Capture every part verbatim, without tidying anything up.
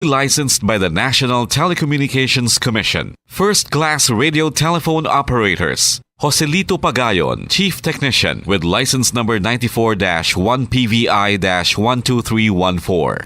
Licensed by the National Telecommunications Commission. First class radio telephone operators. Joselito Pagayon, Chief Technician, with license number ninety-four dash one P V I dash one two three one four.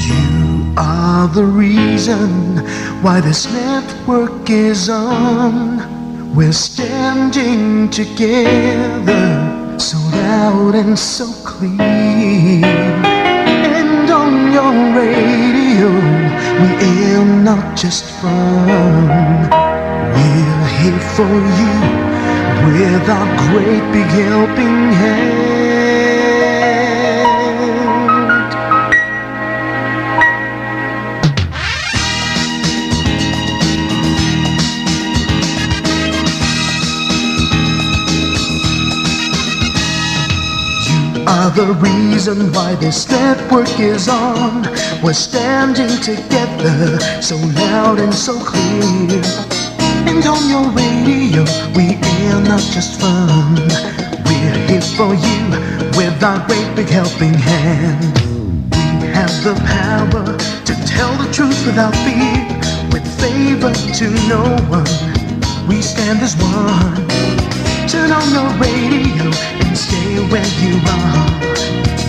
You are the reason why this network is on. We're standing together, so loud and so clear. And on your radio, we air not just fun. We're here for you with our great big helping hand. You are the reason why this network is on. We're standing together, so loud and so clear. And on your radio, we air not just fun. We're here for you with our great big helping hand. We have the power to tell the truth without fear, with favor to no one. We stand as one. Turn on your radio and stay where you are.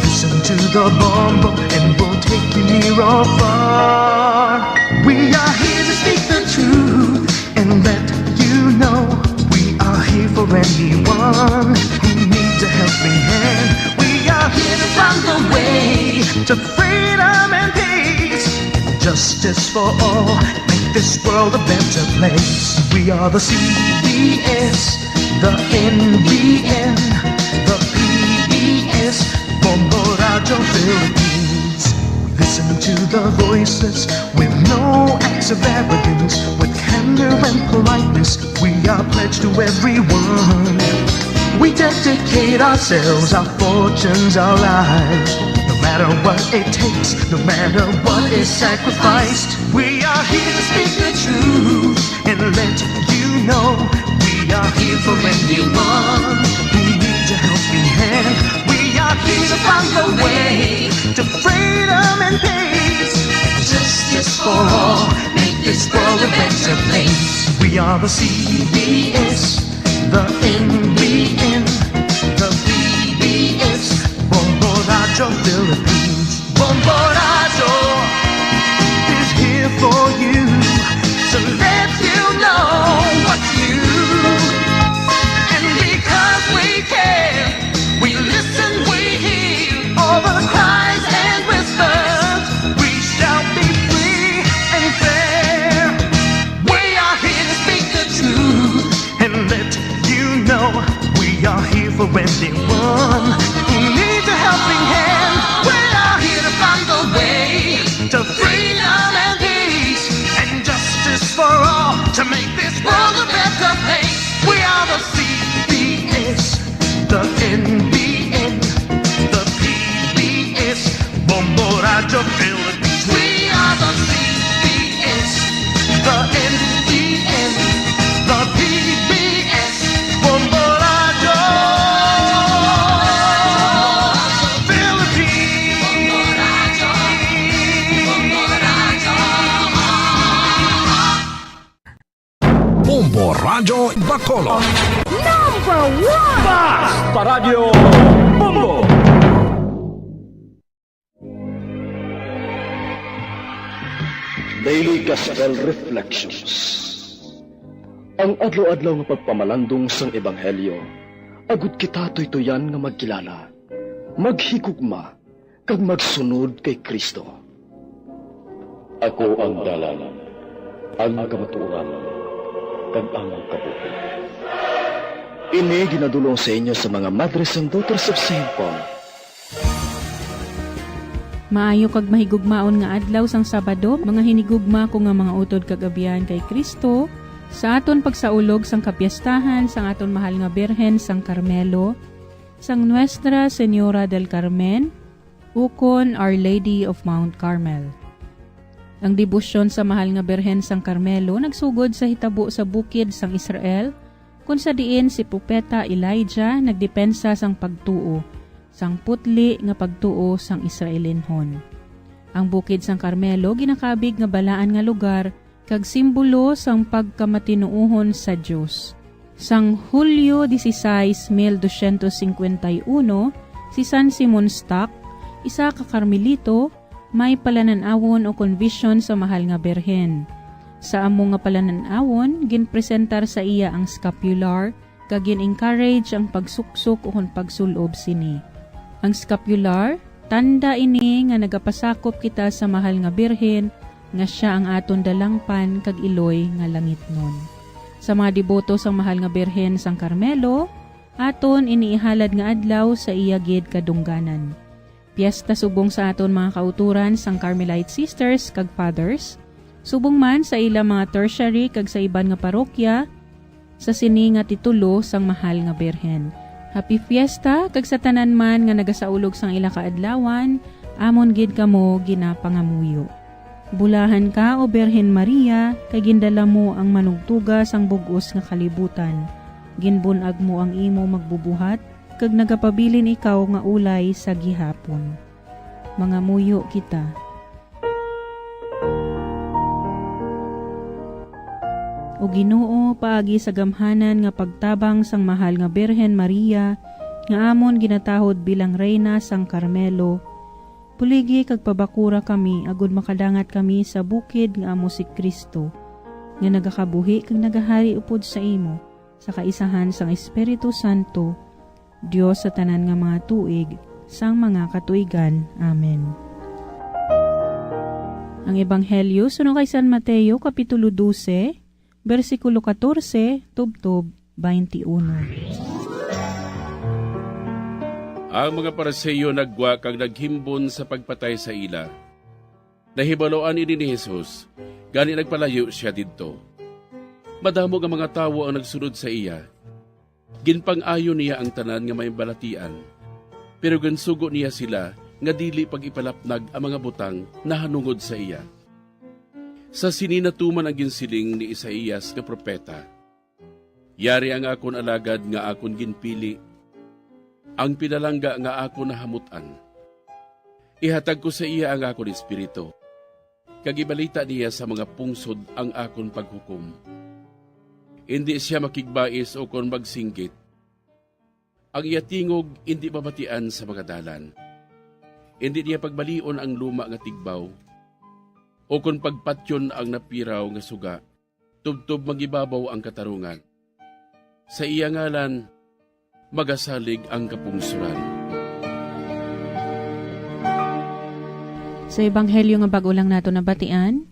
Listen to the Bombo and we'll take you near or far. We are here to speak the truth and let you know we are here for anyone who needs a helping hand. We are here to find the way to freedom and peace, justice for all, make this world a better place. We are the C B S, the N B N, the P B S, Bombo Radyo Philippines. Listen to the voices with no acts of arrogance, with candor and politeness. We are pledged to everyone. We dedicate ourselves, our fortunes, our lives. No matter what it takes, no matter what is sacrificed, we are here to speak the truth and let you know we are here for anyone who needs a helping hand. We are here to find the way to freedom and peace and justice for all. Make this world a better place. We are the C B S, the N B N, the P B S, Bombo Radyo Philippines. Bombo Radyo is here for you to let you know what's new. And because we care, we listen, we hear all the cries and whispers. We shall be free and fair. We are here to speak the truth and let you know we are here for anyone who needs a helping hand. We are here to find the way to freedom and peace and justice for all to make this world a better place. We are the C B S, the N B N, the P B S, Bombo Radyo Philippines. We are the C B S, the N B N, the P B S, Bombo Radyo Philippines. Bombo Radyo Bacolod. Number one! Basta Radyo Bombo! Daily Gospel Reflections. Ang adlaw-adlaw nga pagpamalandong sang ebanghelyo, agud kita tuytoyan nga magkilala, maghigugma, kag magsunod kay Cristo. Ako ang dalan, ang kamatuoran, kag ang kabuhi. Ini ginadul-ong sa inyo sa mga Madres and Daughters of Saint Paul. Maayo kag mahigugmaon nga adlaw sang Sabado, mga hinigugma ko nga mga utod kag abyan kay Cristo, sa aton pagsaulog sang kapiestahan sang aton mahal nga Birhen sang Carmelo, sang Nuestra Señora del Carmen, ukon Our Lady of Mount Carmel. Ang debosyon sa Mahal nga Birhen sang Carmelo nagsugod sa hitabo sa bukid sang Israel, kun sa diin si Propeta Elijah nagdepensa sang pagtuo sang putli nga pagtuo sang Israelinhon. Ang bukid sang Carmelo ginakabig nga balaan nga lugar kag simbolo sang pagkamatinuohon sa Dios. Sang Hulyo dieciséis, mil doscientos cincuenta y uno, si San Simon Stock, isa ka Carmelito, may palanan-awon o convision sa Mahal nga Birhen. Sa amo nga palanan-awon, ginpresentar sa iya ang scapular kag gin-encourage ang pagsuksok ukon pagsul-ob sini. Ang scapular, tanda ini nga nagapasakop kita sa Mahal nga Birhen, nga sia ang aton dalangpan kag iloy nga langitnon. Sa mga deboto sang Mahal nga Birhen sang Carmelo, aton ini ihalad nga adlaw sa iya gid kadungganan. Piesta subong sa aton mga kautoran sang Carmelite Sisters kag Fathers, subong man sa ila mga tertiary kag sa iban nga parokya, sa sini nga titulo sang Mahal nga Birhen. Happy Fiesta kag sa tanan man nga nagasaulog sang ila kaadlawan, amon gid kamo ginapangamuyo. Bulahan ka, O Birhen Maria, kay gindala mo ang manugtuga sang bug-os nga kalibutan. Ginbun-ag mo ang imo magbubuhat, kag nagapabilin ikaw nga ulay sa gihapon. Mangamuyo kita. O Ginoo, paagi sa gamhanan nga pagtabang sang Mahal nga Birhen Maria, nga amon ginatahod bilang Reyna sang Carmelo, buligi kag pabakura kami agod makadangat kami sa bukid nga amo si Cristo, nga nagakabuhi kag nagahari upod sa imo, sa kaisahan sang Espiritu Santo, Dios sa tanan nga mga tuig, sang mga katuigan. Amen. Ang Ebanghelyo suno kay San Mateo, Kapitulo dose, bersikulo katorse tubtob twenty-uno. Ang mga Pariseo naggwa kag naghimbon sa pagpatay sa ila. Nahibaluan ini ni Jesus, gani nagpalayo sia didto. Madamo nga mga tawo ang nagsunod sa iya. Ginpang-ayo niya ang tanan nga may balatian, pero ginsugo niya sila nga dili pag-ipalapnag ang mga butang nahanungod sa iya. Sa sini natuman ang ginsiling ni Isaias nga propeta, "Yari ang akon alagad nga akon ginpili, ang pinalangga nga akon nahamut-an. Ihatag ko sa iya ang akon espiritu, kag ibalita niya sa mga pungsod ang akon paghukom. Indi sia makigbais ukon magsinggit. Ang iya tingog indi mabatian sa mga dalan. Indi niya pagbalion ang luma nga tigbaw, ukon pagpatyon ang napiraw nga suga. Tubtob mangibabaw ang katarungan. Sa iya ngalan, magasalig ang kapungsoran." Sa ebanghelyo nga bag-o lang nato nabatian,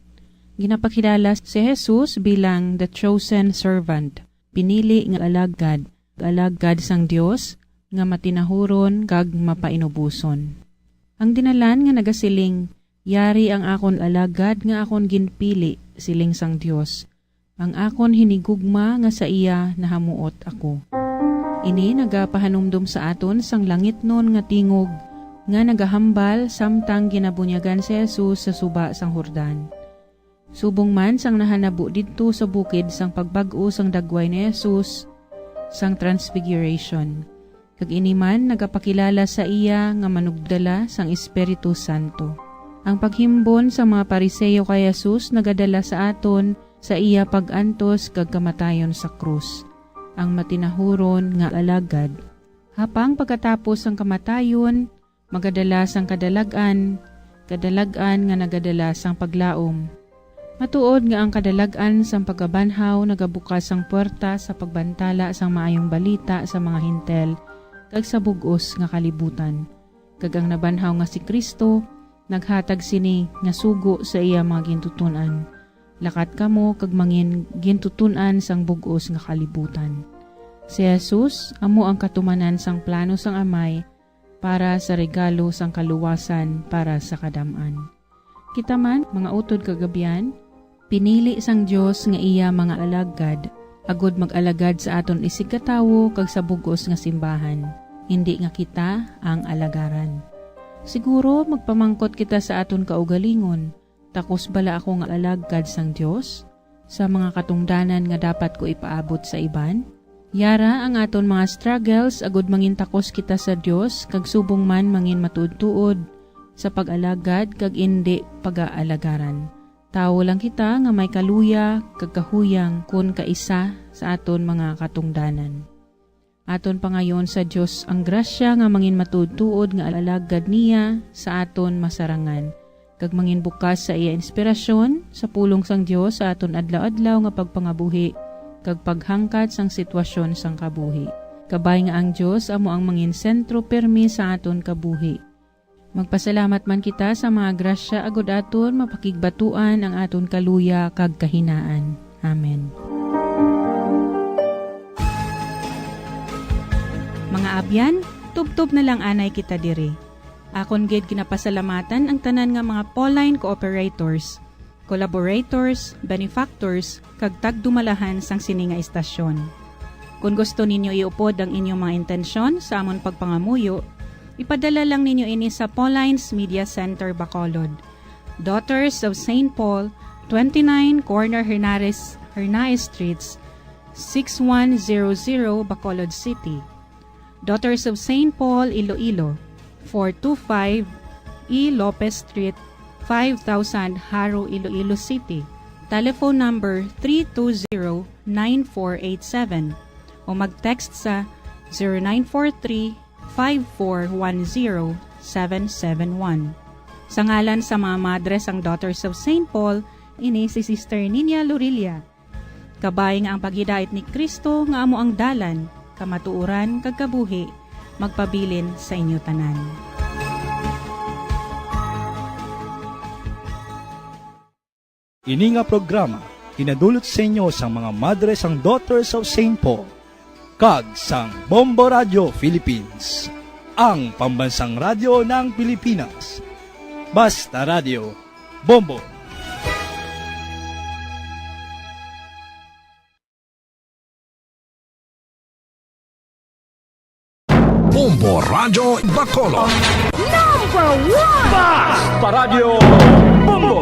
ginapakilala si Jesus bilang the chosen servant, pinili nga alagad, alagad sang Dios nga matinahuron kag mapainuboson. Ang dinalan nga nagasiling, "Yari ang akon alagad nga akon ginpili," siling sang Dios, "ang akon hinigugma nga sa iya nahamuot ako." Ini nagapahanumdom sa aton sang langitnon nga tingog nga nagahambal samtang ginabunyagan si Jesus sa suba sang Jordan. Subong man sang nahanabo didto sa bukid sang pagbag-o sang dagway ni Jesus sang Transfiguration, kag ini man nagapakilala sa iya nga manugdala sang Espiritu Santo. Ang paghimbon sang mga Pariseo kay Jesus nagadala sa aton sa iya pag-antos kag kamatayon sa krus, ang matinahuron nga alagad. Apang pagkatapos sang kamatayon, magadala sang kadalag-an, kadalag-an nga nagadala sang paglaom. Matuod nga ang kadalag-an sang pagkabanhaw nagabukas sang puwerta sa pagbantala sang Maayong Balita sa mga Hentil kag sa bug-os nga kalibutan, kag ang nabanhaw nga si Cristo naghatag sini nga sugo sa iya mga gintuton-an. Lakat kamo kag mangin gintuton-an sang bug-os nga kalibutan. Si Jesus amo ang katumanan sang plano sang Amay para sa regalo sang kaluwasan para sa kadam-an. Kita man, mga utod kag abyan, pinili sang Dios nga iya mga alagad, agod mag-alagad sa aton isigkatawo kag sa bug-os nga simbahan, indi nga kita ang alagaran. Siguro magpamangkot kita sa aton kaugalingon, Takos bala ako nga alagad sang Dios sa mga katungdanan nga dapat ko ipaabot sa iban? Yara ang aton mga struggles, agud mangintakos kita sa Dios, kag subong man mangin matuod-tuod sa pag-alagad kag indi pagaalagarang. Tawo lang kita nga may kaluya kag kahuyang kon kaisa sa aton mga katungdanan. Aton pangayoon sa Dios ang grasya nga mangin matuod-tuod nga alagad niya sa aton masarangan, kag mangin bukas sa iya inspirasyon, sa pulong sang Dios sa aton adlaw-adlaw nga pagpangabuhi kag paghangkat sang sitwasyon sang kabuhi. Kabay nga ang Dios amo ang mangin sentro pirme sa aton kabuhi. Magpasalamat man kita sa mga grasya, agud aton mapakigbatuan ang aton kaluya kag kahinaan. Amen. Mga abyan, tubtob na lang anay kita diri. Akon gid ginapasalamatan ang tanan nga mga Pauline cooperators, collaborators, benefactors, kag tagdumalahan sang sini nga istasyon. Kon gusto ninyo iupod ang inyong mga intensyon sa amon pagpangamuyo, ipadala lang ninyo ini sa Pauline's Media Center, Bacolod, Daughters of Saint Paul, twenty-nine Corner Hernares, Hernaez Streets, six one zero zero, Bacolod City. Daughters of Saint Paul, Iloilo, four two five E Lopez Street, five thousand, Jaro, Iloilo City. Telephone number three two zero nine four eight seven o mag-text sa zero nine four three five four one zero seven seven one. Sa ngalan sa mga madre sang Daughters of Saint Paul, ini si Sister Nina Lorilla. Kabay nga ang paghidait ni Cristo nga amo ang dalan, kamatuoran, kag kabuhi, magpabilin sa inyo tanan. Ini nga programa ginadulot sa inyo sang mga madre sang Daughters of Saint Paul kag sang Bombo Radio Philippines, ang pambansang radyo ng Pilipinas. Basta Radio, Bombo. Bombo Radyo Bacolod. Number one! Basta Radyo Bombo.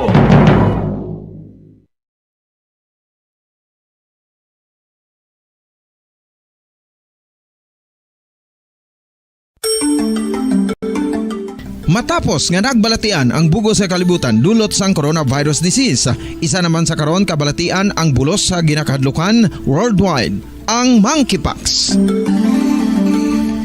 Matapos nga nagbalatian ang bug-os nga kalibutan dulot sang coronavirus disease, isa naman sa karon kabalatian ang bulos sa ginakahadlukan worldwide, ang monkeypox.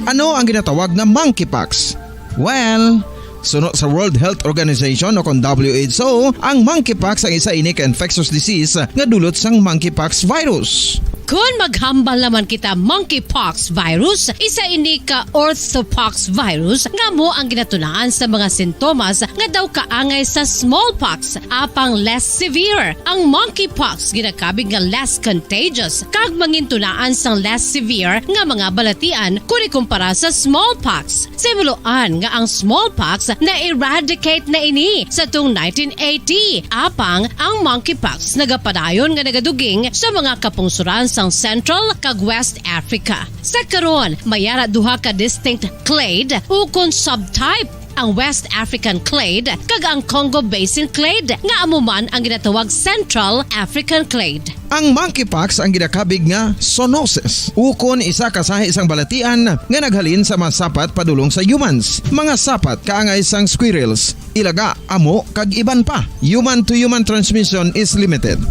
Ano ang ginatawag nga monkeypox? Well, suno sa World Health Organization o kon W H O, ang monkeypox ang isa ini ka infectious disease nga dulot sang monkeypox virus. Kon maghambal naman kita monkeypox virus, isa ini ka orthopox virus nga amo ang ginatunaan sa mga sintomas nga daw kaangay sa smallpox, apang less severe. Ang monkeypox ginakabig nga less contagious kag mangintunaan sang less severe nga mga balatian kon ikumpara sa smallpox. Sa himuloan nga ang smallpox na-eradicate na ini sa tuong nineteen eighty, apang ang monkeypox nagapadayon nga nagaduging sa mga kapungsoran sang Central kag West Africa. Sa karon, may ara duha ka distinct clade ukon subtype, ang West African clade kag ang Congo Basin clade, nga amo man ang ginatawag Central African clade. Ang monkeypox ang ginakabig nga zoonosis, ukon isa ka sahi sang balatian nga naghalin sa mga sapat padulong sa humans, mga sapat kaangay sang squirrels, ilaga, amo, kag iban pa. Human-to-human transmission is limited.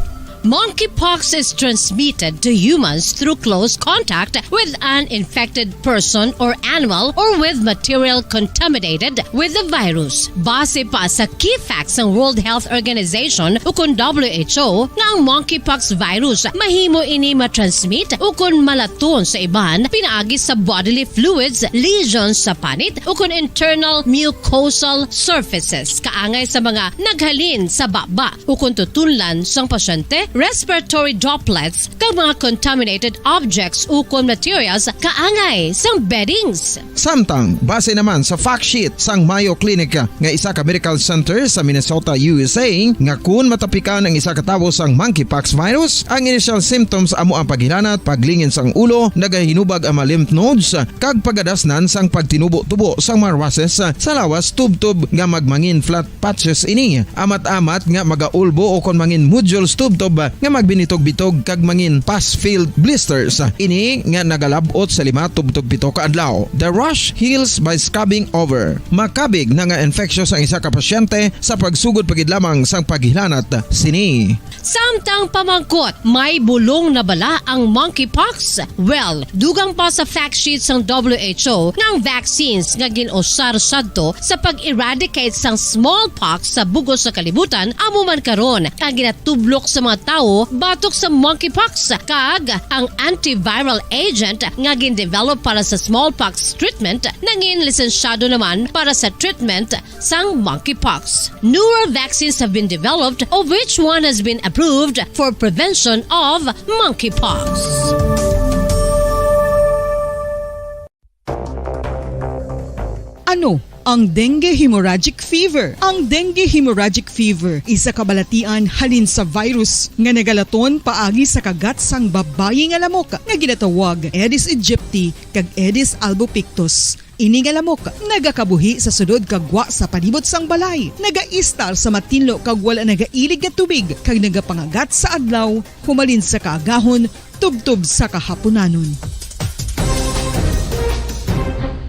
Monkeypox is transmitted to humans through close contact with an infected person or animal or with material contaminated with the virus. Base pa sa key facts sang World Health Organization ukon W H O, nga ang monkeypox virus mahimo ini matransmit ukon malaton sa iban pinaagi sa bodily fluids, lesions sa panit, ukon internal mucosal surfaces, kaangay sa mga naghalin sa baba ukon tutunlan sang pasyente respiratory droplets, kag mga contaminated objects ukon materials kaangay sang beddings. Samtang, base naman sa fact sheet sang Mayo Clinic nga isa ka medical center sa Minnesota, U S A, nga kun matapikan ang isa ka tawo sang monkeypox virus, ang initial symptoms amo ang paghilanat, paglingin sang ulo, nagahinubag ang mga lymph nodes, kag pagadasnan sang pagtinubo-tubo sang mga rushes sa lawas tubtob nga magmangin flat patches ini, amat-amat nga magaulbo o kon mangin nodules tubtob nga magbinitog-bitog kag mangin pus-filled blisters ini nga nagalab-ot sa lima tubtob pito ka adlaw. The rash heals by scabbing over. Makabig na nga infectious ang isa ka pasyente sa pagsugod pa gid lamang sang paghilanat sini. Samtang pamangkot, may bulong na bala ang monkeypox? Well, dugang pa sa fact sheet sang W H O nga ang vaccines nga gin-usar sadto sa pag-eradicate sang smallpox sa bug-os nga kalibutan amo man karon ang ginatublok sa mga tawo batok sa monkeypox, kag ang antiviral agent nga gin-develop para sa smallpox treatment nangin lisensyado naman para sa treatment sang monkeypox. Newer vaccines have been developed, of which one has been approved for prevention of monkeypox. Ano ang dengue hemorrhagic fever? Ang dengue hemorrhagic fever isa ka balatian halin sa virus nga nagalaton paagi sa kagat sang babayi nga lamok nga ginatawag Aedes aegypti kag Aedes albopictus. Ini nga lamok nagakabuhi sa sulod kag gwa sa palibot sang balay, nagaistar sa matinlo kag wala nagailig nga tubig, kag nagapangagat sa adlaw humalin sa kaagahon tubtob sa kahapunanon.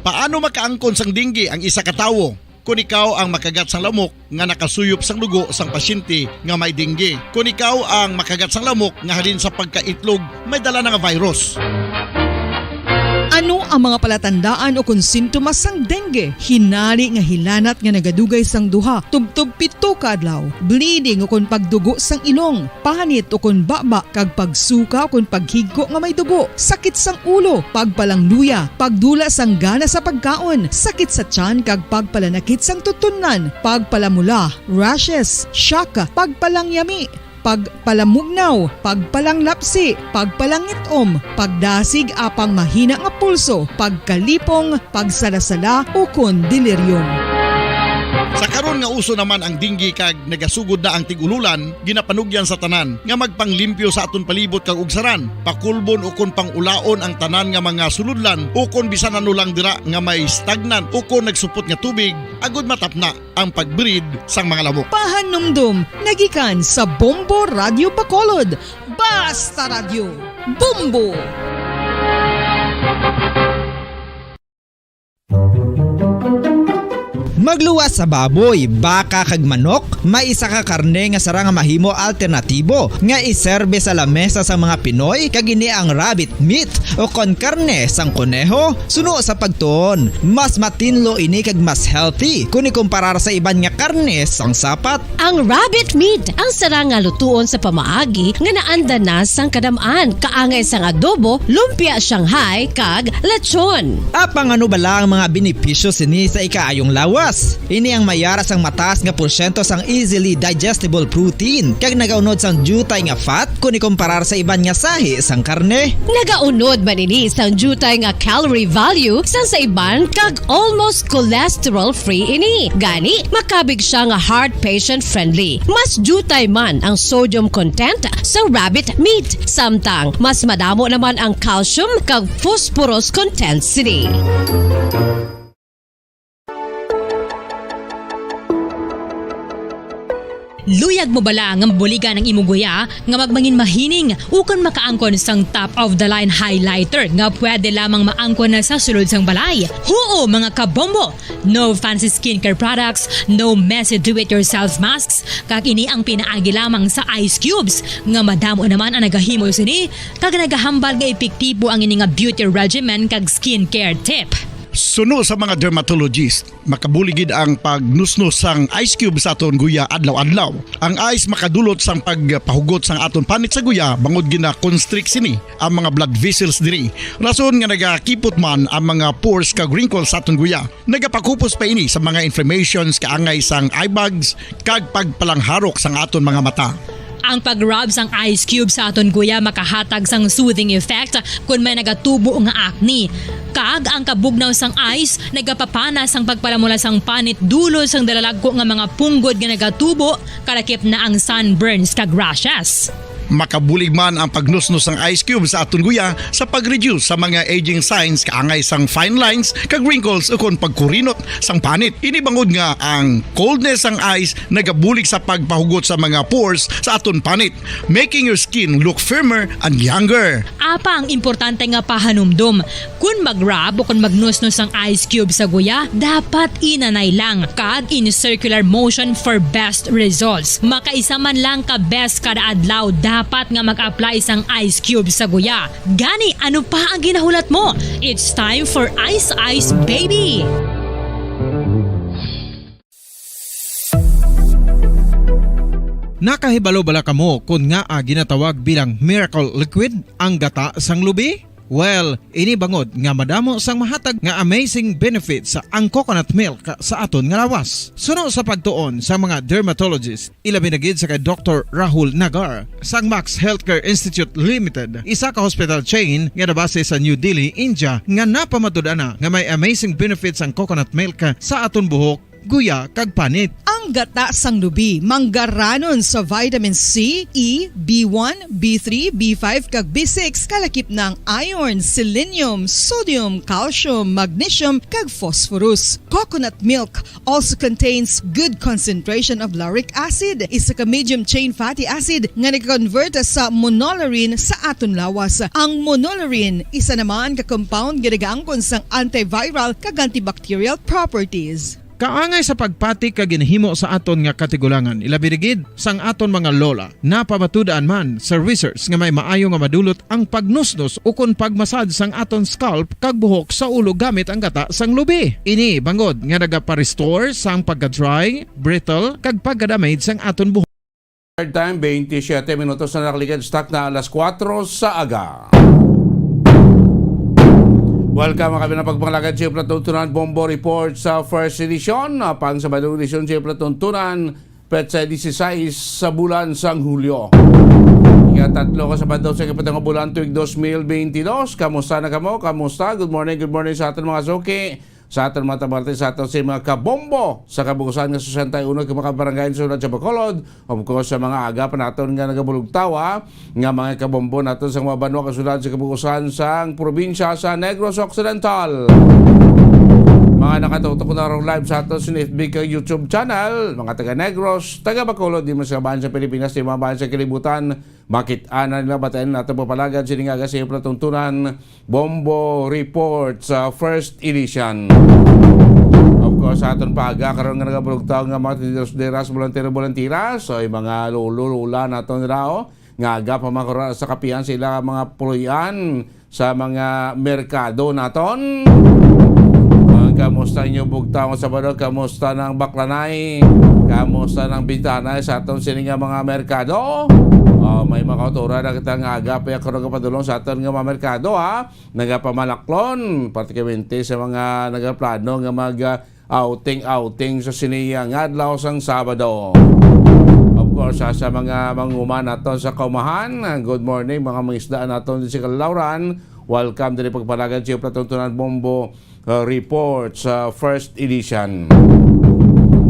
Paano makaangkon sang dengue ang isa ka tawo? Kon ikaw ang makagat sang lamok nga nakasuyop sang dugo sang pasyente nga may dengue. Kon ikaw ang makagat sang lamok nga halin sa pagkaitlog may dala na nga virus. Ano ang mga palatandaan o kon sintomas sang dengue? Hinari nga hilanat nga nagadugay sang duha tubtob pito ka adlaw, bleeding o kon pagdugo sang ilong, panit o kon baba, kag pagsuka o kon paghigko nga may dugo, sakit sang ulo, pagpalangluya, pagdula sang gana sa pagkaon, sakit sa tiyan kag pagpalanakit sang tutunlan, pagpalamula, rashes, shock, pagpalangyami, pagpalamugnaw, pagpalanglapsi, pagpalangit-om, pagdasig apang mahina nga pulso, pagkalipong, pagsalasala, ukon delirium. Sa karon nga uso naman ang dengue kag nagasugod na ang tig-ululan, ginapanugyan sa tanan nga magpanglimpyo sa aton palibot kag ugsaran, pakulbon ukon pang-ulaon ang tanan nga mga sulodlan ukon bisan ano lang dira nga may stagnant ukon nagsupot nga tubig, agod matapna ang pag-breed sang mga lamok. Pahanumdom nagikan sa Bombo Radyo Bacolod. Basta Radyo, Bombo! Magluwas sa baboy, baka kag manok, may isa ka karne nga sarang nga mahimo alternatibo nga iserbe sa lamesa sang mga Pinoy, kag ini ang rabbit meat o kon karne sang koneho. Suno sa pagtuon, mas matinlo ini kag mas healthy kon ikumparar sa iban nga karne sang sapat. Ang rabbit meat ang sarang nga lutuon sa pamaagi nga naanda na sang kadam-an, kaangay sang adobo, lumpia Shanghai, kag lechon. Apang ano bala ang mga benepisyo sini sa ikaayong lawas? Ini ang may ara sang mataas nga porsyento sang easily digestible protein, kag nagaunod sang diutay nga fat kon ikumparar sa iban nga sahi sang karne. Nagaunod man ini sang diutay nga calorie value sang sa iban, kag almost cholesterol-free ini. Gani, makabig siya nga heart patient-friendly. Mas diutay man ang sodium content sa rabbit meat, samtang mas madamo naman ang calcium kag phosphorus content sini. Luyag mo bala nga mabuligan ang imo guya nga magmangin mahining ukon makaangkon sang top-of-the-line highlighter nga pwede lamang maangkon na sa sulod sang balay? Huo, mga kabombo! No fancy skincare products, no messy do-it-yourself masks, kag ini ang pinaagi lamang sa ice cubes nga madamo naman ang nagahimo sini, kag nagahambal nga epektibo ang ini nga beauty regimen kag skincare tip. Suno sa mga dermatologist, makabulig gid ang pagnusnos sang ice cube sa aton guya adlaw-adlaw. Ang ice makadulot sang pagpahugot sang aton panit sa guya, bangod gina-constrict sini ang mga blood vessels diri. Rason nga nagakipot man ang mga pores kag wrinkles sa aton guya. Nagapakupos pa ini sa mga inflammations kaangay sang eye bags kag pagpalangharok sang aton mga mata. Ang pag-rub sang ice cube sa aton guya makahatag sang soothing effect kon may nagatubo nga acne. Kag ang kabugnaw sang ice nagapapana sang pagpalamula sang panit dulot sang dalalagko nga mga punggod nga nagatubo, kalakip na ang sunburns kag rashes. Makabulig man ang pagnusnos sang ice cube sa aton guya sa pag-reduce sa mga aging signs, kaangay sang fine lines kag wrinkles, ukon pagkurinot sang panit. Ini bangod nga ang coldness sang ice nagabulig sa pagpahugot sa mga pores sa aton panit, making your skin look firmer and younger. Apa ang importante nga pahanumdom, kon mag-rub o kon magnusnos ang ice cube sa guya, dapat inanay lang kag in circular motion for best results. Makaisa man lang ka beses kada adlaw dapat nga mag-apply sang ice cube sa guya. Gani, ano pa ang ginahulat mo? It's time for Ice Ice Baby! Nakahibalo bala kamo kon ngaa ginatawag bilang miracle liquid ang gata sang lubi? Well, ini bangod nga madamo sang mahatag nga amazing benefits sa ang coconut milk sa aton nga lawas. Suno sa pagtuon sa mga dermatologist, ilabi na gid sa kay Doktor Rahul Nagar sang Max Healthcare Institute Limited, isa ka hospital chain nga nabase sa New Delhi, India, nga napamatud-an na nga may amazing benefits ang coconut milk sa aton buhok, guya, kag panit. Ang gata sang lubi manggaranon sa vitamin C, E, B one, B three, B five, kag B six, kalakip na ang iron, selenium, sodium, calcium, magnesium, kag phosphorus. Coconut milk also contains good concentration of lauric acid, isa ka medium chain fatty acid nga nag-convert sa monolaurin sa aton lawas. Ang monolaurin, isa naman ka compound nga nagaangkon sang antiviral kag antibacterial properties. Kaangay sa pagpati kag ginhimo sa aton nga katigulangan, ilabi na gid sang aton mga lola, napamatud-an man sa research nga may maayo nga madulot ang pagnusnos ukon pagmasad sang aton scalp kag buhok sa ulo gamit ang gata sang lubi. Ini bangod nga nagapa-restore sang pagka-dry, brittle, kag pagka-damage sang aton buhok. Third time, twenty-seven minutos na nakaligad, stock na alas kuwatro sa aga. Welcome, mga kabilang pagpangalagad, sa Platuntunan Bombo Report sa first edition. Pang Sabado edition sa Platuntunan, petsa dieciséis sa bulan sang Hulyo. Ikatatlo ka Sabado sa ikapito nga bulan, tuig dos mil bentidós. Kamusta na kamo? Kamusta? Good morning, good morning sa aton mga suki, sa aton mga tabarte, sa aton sa mga kabombo sa kabuusan nga sesenta y uno ka mga barangay sa syudad sa Bacolod. Of course, sa mga aga pa naton nga nagabulugtawa, nga mga kabombo naton sa mga banwa kasulod sa kabuusan sang probinsya sa Negros Occidental. Mga nakatutok na ron live sa aton sa F B kag YouTube channel, mga taga Negros, taga Bacolod, di man sa bayan sa Pilipinas, di man bayan sa kalibutan, makit-an na nila, batayan naton papalagad sini nga aga sa Platuntunan Bombo Report sa first edition. Of course, sa aton paaga karon nga nagabulugtaw nga mga tindero-tinderas, bolantero-bolanteras, so, yung mga lolo, lola naton nila, oh, nga aga pa man karon sa kapihan sa ila mga puloy-an sa mga merkado naton. Ah, kamusta inyo bugtaw nga Sabado? Kamusta nang baklanay? Kamusta nang bintanay sa aton sini nga mga merkado? Oh, may mga kauturan na kita nga aga pa karon kapadulong sa aton nga mga merkado, ha? Nagapamalaklon, pratikamente sa mga nagaplano nga mag, ah, outing-outing sa sini nga adlaw sang Sabado. Of course, ah, sa mga manguman naton sa kaumahan, ah, good morning, mga mangisda naton di sa Calauran. Welcome diri pagpalagad sa Platuntunan Bombo, ah, Report sa first edition.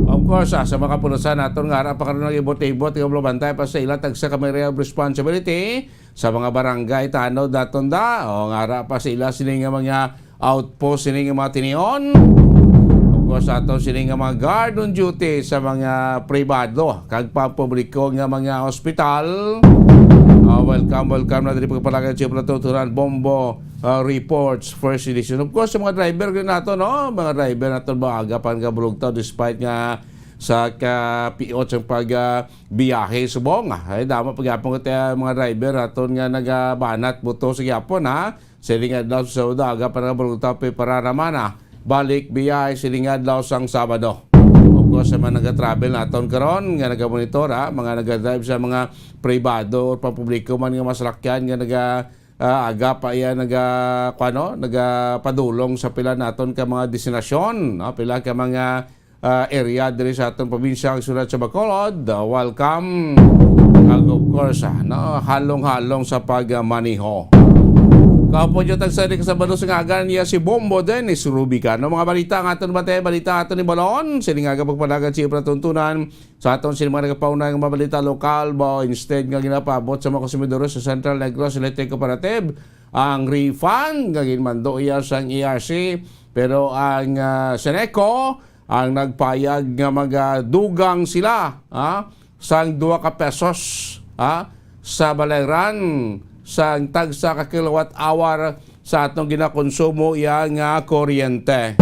Of course, ah, sa mga punusan naton nga ara pa karon nag-ibot-ibot, nga bantay pa sa ila tagsa ka may area of responsibility, sa mga barangay tanod naton da, o nga ara pa sa ila sini nga mga outpost sini nga mga tinion. Of course, ato sini nga mga guard on duty sa mga pribado kag pampubliko nga mga ospital. Ah, welcome, welcome na diri pagpalagay sa Platuntunan Bombo, ah, Reports, first edition. Of course, sa mga driver gid nato, no? Mga driver nato, maaga pa nga bulugtaw despite nga sa kapiot sa pag, ah, biyahe subong. Ay, damo pa gyapon ko tayo mga driver aton nga nagabanat buto sa gyapon, ha. Siling adlaw sa Sabado, aga pa nga bulugtaw, para naman, ha. Balik biyahe siling adlaw sang Sabado. Of course, sa mga nagatravel naton karon nga nagamonitor, ha, mga nagadrive sa mga pribado or pampubliko man nga masalakyan nga naga, ah, aga pa iya naga, kuano, nagapadulong sa pila naton ka mga destinasyon, no? Pila ka mga ah, area diri sa aton probinsya, ang syudad sa Bacolod. Ah, welcome. Of course, ah, no, halong-halong sa pagmaneho. Kaupod niyo tagsa ni kasabado sa ngagan niya si Bombo Dennis Rubica. No, mga balita nga aton matay, balita aton ni Balon. Sini nga pagpanagan sa iyang panatuntunan sa aton sini mga nagapaunay nga mga balita lokal ba, instead nga ginapaabot sa mga konsumidor sa Central Negros Electric Cooperative ang refund nga ginmando iya sang E R C, pero ang, ah, Seneco ang nagpayag nga magadugang sila, ah, sang dua ka pesos, ah, sa balayran sang tagsa ka kilowatt hour sa atong ginakonsumo iya nga kuryente.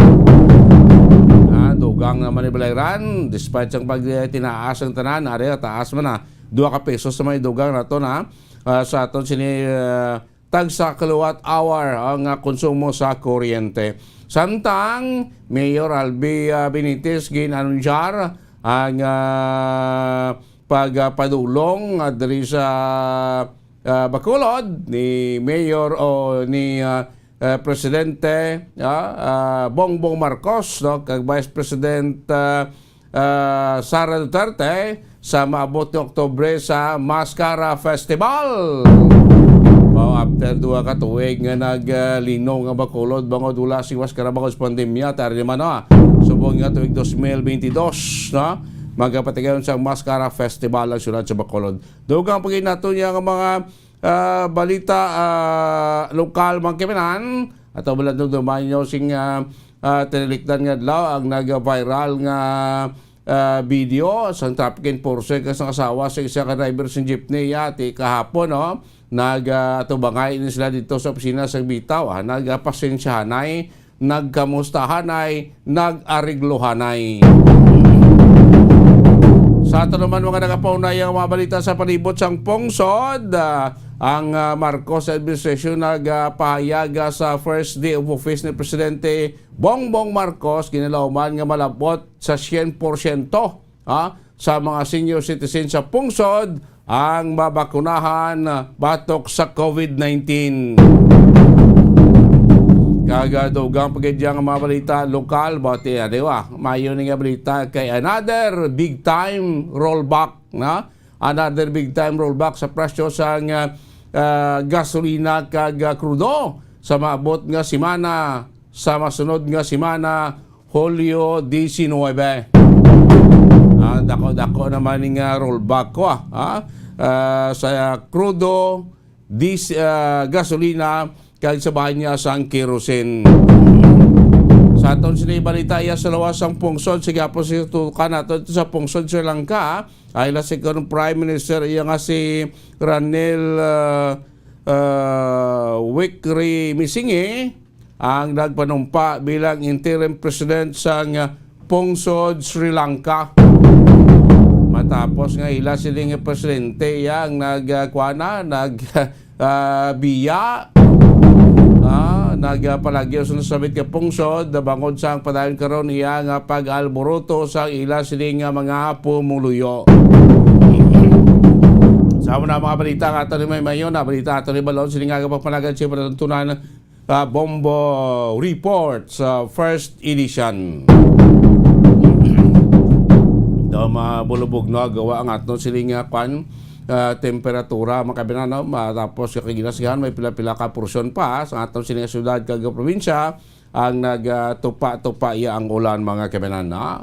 Ah, dugang naman ni balayran, despite sang pag, eh, tinaas ang tanan, ari, taas man na. Dua ka pesos sa may dugang nato na, ah, sa aton sini, ah, tagsa kilowatt hour ang, ah, konsumo sa kuryente. Samtang Mayor Albi, ah, Benitez gin-anunsar ang, ah, pagpadulong, ah, diri sa, ah, Bacolod ni Mayor o ni, ah, ah, Presidente, ah, ah, Bongbong Marcos, no, kag Vice President, ah, ah, Sara Duterte sa maabot nga Oktubre sa Mascara Festival. Wow, after duha ka tuig nga naglinong nga Bacolod, bangod wala si Mascara bangod sa pandemya, tari naman, no? Subong nga tuig dos mil bentidós, no? Magapatigayon sa Mascara Festival ang syudad sa Bacolod. Dugang pa gid nato niya nga mga, ah, balita, ah, lokal, mga kaibigan. Ato bala itong dumanyo sing, ah, ah, tinilikdan nga adlaw ang nag-viral nga, ah, video sang traffic enforcer kag sang asawa sa isa ka driver sa jeepney, ya, ti kahapon, no? Nag, ah, atubangay ni sila dito sa opisina sa Bitaw, ah. Nagpasensyahanay, nagkamustahanay, nag-ariglohanay. Sa ato naman mga nagapaunay ang mga balita sa palibot sang pungsod, ah, ang, ah, Marcos administration nagpahayag, ah, sa first day of office ni Presidente Bongbong Marcos, ginalauman nga malabot sa syen porsyento, ha, sa mga senior citizen sa pungsod ang mabakunahan batok sa COVID nineteen. Kag, ah, dugang pa gid ang mga balita lokal, bati, ah, di ba? Mayo ni nga balita kay another big time rollback, na? Another big time rollback sa presyo sang, ah, ah, gasolina kag, ah, krudo sa maabot nga semana, sa masunod nga semana, Hulyo diecinuebe. Ah, dako-dako naman ning, ah, rollback ko, ah, ha? Ah, sa krudo, dis-, ah, gasolina, kag sa bahan niya sang kerosene. Sa aton sini balita iya sa lawas sang pungsod, sige po si tukan nato sa pungsod Sri Lanka, ay la si Prime Minister iya nga si Ranil, ah, ah, Wickremesinghe, ang nagpanumpa bilang interim president sang pungsod Sri Lanka. Matapos nga ila sining presidente iya ang nag, ah, kuana, nag, ah, biya, ah, nagpalagyo sa nasabit nga pungsod, bangod sang padayon karon iya nga pag-alboroto sa ila sining nga mga pumuluyo. Sa una mga balita nga ato ni may mayon, na balita ato ni Balon, sining nga pagpanagan siya panatuntunan, ah, Bombo Report sa first edition. Daw mabulubog na gawa ang aton sining, ah, kwan, ah, temperatura, mga kaibigan, no? Matapos ka kaginasgahan, may pila-pila ka porsyon pa sa aton sining syudad kag probinsya ang nagtupa-tupa iya ang ulan, mga kaibigan, no?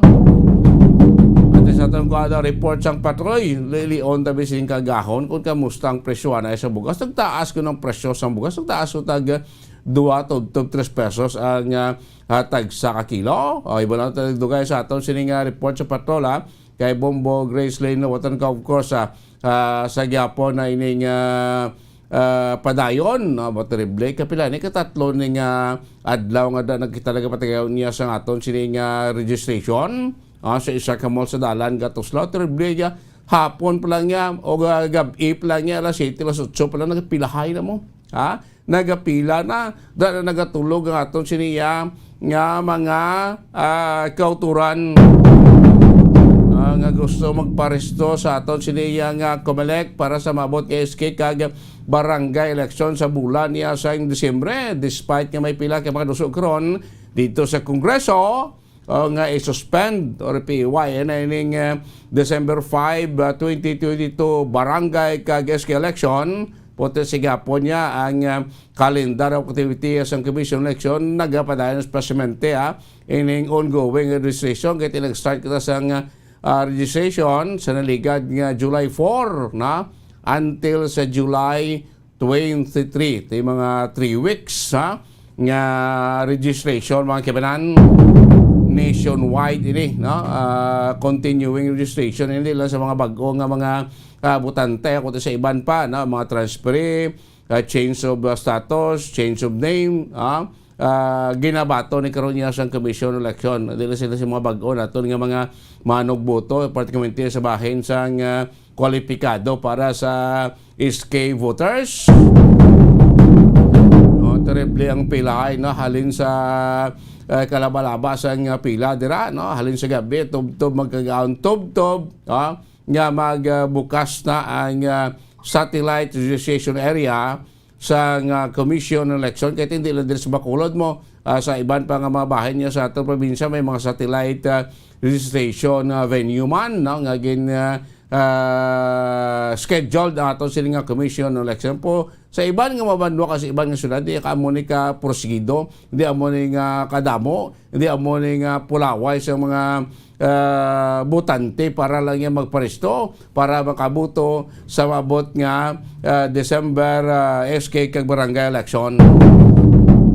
At sa aton kuha report sang patroy, lilion tabi sing kagahon kung kamusta ang presyo na sa bugas. Nagtaas ko ng presyo sang bugas, nagtaas ko tag dua to, to tres pesos ang, ah, ah, tagsa ka kilo. O, iba lang tayo dugay sa aton sining, ah, report sa patrol, ah. Kay Bombo Grace Lane, watan ka, of course, ah, ah, sa gyapon na ining, ah, ah, padayon, no? Ba, terrible. Kapila ni katatlo ni nga adlaw nga da, nagkita nagapatigayon niya sa aton sining, ah, registration, ah, sa isa ka mall sa dalan, Gatuslaw. Terrible niya. Hapon pa lang niya, o ga-, gab-i pa lang niya, alas siyete, alas otso pa lang, nagpilahay na mo. Ha? Nagapila na, da na nagatulog ang aton siniya nga mga, ah, kauturan, ah, nga gusto magparesto sa aton siniya nga Comelec para sa maabot nga S K kag barangay election sa bulan niya sa Disyembre, despite nga may pila ka mga duso karon dito sa Kongreso, o nga i-suspend or i-P Y na ining, ah, December five, ah, twenty twenty-two barangay kag S K election. Puti sigapon niya ang, ah, calendar of activity sang Commission Election nagapadayon sa presidente, ah, ining ongoing registration kay nag-start kita sang, ah, registration sa naligad nga July four na until sa July twenty-three. Ito yung mga three weeks, ha, nga registration, mga kaibanan. Nationwide ini, no? Ah, continuing registration, hindi lang sa mga bag-o nga mga, ah, botante, kundi sa iban pa, no? Mga transferee, ah, change of, ah, status, change of name, ah, ah, ginabaton ni karon niya sang Commission on Election. Dili sila sa mga bag-o naton nga mga manugboto, partikularmente sa bahin sang, ah, kwalipikado para sa S K voters. No, terrible ang pilahay, no? Halin sa, ah, kalabalaba sang, ah, pila dira, no? Halin sa gabi, tubtob magkagaon, tubtob, ah, nga magbukas na ang, ah, satellite registration area sang, ah, Commission on Election, kay hindi lang diri sa Bacolod mo, ah, sa iban pa nga mga bahin niya sa atong probinsya may mga satellite, ah, registration, ah, venue man, no, nga gin, ah, ah, scheduled ang ato sini nga Commission on Election po. Sa iban nga mga banwa, kasi iban nga syudad, di ka amo ni ka porsigido, di amo ni nga kadamo, di amo ni nga pulaway sa mga, ah, botante para lang yan magparesto, para makaboto sa maabot nga, ah, December, ah, S K kag barangay election.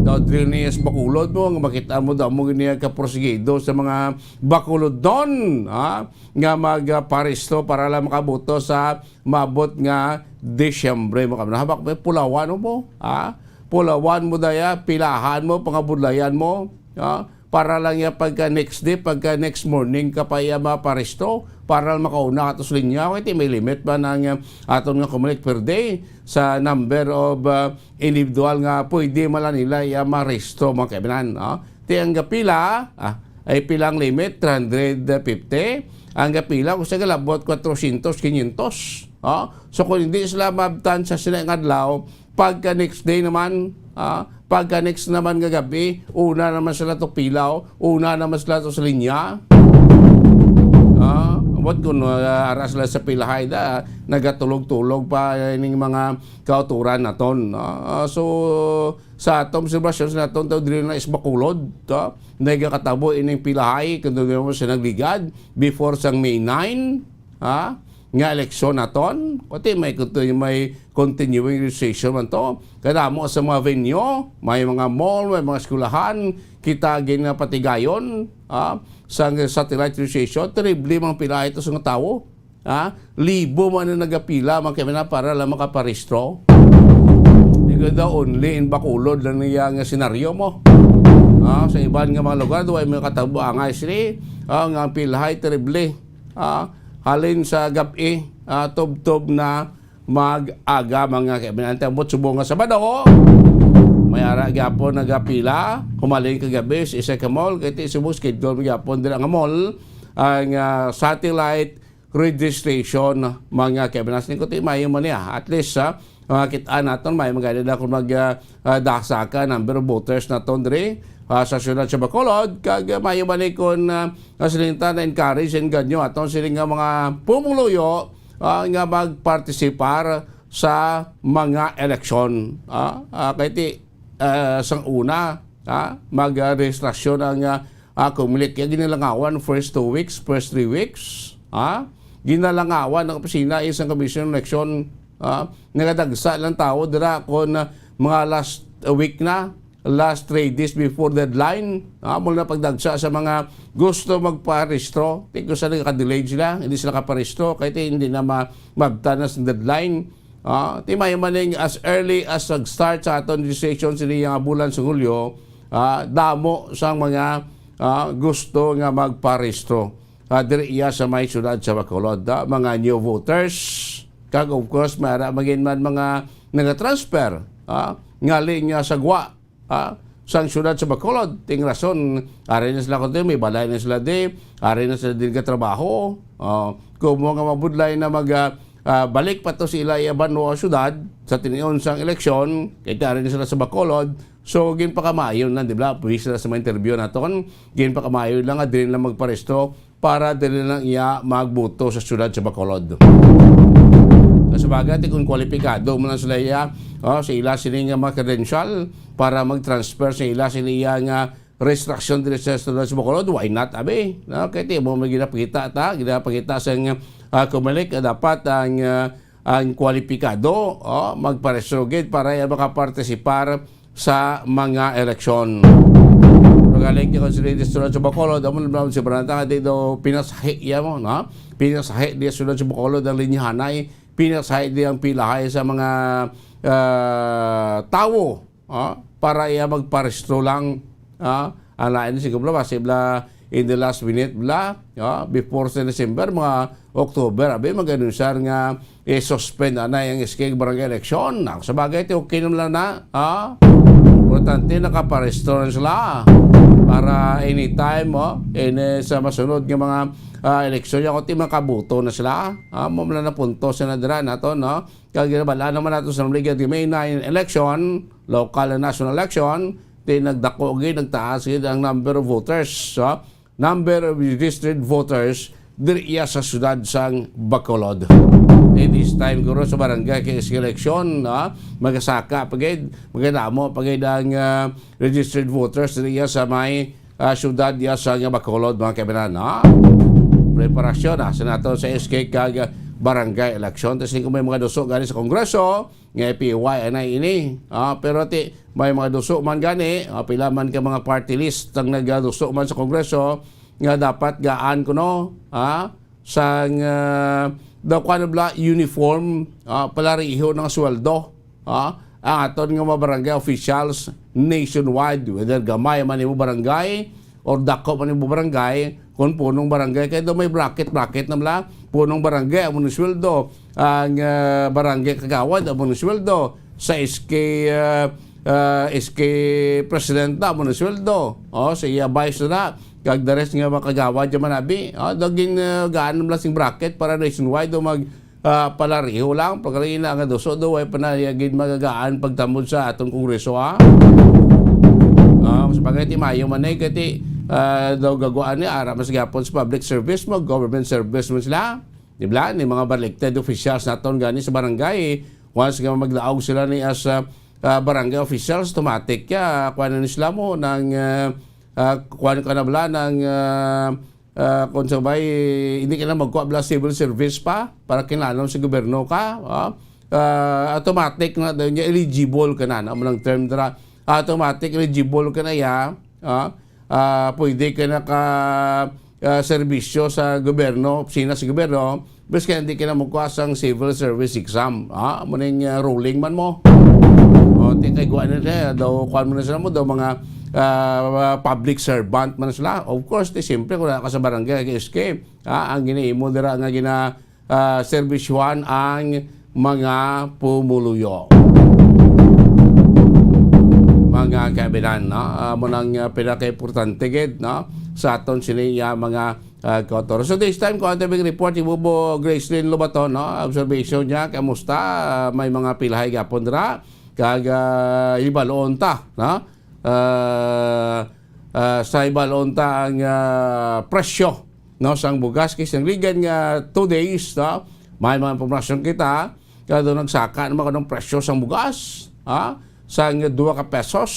Daw diri ni sa Bacolod mo, nga makita mo daw mo gini ka porsigido sa mga Bacolodnon, ha? Nga magparesto para lang makaboto sa maabot nga Disyembre mo. Kami nahabak may pulawan mo, ha? Pulawan mo daya, pilahan mo, pangabudlayan mo, ha? Para lang ya pagka next day, pagka next morning ka pa iya maparesto, para lang makauna ka to sa linya. Kaya may limit ba nang, uh, aton nga Comelec per day sa number of, uh, individual nga pwede man lang nila iya maresto, mga kaibanan, no? Ti ang gapila, ah, ay pila ang limit, three hundred fifty. Ang gapila, kung sa galabot, kwatrosyentos, kinyentos. Oh, so kung hindi sila maabtan sa sila nga adlaw, pagka next day naman, ah, pagka next naman nga gabi, una naman sila to pilaw, una naman sila to sa linya. Ah, what kung, ah, ara sila sa pilahay da, nagatulog-tulog pa ining mga kauturan naton, ah, so, sa atong obserbasyon sa naton tao diri na sa Bacolod, to, nagakatabo ining pilahay, kung doon mo sa nagligad, before sang May nine, ha, nga eleksyon naton, pati may, may continuing registration man to. Kadamo sa mga venue, may mga mall, may mga eskwelahan, kita ginapatigayon, ah, sa satellite registration, terrible mga pila ito sa mga tawo. Ha? Libo man ang nagapila, mga kaibanan, para lang makaparehistro. Di ko daw only in Bacolod lang niya nga senaryo mo. Ha? Sa iban nga mga lugar, duwa may katabo angay sini. Ha? Nga ang pilahay, terrible. Ha? Halin sa gabi, ha? Tubtob na mag-aga, mga kaibanan. Ang tambot subong nga Sabado, may ara gyapon nagapila. Humalin kagabi sa isa ka mall, kay ti subong schedule gyapon dira nga mall ang, ah, satellite registration, mga kaibanan. Ning kuti mayo man niya. At least, ah, makita naton may maganda na kung mag, ah, ah, dasa ka number of voters naton diri, ah, sa siyudad sa Bacolod. Kag, ah, mayo man ni kung, ah, ah, siling ta na encourage and ganyo aton siling nga mga pumuluyo, ah, nga magpartisipar sa mga eleksyon. Ah, ah, kay ti, ah, sang una, ah, mag, ah, rehistrasyon ang, ah, ah, Comelec. Kaya ginalangawan first two weeks, first three weeks, ah, ginalangawan ang opisina isang commission election, ah, nagadagsa lang tao dira kon, ah, mga last week na, last three days before deadline, ah, mula na pagdagsa sa mga gusto magparehistro, ti kung saan nagka-delay sila, hindi sila kaparehistro, kaya ti hindi na ma-, mabtanas ang deadline. Ah, ti may maning as early as nag-start sa aton registration sini nga bulan sa Hulyo, ah, damo sang mga, ah, gusto nga magparehistro, ah, diri iya sa may siyudad sa Bacolod, ah, mga new voters. Kag of course, may ara magin man mga nagatransfer, ah, ngali nga sa gwa, ah, sang siyudad sa Bacolod. Ting rason, ari na sila kundi, may balay na sila di, ari na sila din katrabaho. Ah, kung mo nga mabudlay na mag, ah, ah, balik pa to sila iya banwa o siyudad sa tinion sang eleksyon, kay ari na sila sa Bacolod, So, ginpakamaayo na, di ba? Pwis na sa mga interview naton, ginpakamaayo lang nga dili lang magparehistro para dili lang iya magbuto sa siyudad sa Bacolod. Sa bagay, ti kung kwalipikado man lang sila iya, oh, sa ila sini nga mga credential para mag-transfer sa ila sini iya nga restriction diri sa siyudad sa Bacolod, why not, abi? No? Kay ti mo may ginapakita ta, ginapakita sa, ah, Comelec, ah, dapat ang, ah, ang kwalipikado, oh, magparehistro gid para iya makapartisipar sa mga eleksyon. Magaling ka kung sila sa Bacolod, amo naman si Baranta, di daw pinasahi iya mo, no? Pinasahi di sila sa Bacolod ang linyahanay, pinasahi di ang pilahay sa mga, ah, tawo, ah, para iya magparehistro lang, ah, ang lain siguro bla, basi bla in the last minute bla, ah, before sa December, mga October, abi, mag-anunsar nga i-suspend anay ang S K barangay election. Ako sa bagay, ti okay naman lang na, ah. Importante, nakaparehistro na sila para anytime, oh, ini sa masunod nga mga, ah, eleksyon, ako ti makabuto na sila. Ah, mo man na punto sa nadira nato, no? Kag ginabal-an naman nato sa May nine election, local and national election, ti nagdako gid, nagtaas gid ang number of voters, ah, number of registered voters diri iya sa siyudad sang Bacolod. Eh, this time, guro, sa barangay kay sa eleksyon, ah, magasaka pa gid, magadamo pa gid ang, ah, registered voters diri iya sa may, ah, siyudad iya sa nga Bacolod, mga kaibigan, ah. Preparasyon, ah, sa nato sa S K kag, ah, barangay election. Tapos kung may mga duso gani sa Kongreso, nga A P Y anay ini. Ah, pero ti, may mga duso man gani, ah, pila man ka mga party list ang nagaduso man sa Kongreso nga dapat gaan kuno, ah, sang, ah, daw kuwan bla uniform, ah, palariho ng sweldo, ah, ang aton nga mga barangay officials nationwide, whether gamay man imo barangay, or dako man imo barangay, kung punong barangay, kaya daw may bracket-bracket na bala, punong barangay, amo ni sweldo, ang, ah, barangay kagawad, amo ni sweldo, sa S K, ah, ah, S K president na, amo ni sweldo, oh, sa iya vice na, kag the rest nga mga kagawad dyan manabi, oh, daw gin, ah, gaan na bala sing bracket para nationwide, o mag, ah, palariho lang, pagkalain na nga duso, do, way pa na, ya, gid magagaan pagtamod sa atong kongreso, ha? Ah, sa bagay, ti mayo man eh, kay ti, ah, daw gaguan ni, ara mas gyapon sa public service mo, government service mo sila. Di ba? Ni mga elected officials naton gani sa barangay, once nga magdaog sila ni as, ah, ah, barangay officials, automatic ya, kuha na ni sila mo, ng, ah, ah, kuha ka na bala ng, ah, ah, kung sabay, hindi ka na magkuha bala civil service pa para kinahanglan sa gobyerno ka, ah, ah, automatic na daw niya, eligible ka na, na mo ng term dira. Automatic eligible ka na ya, ah, ah, pwede ka na ka, ah, serbisyo sa gobyerno, opisina sa gobyerno, bes kaya hindi ka na magkuha sang civil service exam, ah, mo ning, ah, ruling man mo. O, ti kay kuha na siya, daw kuha mo na sila mo, daw mga, ah, public servant man sila. Of course, ti siyempre, kung wala ka sa barangay, kay S K, ah, ang ginaimo dira nga gina, ah, serbisyohan ang mga pumuluyo. Mga kaibigan, no? Ah, mo nang, ah, pinakaimportante gid, no? Sa aton sini, ah, mga, ah, kautor. So this time, kung ang tabing report, ibubo Gracelyn Lobaton, no? Observation niya, kamusta? Ah, may mga pilahay gapon dira. Kag, ah, hibalon ta, no? Ah, ah, sa hibalon ta ang, ah, presyo, no, sang bugas kay sang ligan nga two days, no, may mga impormasyon kita, kado nagsaka naman kanong presyo sang bugas, ha? Sang dua ka pesos,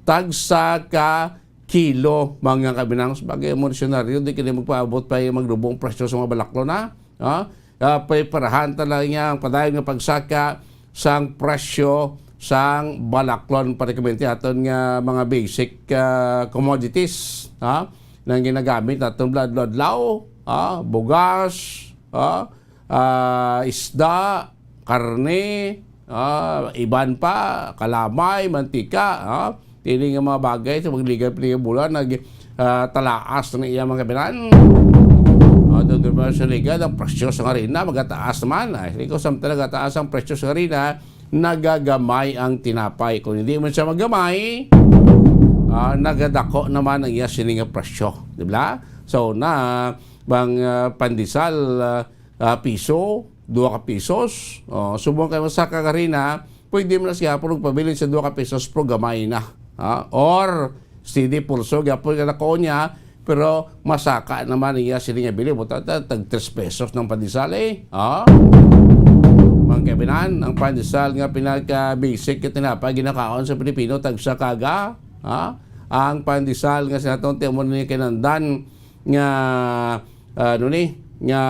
tagsa ka kilo, mga kabinang. Sa bagay, mo senaryo, di kini magpaabot pa yung maglubong presyo sa mga balaklon, ha? Ha? Ah, preparahan talaga niya ang padayon nga pagsaka sang presyo sang balaklon, particularmente aton nga mga basic, ah, commodities, ha? Nang ginagamit naton adlaw-adlaw, ha? Bugas, ha? Ah, isda, karne, ah, iban pa, kalamay, mantika, ha? Ini nga mga bagay sa magligan pili bulan nag, ah, talaas na iya mga binan. Ah, doon naman sa liga, ang presyo sa harina magataas naman. Ay, hindi ko samtang nagataas ang presyo sa harina, nagagamay ang tinapay. Kung hindi man siya magamay, ah, nagadako naman ang iya sini nga presyo, di ba? So, na bang, ah, pandesal, ah, ah, piso, dua ka pisos. Oh, subong kay masaka ka harina, pwede man na siya puro pabilin sa dua ka pesos, pero gamay na. Ha? Or, steady pulso, gyapon nga nakuha niya, pero masaka naman iya sini nga bili. Buta, ta-, tag tres pesos ng pandesal, eh. Ha? Mga kaibinan, ang pandesal nga pinaka-basic nga tinapay ginakaon sa Pilipino, tagsa kaga. Ha? Ang pandesal nga sa naton, tiyan mo na kinandan nga, ano ni, nga,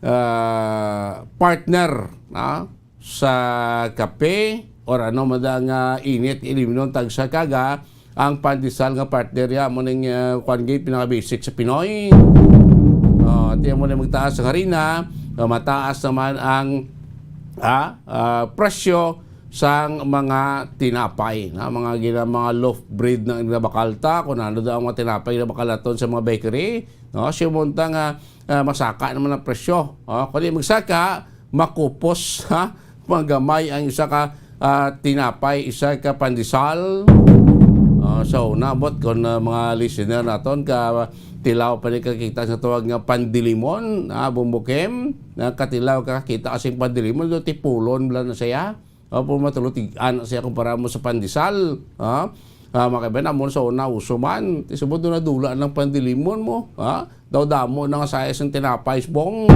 ah, partner, ha? Sa kape or ano man da nga init, ilimnon tagsa kaga, ang pandesal nga partner ya mo ning, ah, kwan gid, pinaka-basic sa Pinoy. Oh, tiyan mo na magtaas ang harina, ah, mataas naman ang, ah, ah, presyo sang mga tinapay, na mga gina-, mga loaf bread na ginabakalta, kung ano daw ang mga tinapay na bakalaton sa mga bakery, no? Siya munta nga, ah, masaka naman ang presyo. Oh, kung di magsaka, makupos, ha? Magamay ang isa ka, ah, tinapay, isa ka pandesal. Ah, so, naabot kon, ah, mga listener naton ka tilaw pa ni kakita sa tawag nga pandilimon, ah, bumbukim, na katilaw ka kita kasing pandilimon, do tipulon bala na siya. Apo, matulutig-an siya kumpara mo sa pandesal, ha? Ah, makaiba na mo sa una, uso man. Ti subod na dula ng pandilimon mo, ha? Daw damo na nga size ng tinapay, sbong.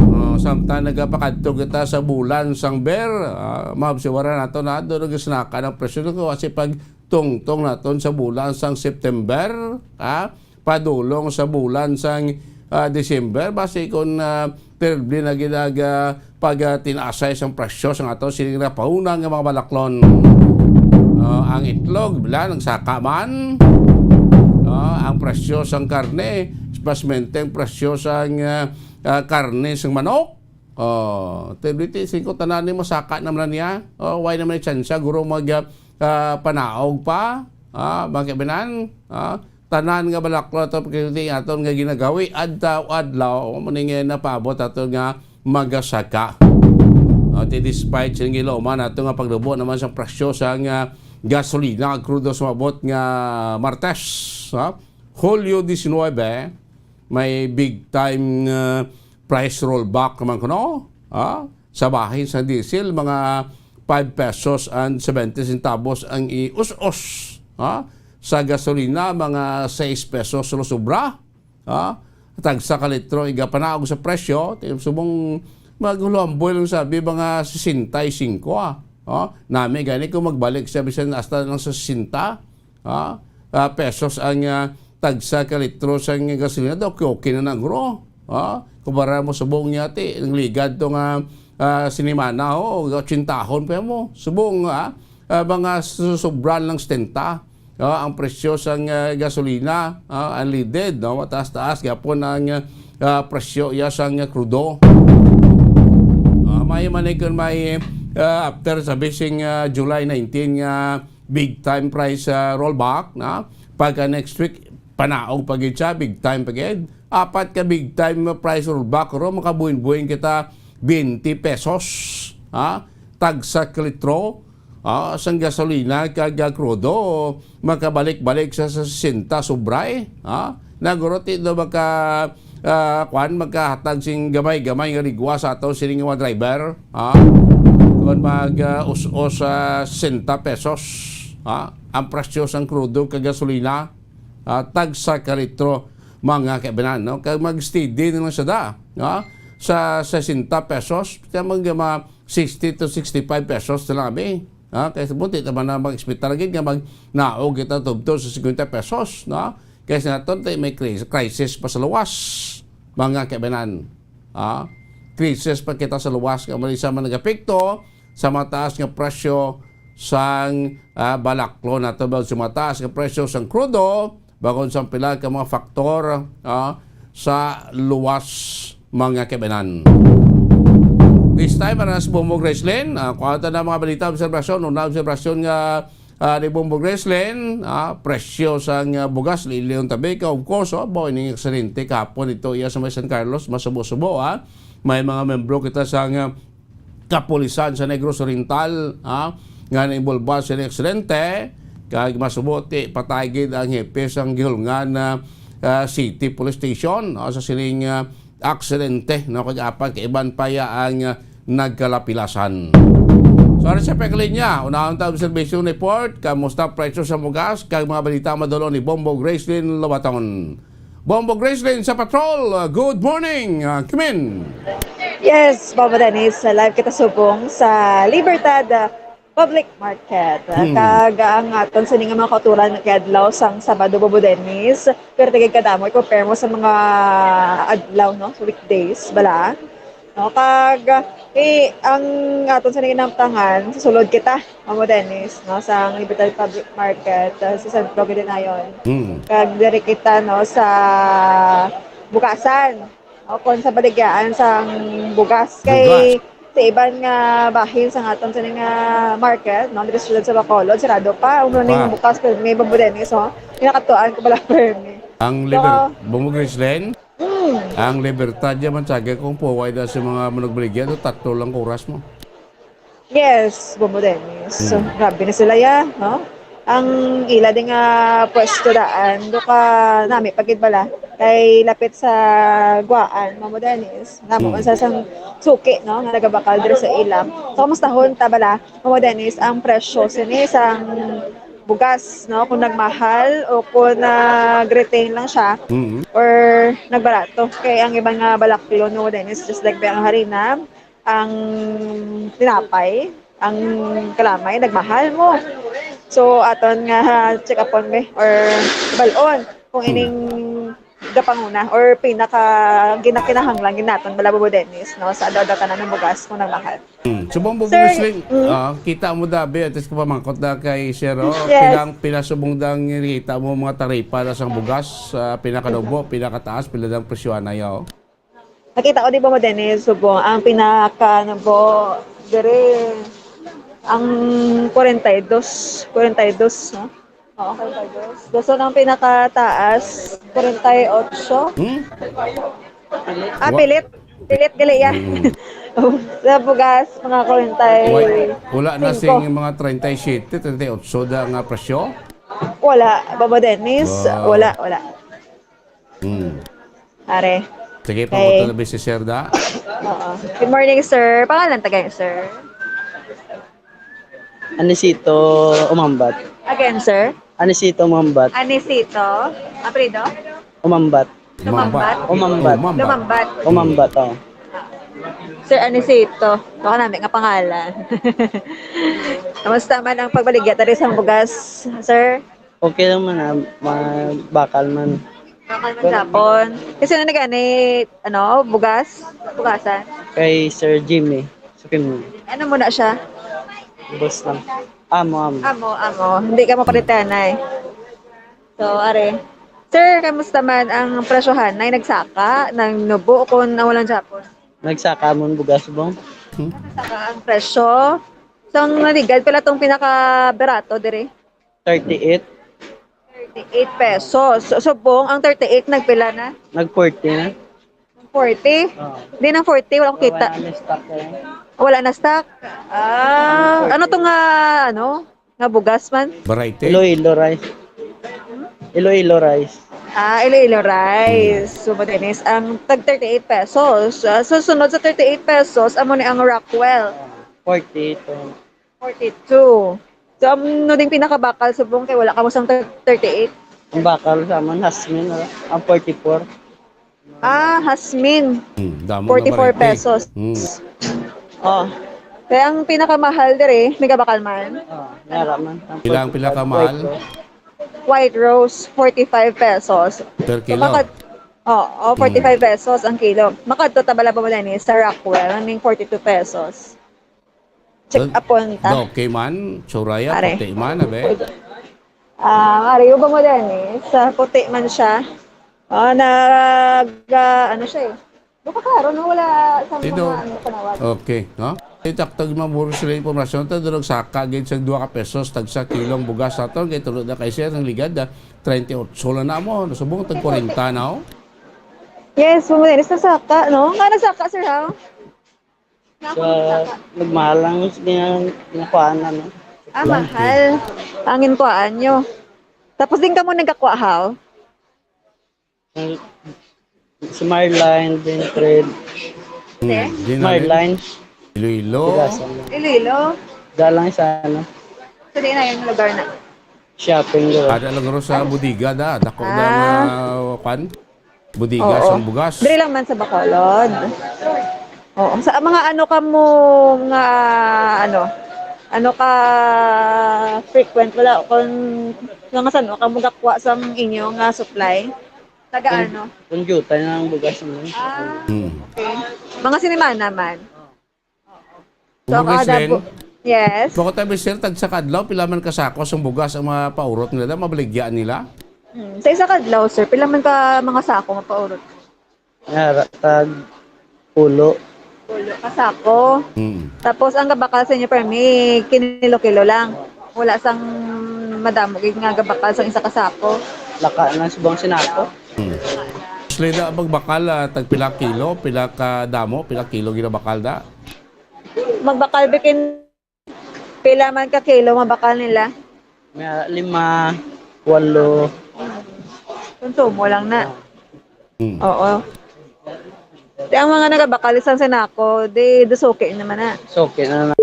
Ah, samtang nagapakadto kita sa bulan sang Ber, ah, mahabsiwaran nato na, doon nag-snackan ang presyo ko kasi pag tungtong naton sa bulan sang September, ha? Padulong sa bulan sang, ah, December, basi kon, ah, terrible na gid ang, ah, pag, ah, tinasay sang presyo sang aton sining napahuna nga mga balaklon. Ah, ang itlog, bila, nagsaka man. Ah, ang presyo sang karne, espesmente ang presyo sang, ah, ah, karne sang manok. Oh, twenty-five tanan ni masaka naman niya. Oh, why naman ni tsansa, guro, mag, ah, ah, panaog pa? Ah, mga kaibinan? Ah, tanan nga balaklon ato, pagkakita aton nga ginagawi adlaw-adlaw, amo ni nga napaabot ato nga magasaka. Ah, ti despite sa giloman nato nga paglubo naman sa presyo sa nga gasolina, ang krudo sumabot nga Martes, ha? Hulyo diecinuebe, may big time nga price rollback naman kuno, ha? Sa bahin sa diesel, mga five pesos and seventy centavos ang ius-os, ha? Sa gasolina, mga sais pesos lo sobra, ha? Tagsa ka litro, igapanaog sa presyo, ti-, subong maghulomboy lang sabi, mga sesenta y cinco, ah. Oh, nami gani kung magbalik siya bisan hasta lang sa sesenta, ah, ah, pesos ang, ah, tagsa ka litro sa gasolina, daw okay, okay na na, guro. Ah, kumpara mo subong niya, ti, ang ligad to nga, ah, sinimana, oh, otsintahon pa mo. Subong, ah, ah, mga su-, sobra lang setenta, ah, ang presyo sang, ah, gasolina, ah, unleaded, no? Mataas-taas gyapon ang, ah, presyo iya sang, ah, krudo. Ah, may man ni kun may, ah, after sa bising, ah, July nineteen nga big time price, ah, rollback, na pagka next week, panaog pa gid siya, big time pa gid. Apat ka big time price rollback, ro, makabuhin-buhin kita twenty pesos, ha? Tagsa ka litro, ah, sang gasolina kag, ah, krudo, makabalik-balik sa, sa sesenta sobra, eh, ha? Naguro ti do maka, ah, kwan, makahatag sing gamay-gamay nga ligwa sa ato sining mga driver, ha? Kung mag, ah, us-os sa sesenta pesos, ha? Ang presyo sang krudo kag gasolina, ah, tagsa ka litro, mga kaibanan, no? Kag mag-steady na lang siya da, no? Sa sesenta pesos, kaya mag, mga sixty to sixty-five pesos na lang, abi. Ah, kaya sa buti, tama na mag-expect talaga nga mag-naog kita tubto sa cincuenta pesos, no? Kaya sa naton, tay may cri-, crisis pa sa luwas, mga kaibanan. Ah, crisis pa kita sa luwas, kaya man isa man nag-epekto sa mataas nga presyo sang, ah, balaklo nato, bag sa mataas nga presyo sang krudo, bakod sa pila ka mga faktor, ah, sa luwas, mga kaibanan. This time, para sa Bumbog Wrestling, ah, kuha ta na mga balita, obserbasyon, una obserbasyon nga, ah, ni Bumbog Wrestling, ah, presyo sang, ah, bugas, liliyon tabi ka, of course, oh, boy, ning aksidente kahapon ito, iya sa may San Carlos, masubo-subo, ah. May mga membro kita sa, ah, kapulisan sa Negros Oriental, ha, nga nainvolba sa aksidente, kag masubo ti patay gid ang hepe sang gihulngan na, ah, City Police Station, no, sa sining, ah, aksidente, no, kag apat ka iban pa ya ang, ah, nagkalapilasan. So, ari sa pagkalinya, unahon ta observation report, kamusta presyo sa bugas, kag mga balita madulong ni Bombo Gracelyn Lobaton. Bombo Gracelyn sa Patrol, uh, good morning, uh, Kimin. Yes, Bombo Dennis, live kita subong sa Libertad, uh, Public Market. Uh, Hmm. Kag ang aton sini nga mga kauturan kay adlaw sang Sabado, Bombo Dennis, pero tigig kadamo i-compare mo sa mga adlaw, no, sa weekdays bala. No, kag, eh, ang aton sa ginamtangan, sa sulod kita, Mamo Dennis, no, sa Libertad Public Market, uh, sa San Pedro Guilinayon. Mm. Kag diri kita, no, sa bugasan. O kung sa baligyaan sang bugas. Kay Bugas. sa iban nga bahin sa aton sa nga market, no, diri sa siyudad sa Bacolod, sarado pa. Ang Pa. Bukas, pero may Mamo Dennis, oh. Pinakatuan ko pala, permi. Ang So, liber-, Bombo Gracelyn? Mm. Ang Libertad ya man sa kung puway na sa mga manugbaligya, no, tatlo lang ka oras mo. Yes, Bombo Dennis. So, Mm. grabe na sila ya, no? Ang ila din nga pwesto daan, do ka nami pagid bala. Kay lapit sa Guaan, Mamo Dennis. Namo Mm. man sa sang suki, no? Nga nagabakal diri sa ila. So, kamustahon ta bala, Mamo Dennis, ang presyo sini sang bugas, no? Kung nagmahal o kung nag-retain lang siya Mm. or nagbarato. Kay ang iban nga balaklon, Mamo Dennis, just like ang harina, ang tinapay, ang kalamay, nagmahal mo. So, aton nga check upon me or balon kung Hmm. ining gapanguna or pinaka ginakinahanglan gid naton bala, Bombo Dennis, no, sa adlaw-adlaw tanan ng bugas kung nagmahal. Hmm. Subong, Bombo Sir, Gracelyn, mm. ah, kita mo dabi, at least kapamangkot na kay Sir, oh, Yes. pilang, pila subong dang nakita mo mga taripa na sang bugas, ah, pinakanubo, pinakataas, pila dang presyo na yaw? Nakita ko, di ba, Mamo Dennis, subong, ang pinaka, ano po, diri, ang forty-two, forty-two, no? Oo, forty-two. Gusto ng pinakataas, forty-eight. Hmm? Ah, Wa- pilit. Pilit, gali, ya. Mm. Sa bugas, mga forty-eight. Wala, wala na sing mga treinta y siete, treinta y ocho da nga presyo? Wala, Bombo Dennis. Wow. Wala, wala. Hmm. Are. Sige, Okay. pangutana na si Sir da. Oo. Good morning, sir. Pangalan ta gani, sir? Anisito Umambat. Again, sir? Anisito Umambat. Anisito? Aprido? Umambat. Lumambat? Umambat. Umambat. Lumambat. Umambat, oh. Sir Anisito. Baka nami nga pangalan. Kamusta man ang pagbaligya ta diri sa bugas, sir? Okay lang man, ah, ma-, bakal man. Bakal man gapon. Kasi na gani, ano, bugas? Bugasan? Kay Sir Jimmy. Sukim. Ano mo na siya? Boss lang. Amo, amo. Amo, amo. Hindi ka maparitenay. So, are. Sir, kamusta man ang presyohan? Ay nagsaka, nang nubo, kung nawalan gapon? Nagsaka mo ang bugas, bong? Nagsaka ang presyo. So, ang naligad pala tong pinakabarato diri? Thirty-eight. Thirty-eight pesos. So, subong, ang thirty-eight nagpila na? Nag forty na. Forty? Oo. Di, nang forty, wala ko kita. Wala na stock eh. Wala na stock? Ah, ano to nga, ano? Nga bugas man? Variety? Iloilo rice. Iloilo rice. Ah, Iloilo rice. Hmm. So, Mamo Dennis, ang tag thirty-eight pesos. Ah, so, sunod sa thirty-eight pesos, amo ni ang Rockwell. Forty-two. Forty-two. So, ano ding pinakabakal subong kay wala ka mo sang thirty-eight? Ang bakal sa amon, Hasmin, oh. Ang forty-four. Ah, Hasmin. Hmm, damo nga forty-four variety. Pesos. Hmm. Oh. Kaya ang pinakamahal diri, may gabakal man? Oh, meron man. Ang Pila ang forty-five pinakamahal? White Rose. White Rose, forty-five pesos. Per So, kilo? makad-, oh, oh, Hmm. forty-five pesos ang kilo. Makadto ta bala, Mamo Dennis, sa Rockwell, ang ning forty-two pesos. Check Dun, upon ta. Okay man, suraya, Are. Puti man, abe. Ah, are, uba mo din eh. Sa puti man siya. Ah, nag, ah, ano siya eh. Buka klaro, no? Wala sa Sino? mga ano, panawag. Okay, no? Itaktag mo, puro sila impormasyon. Ito, doon nagsaka, gid sa dua ka pesos, tagsa kilong bugas nato. Kay tulad na kay sir, ang ligad, ah, treinta y ocho lang na mo. Nasubong, tag kwarenta na, oh. Yes, Mamo Dennis, nasaka, no? Nga nasaka, sir, ha? Sa nagmahal lang yung gina-, ginakuhaan namin. Ah, mahal. Ang inkuhaan nyo. Tapos din kamo nagkakuha, haw? Ang, si Marline, din Fred. Hmm, Sir? Di na rin. Marline. Iloilo. Bigasan lang. Iloilo? Galang sa ano? Sa di na yung lugar na. Shopping doon. Ada lang ro sa bodega da. Dako na Ah. nga, kwan? Bodega Oo. sang bugas. Diri lang man sa Bacolod. Oo. Sa mga ano ka mo nga, ano, ano ka frequent, wala, kung nga saan ka mo gakwa sang inyo nga supply? Taga Kung, ano? Kung jutay na ang bugas mo. Ah, Hmm. okay. Mga sinimana man. So, Mga kada Glenn, bu-, yes. Bako tayo, sir, tag sa kadlaw, pila man ka sako sang bugas ang mga paurot nila, mabaligya nila? Hmm. Sa isa kadlaw, sir, pila man ka mga sako mapaurot? Yara, tag pulo. Pulo ka sako. Hmm. Tapos, ang gabakal sa inyo, permi, kinilo-kilo lang. Wala sang madamo gid nga gabakal sang isa ka sako. Laka na subong sinako. Hmm. Sila da magbakal, ah, tag pila kilo, pila ka damo, pila kilo ginabakal da? Magbakal bikin pila man ka kilo mabakal nila? May lima, walo. Konsumo lang na. Hmm. Oo. Di ang mga nagabakal isang sinako, di dusuki naman na. Suki na na.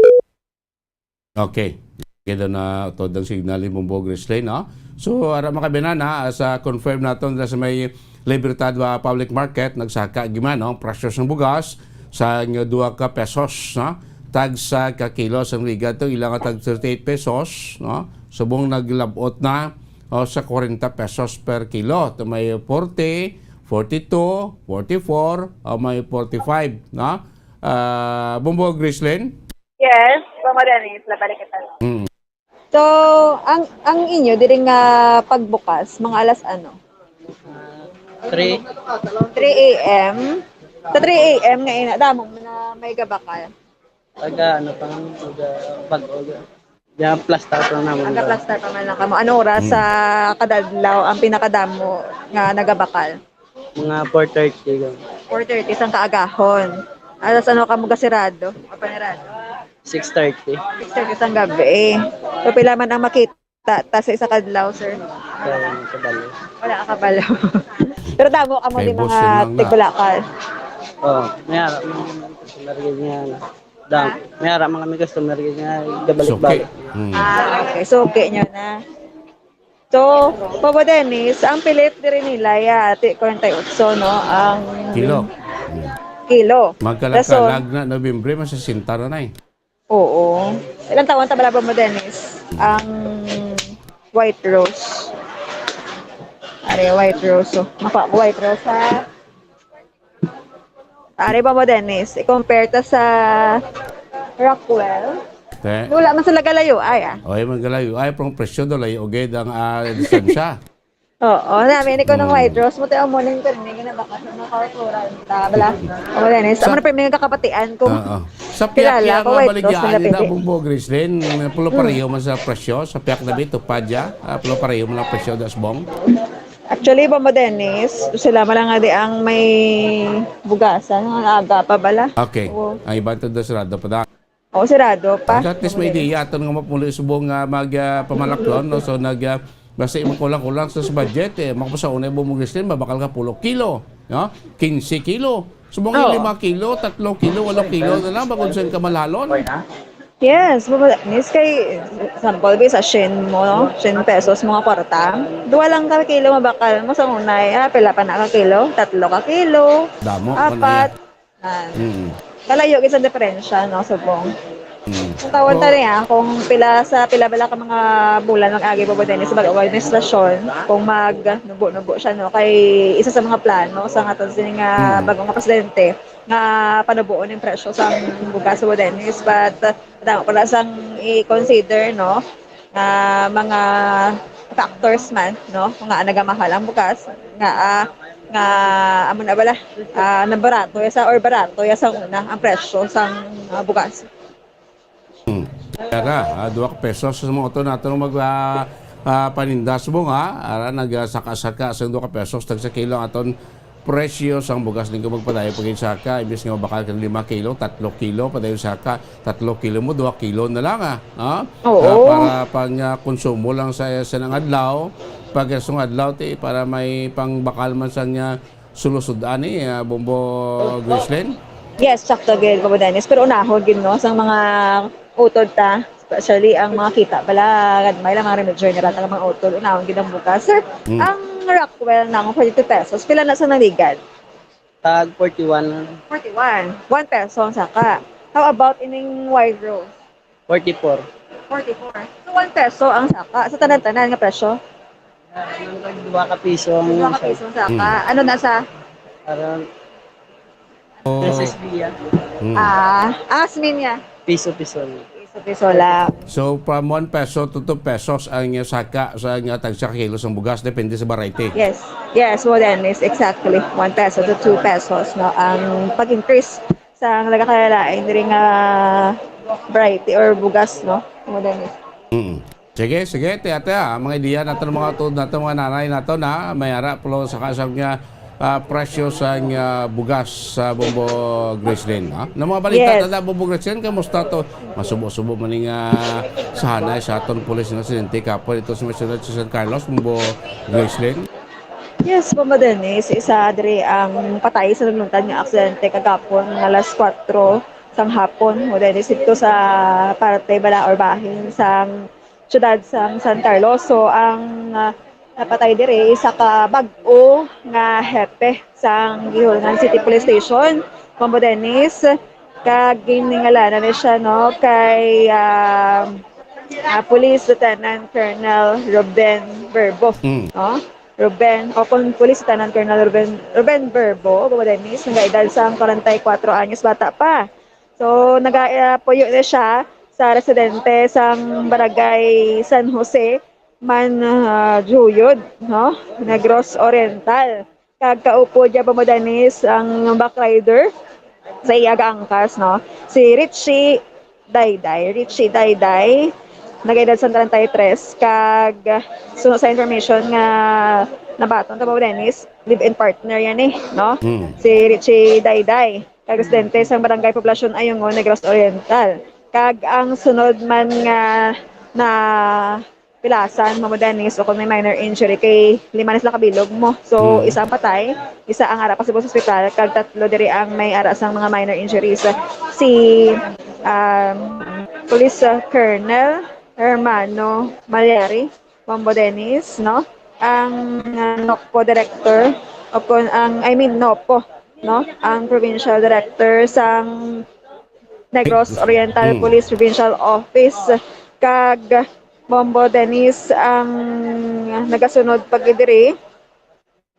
Okay. Kaya na to ang signal ni Bumbo Grisley, no? So, ara, mga kabinana, as, ah, confirm naton sa may Libertad, ah, Public Market, nagsaka gid man, no? Presyo sang bugas sa inyo dua ka pesos, no? Tag sa ka kilo sang ligad to, ilang tag thirty-eight pesos, no? Subong naglabot na, o, sa forty pesos per kilo. To may forty, forty-two, forty-four, o may forty-five, no? Ah, Bumbo Grislin? Yes, Bumbo Dennis, labalik kita. Mm. So, ang, ang inyo diri nga pagbukas, mga alas ano? Three. Three A M. Sa three A M nga ina, damo na may gabakal. Taga, ano pa nga, taga, bag-o, taga, diyan, plastar pa naman. Taga plastar pa man lang kamo. Ano oras Hmm. sa kadadlaw ang pinakadamo nga nagabakal? Mga four thirty lang. Four thirty sang kaagahon. Alas ano kamo gasirado? Kapanirado? Six thirty. Six thirty sang gabi. So, pila man ang makita ta sa isa kadlaw, sir? Wala ka kabalo. Wala ka kabalo. Pero damo kamo Kay di boss mga yun lang na. Tigbalakal. Oh, may ara, may customer gid nga, ano. Dam, Ha? May ara man kami customer gid nga gabalik-balik. Suki. Hmm. Ah, okay. Suki nyo na. So, Papa Dennis, ang pilit diri nila ya, ati forty-eight, no? Ang Kilo. Hmm. Kilo. Magkalakalag Rason. Na, Nobyembre, masasenta na na eh. Oo. Ilang taon ta bala ba mo, Dennis? Ang White Rose. Are, White Rose, oh. Makuha ko White Rose, ha? Are ba mo, Dennis? I-compare ta sa Rockwell. Te. Wala man sila galayo, ay, ah. Oy, man galayo. Ay, pero ang presyo daw, layo, okay, ang, ah, distansya. Oo, namin ko ng Hmm. White Rose mo, te, ang morning ko rin, may ginabakasyon ng kultura. Bala, ako din, eh. Sa Sa mga pirmi nga kakapatian ko. Oo. Sa Kilala piyak-piyak ko, nga White Rose baligya, na ano na, napili. Bumbo Grislin, pulo Hmm. pareho man sa presyo, sa piyak na bito, padya, ah, pulo pareho man ang presyo, das bong. Actually, Bumbo Dennis, sila man lang nga di ang may bugasan, ang aga pa bala. Okay. Oo. Ang iba to, desirado pa da. Oo, sirado pa. At least may idea aton nga mapulo subong nga mag, ah, pamalaklon, no? So, nag, ah, basta imong kulang-kulang sa, sa budget, eh, makapasaunay mo mong Gristin, mabakal ka pulo kilo, no? Quince kilo. Subong yung Oo. Lima kilo, tatlo kilo, walo kilo na lang, bakod sa kamalhalon. Yes, mabakal. Miss, kay, sample, bi, sa Shein mo, no? Shein pesos, mga kwarta. Duwa lang ka kilo, mabakal mo sa unay. Ah, pila pa na ka kilo? Tatlo ka kilo. Damo, Apat. Ano yan? Yan. Mm. Kalayo gid sa diferensya, no, subong. Mm. Ang tawag ta niya, kung pila sa, pila bala ka mga bulan mag-agi pa ba din sa bag-o administrasyon, kung mag-nubo-nubo siya, no, kay isa sa mga plano sa nga to sini nga Mm. bag-o nga presidente nga panubuon yung presyo sa bugas sa Bodenis, but, uh, damo pala sang i-consider, no? Nga mga factors man, no? Nga nagamahal ang bugas, nga, ah, nga amo na bala, ah, nabarato ya sa, or barato ya sa una ang presyo sang, ah, bugas. Hmm. Ara, ah, duha ka pesos sa mga auto nato mag, ah, ah, paninda subong, ha? Ara, nag, ah, saka-saka sa duha ka pesos tag sa kilo ang aton presyo sang bugas. Di ko magpadayon pag saka, imbis nga mabakal ka lima kilo, tatlo kilo, padayon saka, tatlo kilo mo, duha kilo na lang, ah. Ha? Oo. Ah, para pang, ah, konsumo lang sa, sa nang adlaw, pag sa adlaw, ti, para may pangbakal man sa nga sulusod ani, ah, Bombo Grislin? Yes, sakto gid, Bobo Dennis. Pero unahon gid, no, sang mga utod ta, especially ang mga kita pala, may lang mga remedyo nga rata nga mga utod, unahon gid ang bugas. Sir, Mm. ang Rockwell na akong forty-two pesos, pila na sa naligan? Tag forty-one. Forty-one. One peso ang saka. How about ining White Rose? Forty-four. Forty-four. So, one peso ang saka sa tanan-tanan nga presyo? Anong tag dua ka piso ang Dua ka isa? Piso ang saka. Hmm. Ano na sa? Parang Oh. S S B, ah. Hmm. Ah, asmin niya. Piso-piso lang. Piso-piso lang. So, from one peso to two pesos ang, uh, saka sa, uh, tagsa ka kilo sang bugas, depende sa variety. Yes. Yes, Bobo Dennis, exactly. One peso to two pesos, no, ang pag-increase sa nagakalain diri nga variety or bugas, no, Bobo Dennis. Mm. Sige, sige, te, ate, ah, mga ideya nato, mga tuod nato, mga nanay nato na may ara pulo sa kasang nga, ah, presyo sang, ah, bugas sa Bombo Gracelyn, ha? Na mga balita Yes. Tada Bombo Gracelyn, kamusta to? Masubo-subo man ning, ah, sahanay sa aton pulis nga residente kapon ito sa may siyudad sa San Carlos, Bombo Gracelyn. Yes, Bombo Dennis, isa diri ang patay sa nagluntad nga aksidente kagapon nga alas kuwatro sang hapon, Bombo Dennis, dito sa parte bala or bahin sang siyudad sang San Carlos. So, ang, ah, napatay diri, isa ka bag-o nga hepe sang Guihulngan City Police Station, Bombo Dennis, kag giningalanan ni siya, no, kay, ah, ah, Police Lieutenant Colonel Ruben Verbo, Mm. no? Ruben, o kung Police Lieutenant Colonel Ruben, Ruben Verbo, Bombo Dennis, nagaedad sang kwarenta y kuwatro anyos, bata pa. So, naga-, ah, puyo na siya sa residente sang Barangay San Jose, man, ah, Juyod, no? Negros Oriental. Kag kaupod niya, Bombo Dennis, ang backrider sa iya gaangkas, no? Si Richie Dayday. Richie Dayday, nag-edad sa treinta y tres, kag suno sa information nga nabaton ta, Bombo Dennis, live-in partner yan eh, no? Hmm. Si Richie Dayday, kag residente sang Barangay Poblacion Ayungon, Negros Oriental. Kag ang sunod man nga na pilasan, Bombo Dennis, o kung may minor injury, kay lima na sila kabilog mo. So, Hmm. isa ang patay, isa ang ara pa sa ospital, kag tatlo diri ang may ara sang mga minor injuries. Si, um, Police, uh, Colonel Hermano Malyari, Bombo Dennis, no? Ang, uh, NOPPO Director, o kung ang, I mean, NOPPO, no? Ang Provincial Director sang Negros Oriental Hmm. Police Provincial Office, kag Bombo Dennis, ang nagasunod pa gid diri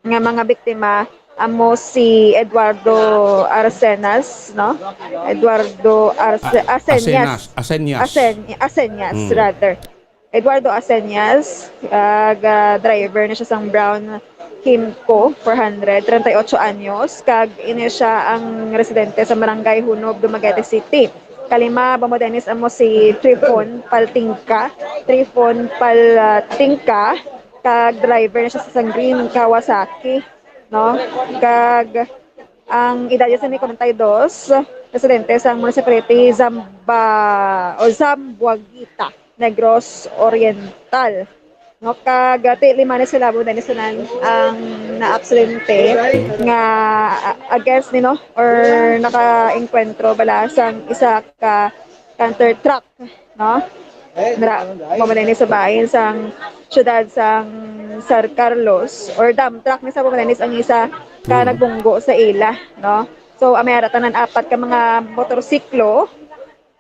nga mga biktima amo si Eduardo Arcenas, no? Eduardo Arce-, A-, Aceñas. Aceñas, Aceñas. Acen-, Aceñas, Mm. rather. Eduardo Aceñas, ah, ga-, driver na siya sang brown Himco four hundred, treinta y ocho anyos, kag ini siya ang residente sa Barangay Hunob, Dumaguete City. Kalima, Bombo Dennis, amo si Trifon Paltingka. Trifon Paltingka, kag driver na siya sa sang green Kawasaki, no? Kag ang edad niya sa may kwarenta y dos, residente sa municipality Zamba-, o Zamboanguita, Negros Oriental. No, kag, ah, ti-, lima na sila, Bombo Dennis, tanan ang naaksidente nga, ah, against ni, no, or nakaengkwentro bala sang isa ka canter truck, no? Nara, Bombo Dennis, sa bahin sang siyudad sang San Carlos, or dump truck ni sa, Bombo Dennis, ang isa ka Hmm. nagbunggo sa ila, no? So, ah, may ara tanan apat ka mga motorsiklo,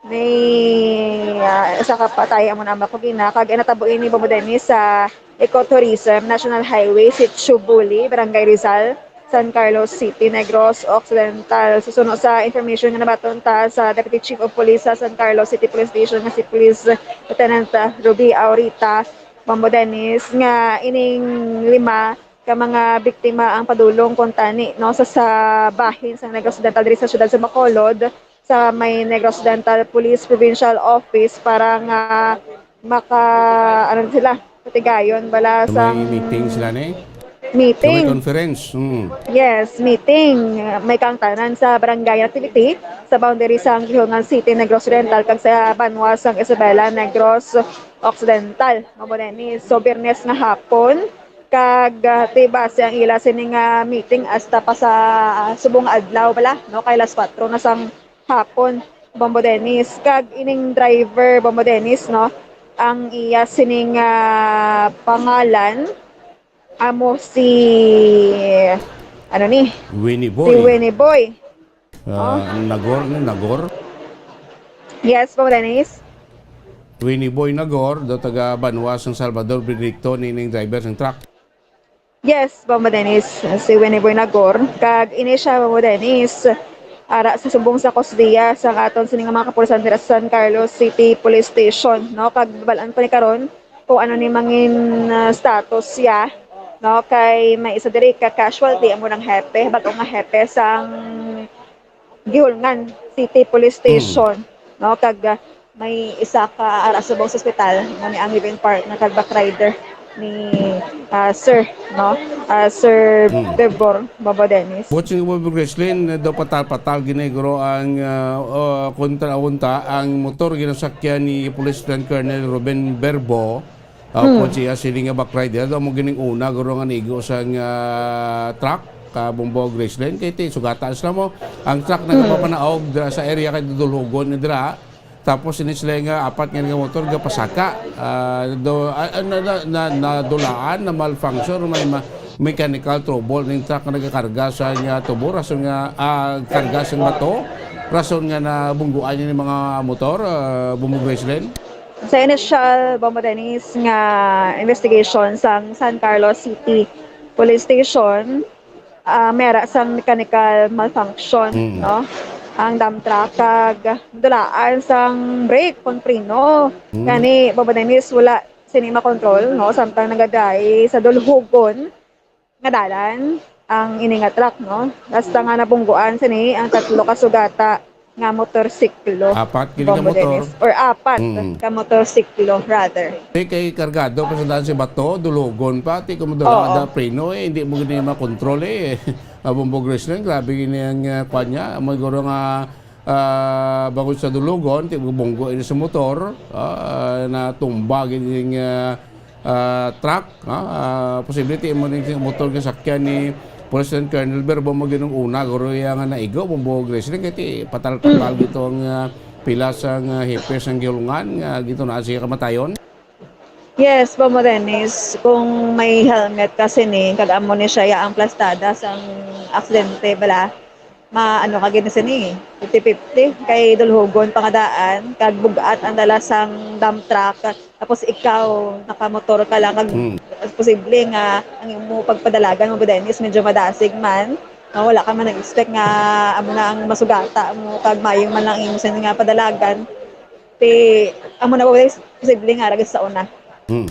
may, ah, isa ka patay amo na makugina, kag natabo ini, Bombo Dennis, sa Ecotourism National Highway, Sitio Buli, Barangay Rizal, San Carlos City, Negros Occidental. Susuno sa information nga nabaton ta sa Deputy Chief of Police sa San Carlos City Police Station nga si Police Lieutenant, ah, Ruby Aurita, Bombo Dennis, nga ining lima ka mga biktima ang padulong kuntani, no, sa, sa bahin sa Negros Occidental diri sa siyudad sa Bacolod, sa may Negros Occidental Police Provincial Office para nga maka, ano sila, patigayon bala May sang meeting sila ni? Meeting. Sa may conference. Hmm. Yes, meeting. May kaangtanan sa barangay activity sa boundary sang Guihulngan City, Negros Oriental, kag sa banwa sang Isabela, Negros Occidental. Bombo Dennis. So, Biyernes nga hapon, Kag, ah, ti base ang ila sini nga meeting hasta pa sa, ah, subong nga adlaw bala, no? Kay alas kuwatro na sang hapon, Bombo Dennis. Kag ining driver, Bombo Dennis, no? Ang iya sining, ah, pangalan, amo si, ano ni? Winnie Si Boy. Winnie Boy. Ah, Oh. Nagor, ni Nagor? Yes, Bombo Dennis. Winnie Boy Nagor, daw taga Banwa sang Salvador Benedicto, nining driver sang truck. Yes, Bombo Dennis, si Winnie Boy Nagor. Kag ini siya, Bombo Dennis, ara sa subong sa kustodiya sang aton sini nga mga kapulisan dira sa San Carlos City Police Station, no? Kag bal-an pa ni karon kung ano ni mangin, ah, status siya, no? Kay may isa diri ka casualty, amo nang hepe, bag-o nga hepe sang Gihulngan City Police Mm. Station, no? Kag, ah, may isa ka ara subong sa ospital, nga ni ang live-in partner kag back rider ni, ah, Sir, no? Ah, Sir Mm. Debor Baba Dennis. Buot sing Bobby Greslen, daw patal-patal gini guro ang, ah, ah, kontra unta ang motor ginasakyan ni Police Lieutenant Colonel Ruben Berbo. Ah, Hmm. Upod siya sini nga back rider, daw mo gining una guro nga nigo sang, ah, truck, ka Bombo Greslen, kay ti sugata sila mo, ang truck Hmm. nagapapanaog dira sa area kay dudulhugon na dira. Tapos ini sila nga apat nga, nga motor gapasaka. Ah, do, ah, ah, na, na, na, nadulaan, na malfunction, may ma-, mechanical trouble ning truck nga nagakarga sa nga tubo, rason nga, ah, karga sa bato, rason nga nabungguan niya ni mga motor, ah, Bombo Greslen. Sa initial, Bombo Dennis, nga investigation sang San Carlos City Police Station, ah, may ara sang mechanical malfunction, Mm. no? Ang dump truck kag dulaan sang brake kon preno. Mm. Gani, Bombo Dennis, wala sini makontrol, no? Samtang nagadahi sa dulhugon nga dalan ang ini nga truck, no? Hasta nga nabungguan sini ang tatlo ka sugata nga motorsiklo, Apat gid ka Bombo motor. Dennis, or apat Mm. ka motorsiklo, rather. Eh, kay kargado pa sa daan si bato, dulhugon pa, ti kung madula Oo. Ada preno, eh, hindi mo gini makontrol, eh. Ah, Bombo Greslen, grabe gini ang, ah, kwan niya. Amo guro nga, ah, bangod sa dulhugon, ti bunggo ini sa motor, ah, natumba gini ang, ah, ah, truck, ah, ah, posible ti imo ning motor nga sakyan ni Police Lieutenant Colonel Berbo mo ginung una, guro iya nga naigo, Bombo Greslen, kay ti patal-patal Mm. gito ang, ah, pila sang, ah, hepe sang gihulungan nga gito na siya kamatayon. Yes, Bombo Dennis, kung may helmet kasi ni, kag amo ni siya ya ang plastada sang aksidente, bala, ma-, ano ka gid sini, fifty fifty, kay dulhugon pa nga daan, kag bug-at ang dala sang dump truck, tapos ikaw, nakamotor ka lang, kag Hmm. posible nga ang imo pagpadalagan mo, Dennis, medyo madasig man, nga wala ka man nag-expect nga amo na ang masugata mo, kag mayo man lang imo sini nga padalagan, ti amo na, posible nga ragis sa una. Hmm.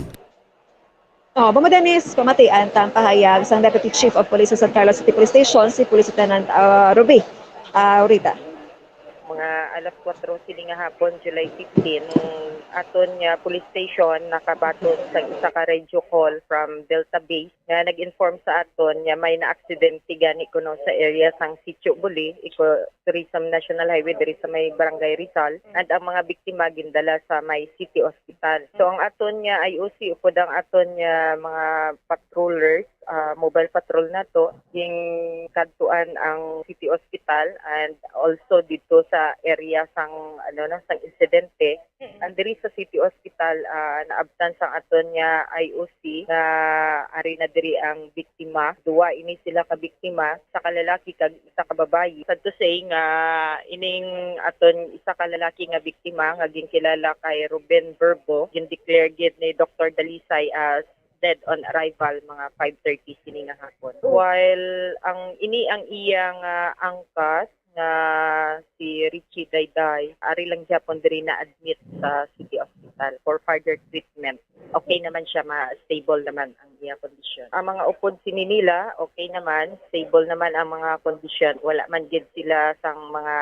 Oh, Bombo Dennis, pamatian ta ang pahayag sang Deputy Chief of Police sa San Carlos City Police Station, si Police Lieutenant, ah, Ruby, ah, Rita. Mga alas kuwatro sini nga hapon, July fifteen, aton nga police station nakabaton sang isa ka radio call from Delta Base nga nag-inform sa aton nga may naaksidente gani kuno sa area sang Sitio Buli, Eco Tourism National Highway diri sa may Barangay Rizal, and ang mga biktima gindala sa may City Hospital. So, ang aton nga I O C upod ang aton nga mga patrollers, ah, mobile patrol nato, ginkadtuan ang City Hospital and also dito sa area sang, ano, no, sang insidente. Mm. And diri sa City Hospital, ah, naabtan sang aton nga I O C nga ari na diri ang biktima. Duwa ini sila ka biktima, isa ka lalaki kag isa ka babayi. Sad to say nga ining aton isa ka lalaki nga biktima nga ginkilala kay Ruben Verbo, gindeclare gid ni Doktor Dalisay as dead on arrival mga five thirty sini nga hapon. While ang, ini ang iya nga angkas nga si Richie Dayday, ari lang gyapon diri na-admit sa City Hospital for further treatment. Okay naman siya, ma-, stable naman ang iya kondisyon. Ang mga upod sini nila, okay naman, stable naman ang mga kondisyon. Wala man gid sila sang mga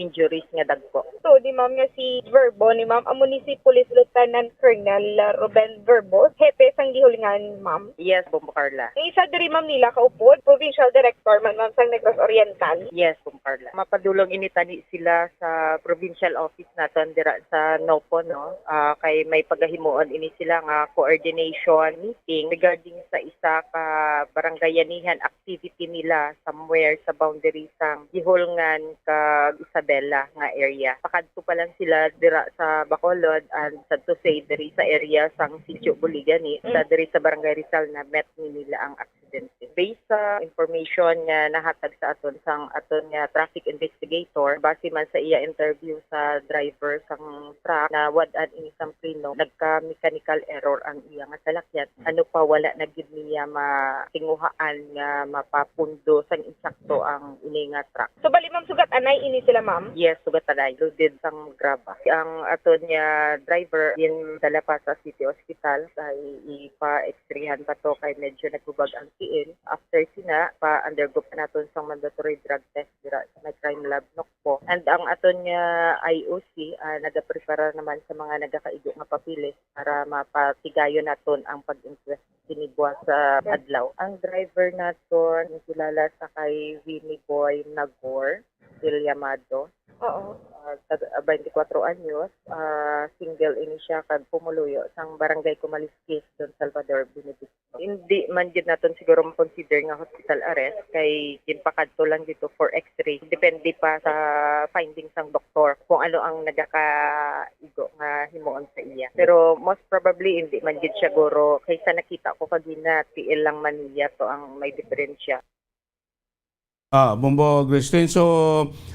injuries nga dagko. So, di ma'am nga si Verbo, ni ma'am, amo ni si Police Lieutenant Colonel Ruben Verbo, hepe sang gihulingan, ma'am? Yes, Bombo Carla. Ang isa diri, ma'am, nila kaupod, provincial director man, ma'am, sang Negros Oriental? Yes, Bombo Carla. Mapadulong ini tani sila sa provincial office naton dira sa Nopo, no? Ah, Ah, kay may pagahimuon ini sila nga coordination meeting regarding sa isa ka barangayanihan activity nila somewhere sa boundary sang Gihulngan kag Isabela nga area. Pakadto pa lang sila dira sa Bacolod, and sad to say, diri sa area sang Sitio Buligani, sa diri sa Barangay Rizal na met ni nila ang aksidente. Based sa information nga nahatag sa aton sang aton nga traffic investigator, base man sa iya interview sa driver sang truck, nawad-an ini sang preno, nagka-mechanical error ang iya nga salakyan. Ano pa, wala na gid niya matinguhaan nga mapapundo sang insakto ang ini nga truck. So, bali, ma'am, sugat anay ini sila, ma'am? Yes, sugat anay. Loaded sang graba. Ang aton nga driver, gindala pa sa city hospital kay ipa-X-rayhan pa to kay medyo nagubag ang tiil. After sina, pa-undergo pa naton sang mandatory drug test dira sa may crime lab, Nocpo. And ang aton nga I O C, ah, nagaprepara naman sa mga nagakaigo nga papeles para mapatigayon naton ang pag-inquest sini buwas sa adlaw. Ang driver naton, kilala sa kay Winnie Boy Nagor del Yamado. Oo. Ah, tag-, ah, twenty-four anyos, ah, single ini siya kag pumuluyo sang Barangay Kumaliskis, Don Salvador, Benedicto. Hindi man gid naton siguro ma-consider nga hospital arrest kay ginpakadto lang dito for X-ray. Depende pa sa findings sang doktor kung ano ang nagakaigo nga himuon sa iya. Pero most probably, hindi man gid siya guro kay sa nakita ko kagina, tiil lang man niya to ang may diferensya. Ah, Bombo Gristin. So,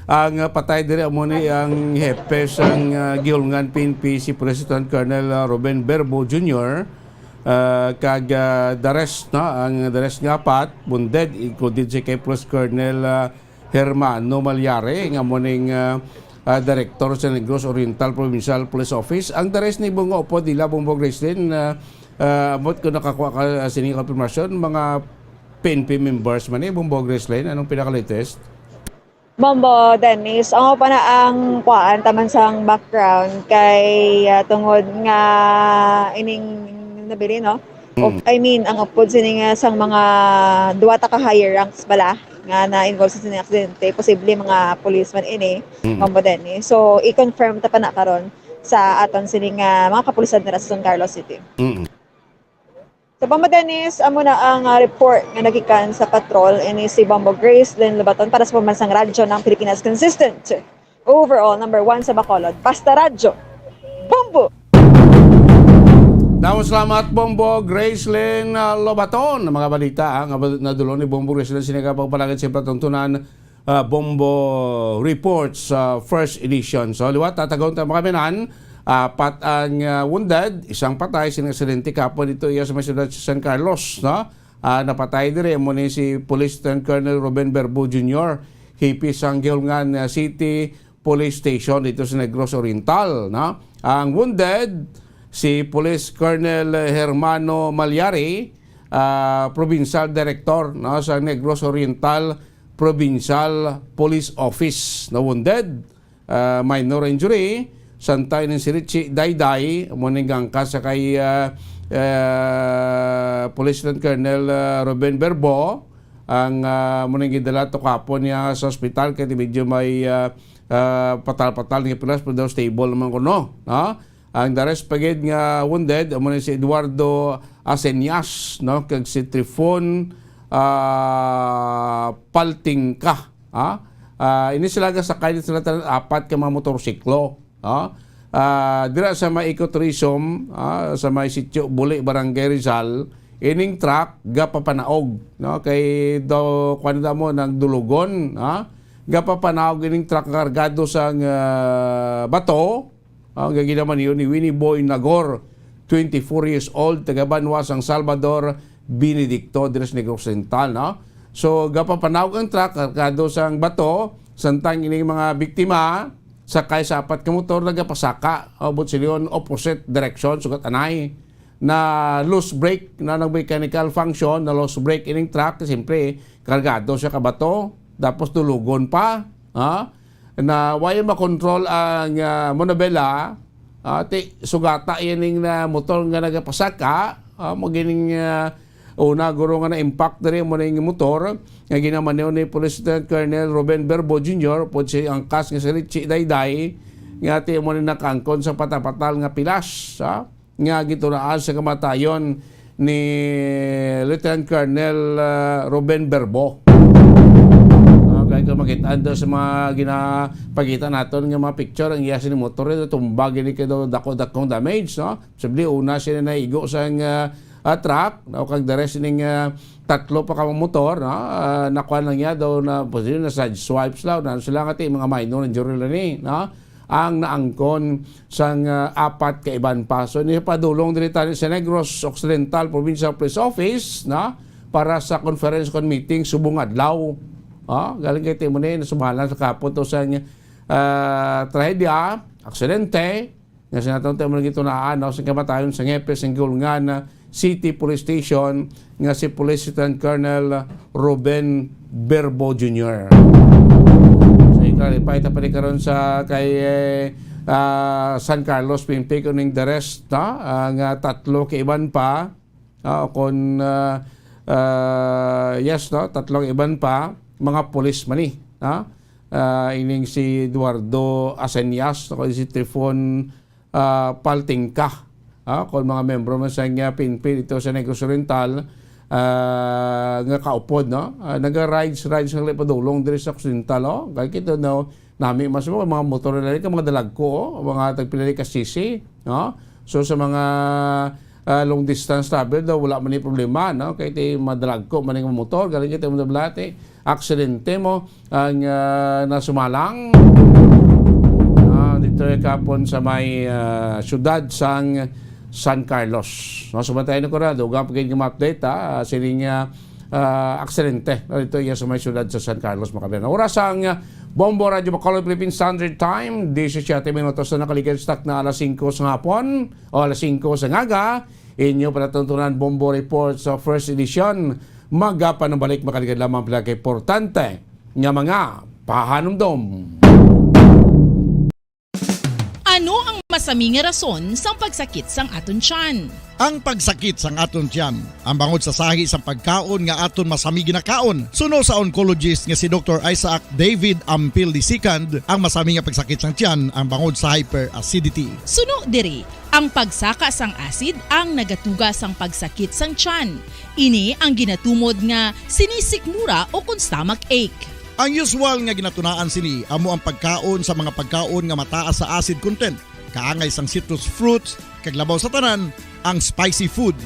ang, ah, patay diri amo ni ang hepe sang, ah, Gihulngan P N P, si Police Lieutenant Colonel, ah, Ruben Berbo Junior, ah, kag, ah, the rest, no, ang the rest nga apat wounded, included si kay Police Colonel, ah, Hermano Malyari, nga amo ning, ah, ah, director sa Negros Oriental Provincial Police Office. Ang the rest ni Bungo Opod nila, Bombo Gristin, ah, ah, ambot ko nakakuha ka, ah, sini confirmation, mga P N P members man ni Bombo Gristin. Anong pinaka-latest? Bombo Dennis, ang pa na ang kuan taman sang background kay, ah, tungod nga ining nabili, no? Mm. Of, I mean, ang upod sini nga sang mga duwa ta ka higher ranks bala nga na-involve sa sining aksidente, posible mga policeman ini, Mm. Bombo Dennis. So, i-confirm ta pa na karon sa aton sining, ah, mga kapulisan dira sa San Carlos City. Mm. Sa Bombo Dennis, amo na ang, ah, report nga nagikan sa patrol. Ini si Bombo Grace Lynn Lobaton para sa Pambansang Radyo ng Pilipinas. Consistent. Overall, number one sa Bacolod. Basta Radyo. Bombo! Damo salamat, Bombo Grace Lynn, ah, Lobaton. Ang mga balita, ah, nga ba-, nadulon ni Bombo Grace Lynn, sini ka pagpalagad sa patuntunan, ah, Bombo Reports, ah, first edition. So, liwat, tatagon ta, mga kaminan, apat ang, ah, wounded, isang patay, sini aksidente kapon dito iya sa may siyudad sa San Carlos, no? Ah, napatay diri, amo ni si Police Lieutenant Colonel Ruben Berbo Junior, hepe sang Gihulngan, ah, City Police Station dito sa Negros Oriental, no? Ang wounded, si Police Colonel Hermano Malyari, ah, Provincial Director, no, sa Negros Oriental Provincial Police Office, na wounded, ah, minor injury. Samtang ini si Richie Dayday, amo ning gangkas sa kay, ah, ah, Police Lieutenant Colonel, ah, Ruben Berbo, ang, ah, amo ning gidala to kapon niya sa ospital kay medyo may, ah, ah, patal-patal nga pilas, pero daw stable naman kuno, no? Ang the rest pa gid nga wounded, amo ni si Eduardo Aseñas, no, kag si Trifon, ah, Paltingka, ha? Ah, ini sila gasakay, ni sila tanan apat ka mga motorsiklo, ha? Ah, dira sa may ecotourism, ah, sa may Sitio Buli, Barangay Rizal, ining truck gapapanaog, no? Kay daw, kuwan daw mo, nagdulugon, ha? Gapapanaog ining truck kargado sang, ah, bato, ah, nga ginamaneho ni Winnie Boy Nagor, twenty-four years old, taga Banwa sang Salvador, Benedicto, diri sa Negros Oriental, no? So, gapapanaog ang truck, kargado sang bato, samtang ining mga biktima, sakay sa apat ka motor, nagapasaka, ah, buot silingon, opposite direction, sugat anay. Na loose brake, na nag-mechanical function, na loose brake ining truck, siyempre, kargado siya ka bato, tapos dulugon pa, ha? Na way makontrol ang, ah, manobela, ah, ti, sugata ining na motor nga nagapasaka, ah, mo gining, ah, una guro nga na-impact diri mo ning motor nga ginamaneho ni Police Lieutenant Colonel Ruben Berbo Junior, upod si angkas nga si Richie Dayday, nga ti mo ni nakaangkon sa patapatal nga pilas, ha? Nga gitunaan sa kamatayon ni Lieutenant Colonel, ah, Ruben Berbo. Ah, kay kung makita daw sa mga ginapakita naton nga mga picture, ang iya sini motor, ito, tumba gini kay daw dako-dakong damage, no? Posible una sila naigo sang, ah, ah, truck, no? Kag the rest ning, ah, tatlo pa ka motor, no? Ah, nakuha lang niya daw na posible na side swipes lang, na sila nga ti mga minor injury lang ni, no? Ang naangkon sang, ah, apat ka iban pa. So, ini padulong diri tani sa Negros Occidental Provincial Police Office, no? Para sa conference kon meeting subong adlaw. Ah, galing kay timo ni, nasubalan sa kapot o sa, ah, trahedya, aksidente, nga sa natong tayo mo gitunaan, no, sa kamatayon sa ngepes ng Gulngan, ah, City Police Station, nga si Police Lieutenant Colonel Ruben Berbo Junior. So, i-clarify ta pa ni karon sa kay, eh, ah, San Carlos, P N P, kuning the rest, no? Ah, nga tatlo ka iban pa, ah, kon, ah, ah, yes, no? Tatlo ka iban pa, mga pulis man ni, no? Ah, ining si Eduardo Aseñas, no? Si Trifon, ah, Paltingka, ah, kon mga membro man sa nga P N P dito sa Negros Oriental, ah, nga kaupod, no? Ah, naga-rides, rides nga padulong diri sa Occidental, oh. Kay kita, no, nami mas mga, mga motor na rin, mga dalagko, oh, mga tagpila ni ka C C, no? So, sa mga, ah, long distance travel daw, wala man ni problema, no? Kay ti madalagko man yung motor, galing kita mo blati, aksidente mo, ang, ah, nasumalang, ah, dito kapon sa may, ah, siyudad sang San Carlos. No, so, bantayan ko na, dugang pagiging update, ah, sining, ah, ah, aksidente, no, dito iya sa may siyudad sa San Carlos, mga kabayan. Oras ang, ah, Bombo Radyo Bacolod Philippine Standard Time, disisyete minutos na nakaligid sa takna alas singko sa hapon o alas singko sa ngaga. Inyo palatuntunan Bombo Report sa first edition. Magapanabalik, makaligad lamang pila ka importante nga mga pahanumdom. Ano ang masami nga rason sang pagsakit sang aton tiyan? Ang pagsakit sang aton tiyan, ang bangod sa sahi sang pagkaon nga aton masami ginakaon. Suno sa oncologist nga si Doktor Isaac David Ampil the second, ang masami nga pagsakit sang tiyan ang bangod sa hyperacidity. Suno diri, ang pagsaka sang acid ang nagatuga sang pagsakit sang tiyan. Ini ang ginatumod nga sinisikmura o kon stomach ache. Ang usual nga ginatunaan sini amo ang pagkaon sa mga pagkaon nga mataas sa acid content, kaangay sang citrus fruits, kag labaw sa tanan, ang spicy food.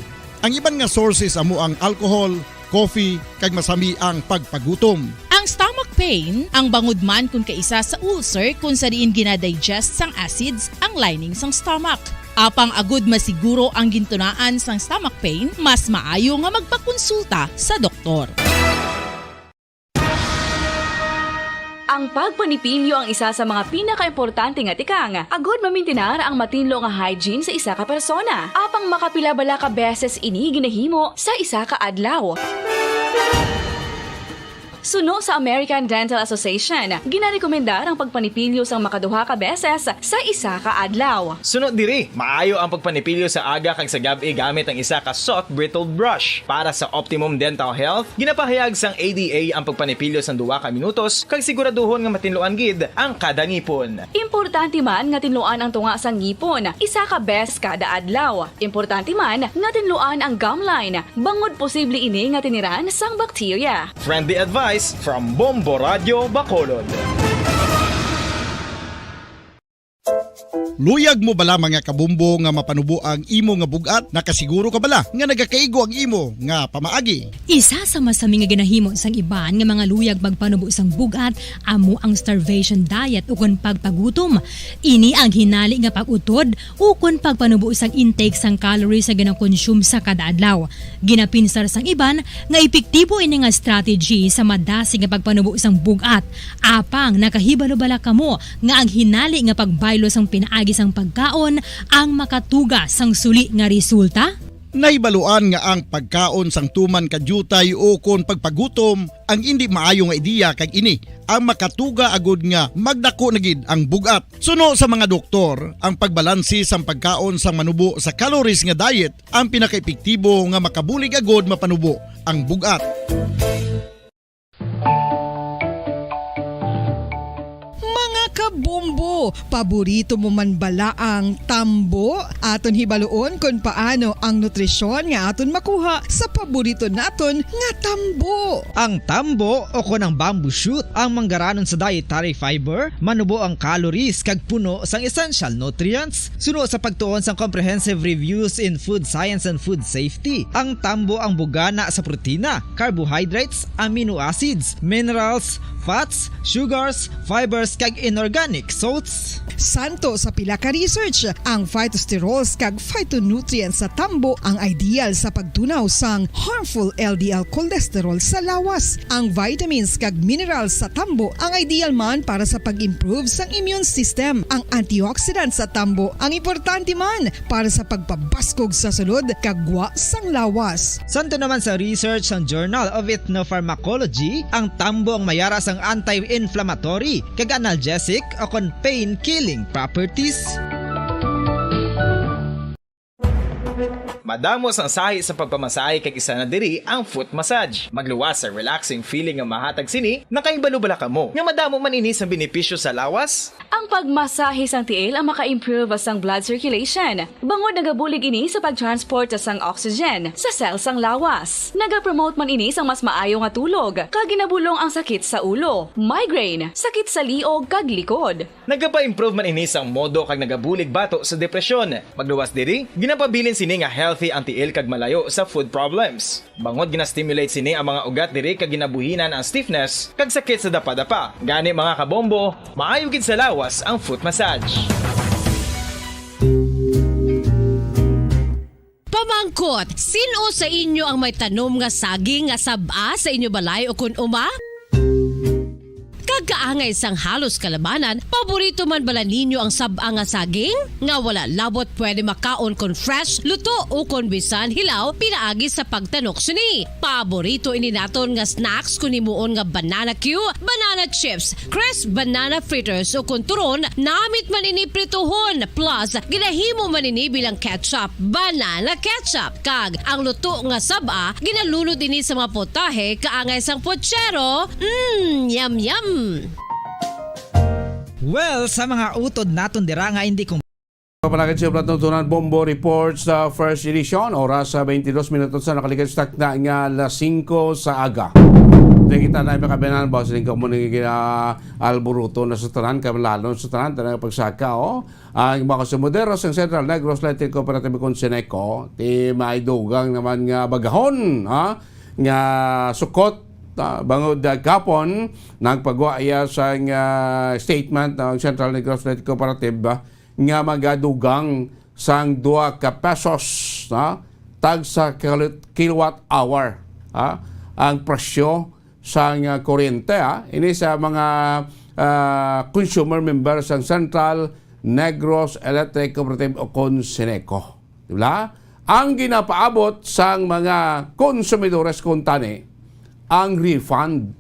Ang iban nga sources amo ang alcohol, coffee, kag masami ang pagpagutom. Ang stomach pain, ang bangod man kon kaisa sa ulcer kon sa diin ginadigest sang acids ang lining sang stomach. Apang agud masiguro ang gintunaan sang stomach pain, mas maayo nga magpakonsulta sa doktor. Ang pagpanipilyo ang isa sa mga pinakaimportante nga tikang agud mamintinar ang matinlo nga hygiene sa isa ka persona. Apang makapila bala ka beses ini ginahimo sa isa ka adlaw? Suno sa American Dental Association, ginarekomendar ang pagpanipilyo sang makaduha ka beses sa isa ka adlaw. Suno diri, maayo ang pagpanipilyo sa aga kag sa gab-i gamit ang isa ka soft bristled brush. Para sa optimum dental health, ginapahayag sang A D A ang pagpanipilyo sang duha ka minutos kag siguraduhon nga matinluan gid ang kada ngipon. Importante man nga tinluan ang tunga sang ngipon isa ka beses kada adlaw. Importante man nga tinluan ang gum line, bangod posible ini nga tiniran sang bakterya. Friendly advice from Bombo Radyo Bacolod. Luyag mo bala, mga kabombo, nga mapanubo ang imo nga bug-at? Nakasiguro ka bala nga nagakaigo ang imo nga pamaagi? Isa sa masami nga ginahimo sang iban nga mga luyag magpanubo sang bug-at amo ang starvation diet ukon pagpagutom. Ini ang hinali nga pag-utod ukon pagpanubo sang intake sang calories nga ginakonsume sa kada adlaw. Ginapinsar sang iban nga epektibo ini nga strategy sa madasig nga pagpanubo sang bug-at. Apang nakahibalo bala kamo nga ang hinali nga pagbaylo sang pinaagi sang pagkaon ang makatuga sang suli nga resulta? Nahibaluan nga ang pagkaon sang tuman ka diutay ukon pagpagutom ang indi maayo nga ideya, kag ini ang makatuga agud nga magdako na gid ang bug-at. Suno sa mga doktor, ang pagbalanse sang pagkaon sang manubo sa calories nga diet ang pinakaepektibo nga makabulig agud mapanubo ang bug-at. Mga kabombo, Paborito mo man bala ang tambo? Aton hibaluon kon paano ang nutrisyon nga aton makuha sa paborito naton nga tambo. Ang tambo o kon ang bamboo shoot ang manggaranon sa dietary fiber, manubo ang calories kag puno sang essential nutrients. Suno sa pagtuon sang Comprehensive Reviews in Food Science and Food Safety, ang tambo ang bugana sa protina, carbohydrates, amino acids, minerals, fats, sugars, fibers, kag inorganic salts. Santo sa pila ka research, ang phytosterols kag phytonutrients sa tambo ang ideal sa pagtunaw sang harmful L D L cholesterol sa lawas. Ang vitamins kag minerals sa tambo ang ideal man para sa pag-improve sang immune system. Ang antioxidants sa tambo ang importante man para sa pagpabaskog sa sulod kag gwa sang lawas. Santo naman sa research sang Journal of Ethnopharmacology, ang tambo ang mayara sang anti-inflammatory kag analgesic o kon pain-killing properties. Madamo sang sahi sa pagpamasahe kag isa na diri ang foot massage. Magluwas sa relaxing feeling nga mahatag sini, nakahibalo bala kamo nga madamo man ini sang benepisyo sa lawas? Ang pagmasahe sang tiil ang maka-improve sang blood circulation, bangod nagabulig ini sa pag-transport sang oxygen sa cell sang lawas. Nagapromote man ini sang mas maayo nga tulog, kag ginabulong ang sakit sa ulo, migraine, sakit sa liog, kag likod. Nagapa-improve man ini sang modo kag nagabulig bato sa depresyon. Magluwas diri, ginapabilin sini nga healthy ang tiil kag malayo sa foot problems. Bangod gina-stimulate sini ang mga ugat diri kag ginabuhinan ang stiffness kag sakit sa dapadapa. Gani, mga kabombo, maayo gid sa lawas ang foot massage. Pamangkot, sin-o sa inyo ang may tanom nga saging nga sab-a sa inyo balay o kun uma? Kag kaangay sang halos kalabanan, paborito man bala ninyo ang sab-a nga saging? Nga wala labot pwede makaon kon fresh, luto, o kon bisan hilaw pinaagi sa pagtanok sini. Paborito ini naton nga snacks kon himuon nga banana cue, banana chips, crisp banana fritters, o kon turon, namit man ini prituhon, plus ginahimo man ini bilang ketchup, banana ketchup. Kag ang luto nga sab-a, ginalunod ini sa mga putahe kaangay sang puchero. Mm, yum, yum! Well, sa mga utod naton dira nga hindi kom- Panagad sa Plato Tunan Bombo Report sa first edition, oras sa twenty-dos minutos sa nakaligad sa takna nga alas singko sa aga. Di kita na makabinan ba sa lingkod mo ni gina-, alburuto na sa tanan, kamalalo sa tanan, tanan pagsaka, oh. Ang mga konsumidor sa Central Negros Electric Cooperative kon Ceneco, ti may dugang naman nga bagahon, ha? Nga sukot, ah, bangod, ah, kapon, nagpagwa iya sang, ah, statement ang Central Negros Electric Cooperative, ah, nga magadugang sang dua ka pesos, ha? Tag sa kil-, kilowatt hour, ha? Ang presyo sang, ah, kuryente, ah, ini sa mga, ah, consumer member sang Central Negros Electric Cooperative o kon Ceneco. Di ba? Ang ginapaabot sang mga konsumidores kuntani ang refund,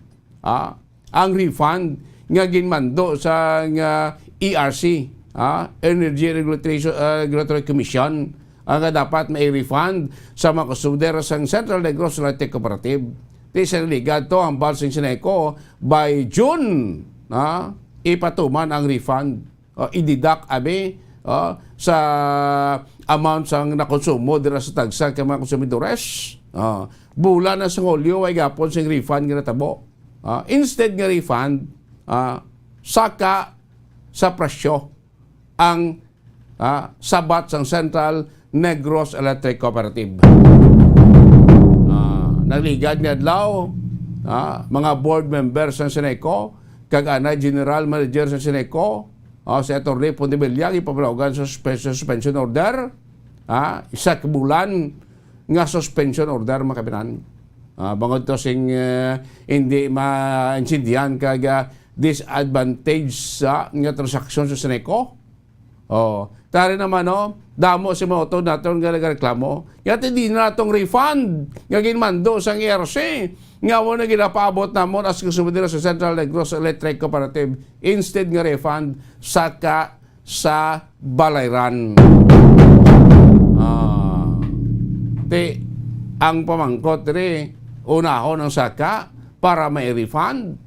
ah, ang refund nga ginmando sang, ah, E R C, ah, Energy Regulatory, ah, Regulatory Commission, ah, nga dapat may refund sa mga konsumidor sang Central Negros Electric Cooperative. Ti sa nagligad to ang balsing Ceneco by June, ah, ipatuman ang refund, ah, i-deduct abi, ah, sa amount sang nakonsumo dira sa tagsa ka mga konsumidores. Ah, bulan na sa Hulyo, way gapon sing refund nga natabo. Ah, instead nga refund, ah, saka sa presyo ang, ah, sabat sang Central Negros Electric Cooperative. Ah, nagligad nga adlaw, ah, mga board members sang Ceneco, kag anay general manager sang Ceneco, ah, si Attorney Pontevilla, gipamanawagan sa suspe-, suspension order, ah, isa ka bulan nga suspension order, mga kabinan. Ah, bangod to sing, eh, hindi maintindihan kag, ah, disadvantage sa nga transaksyon sa Ceneco. Oh, tari naman, no? Damo si mga utod naton nga nagareklamo. Yati di na natong refund nga ginmando sang E R C nga amo na ginapaabot namon as konsumidor sa Central Negros Electric Cooperative. Instead nga refund, saka sa balayran. Ah, ti, ang pamangkot diri, unahon ang saka para may refund,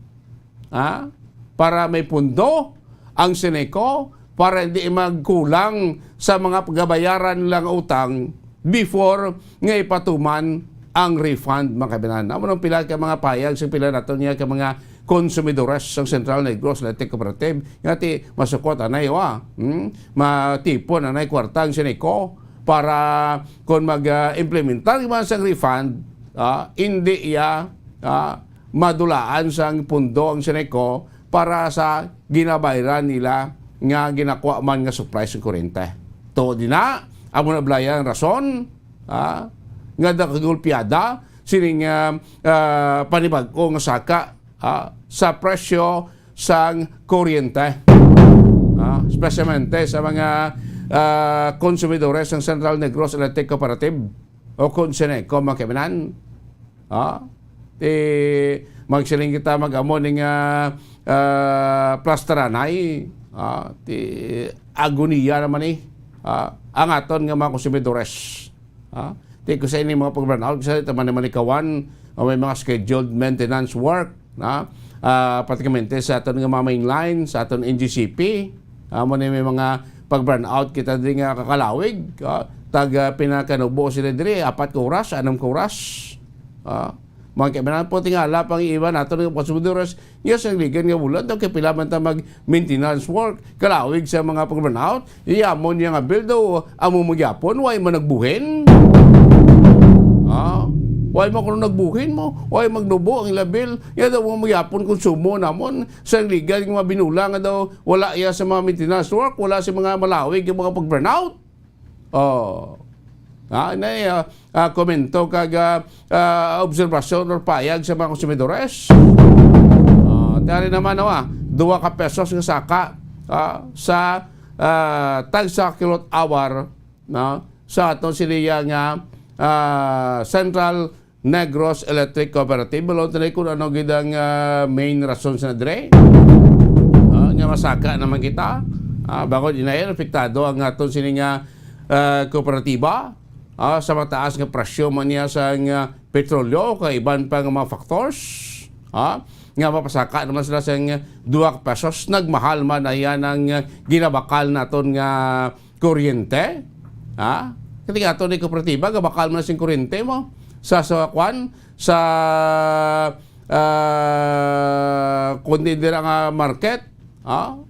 ha? Para may pundo, ang Ceneco para hindi magkulang sa mga pagabayaran nila nga utang before nga ipatuman ang refund, mga kaibigan. Amo nang pila ka mga payag sa pila naton nga ka mga konsumidores sang Central Negros Electric Cooperative nga ti masukot anay wa, hmm? Matipon anay kwarta ang Ceneco para kon mag, ah, implementar man sang refund, ah, hindi iya, ah, madulaan sang pundo ang Ceneco para sa ginabayran nila nga ginakuha man nga supply sa kuryente. Tuod ina, amo na balay ang rason, ah, nga nakagulpiada sining, ah, ah, panibag-o nga saka, ah, sa presyo sang kuryente. Ah, especialmente sa mga, ah, konsumidores sang Central Negros Electric Cooperative o kon Ceneco, mga kaibigan. Ah, ti magsiling kita mag-amo ning, ah, ah, plastaranay, ah, ti agoniya naman ni, ah, ang aton nga mga konsumidores. Ah, ti ko sa ini mga pag-brownout, kasi taman naman ikawan, o may mga scheduled maintenance work, na, ah, pratikamente sa aton nga mga main line, sa aton N G C P, amo ni may mga pag-brownout kita diri nga kakalawig, ah, tag, ah, pinakanubo sila diri, apat ka oras, anam ka oras. Ah, mga kaibanan po, tingala pang iba nato nga konsumidores, nga sa ligan nga bulan, daw kay pila man ta mag-maintenance work, kalawig sa mga pag-brownout, iya mo niya nga bill daw, amo magyapon, way man nagbuhin. Ah, way mo kuno nagbuhin mo, way magnubo ang ila bill, iya daw mo magyapon konsumo namon, sa ligan nga mga binula nga daw, wala iya sa mga maintenance work, wala sa mga malawig nga mga pag-brownout. Oh. Ah, na, ah, ah, komento kag, ah, ah, obserbasyon or payag sa mga konsumidores. Ah, tari naman, oh, ah, dua ka pesos nga saka, ah, sa, ah, tagsa kilowatt hour, no, sa aton siliya nga, ah, Central Negros Electric Cooperative. Wala tayo kung ano gid ang, ah, main rason sa dire. Ah, nga masaka naman kita. Ah, bangod inay, apektado ang aton sini nga, ah, kooperatiba. Ah, sa mataas nga presyo man niya sa nga petrolyo, kay iban pa nga mga factors. Ah, nga mapasaka naman sila sa nga dua ka pesos. Nagmahal man na yan ang, ah, ginabakal naton nga kuryente, ha? Kati ato ni kooperatiba, gabakal man sing kuryente mo sa, sa kwan, sa, ah, kundi dira nga market, ha?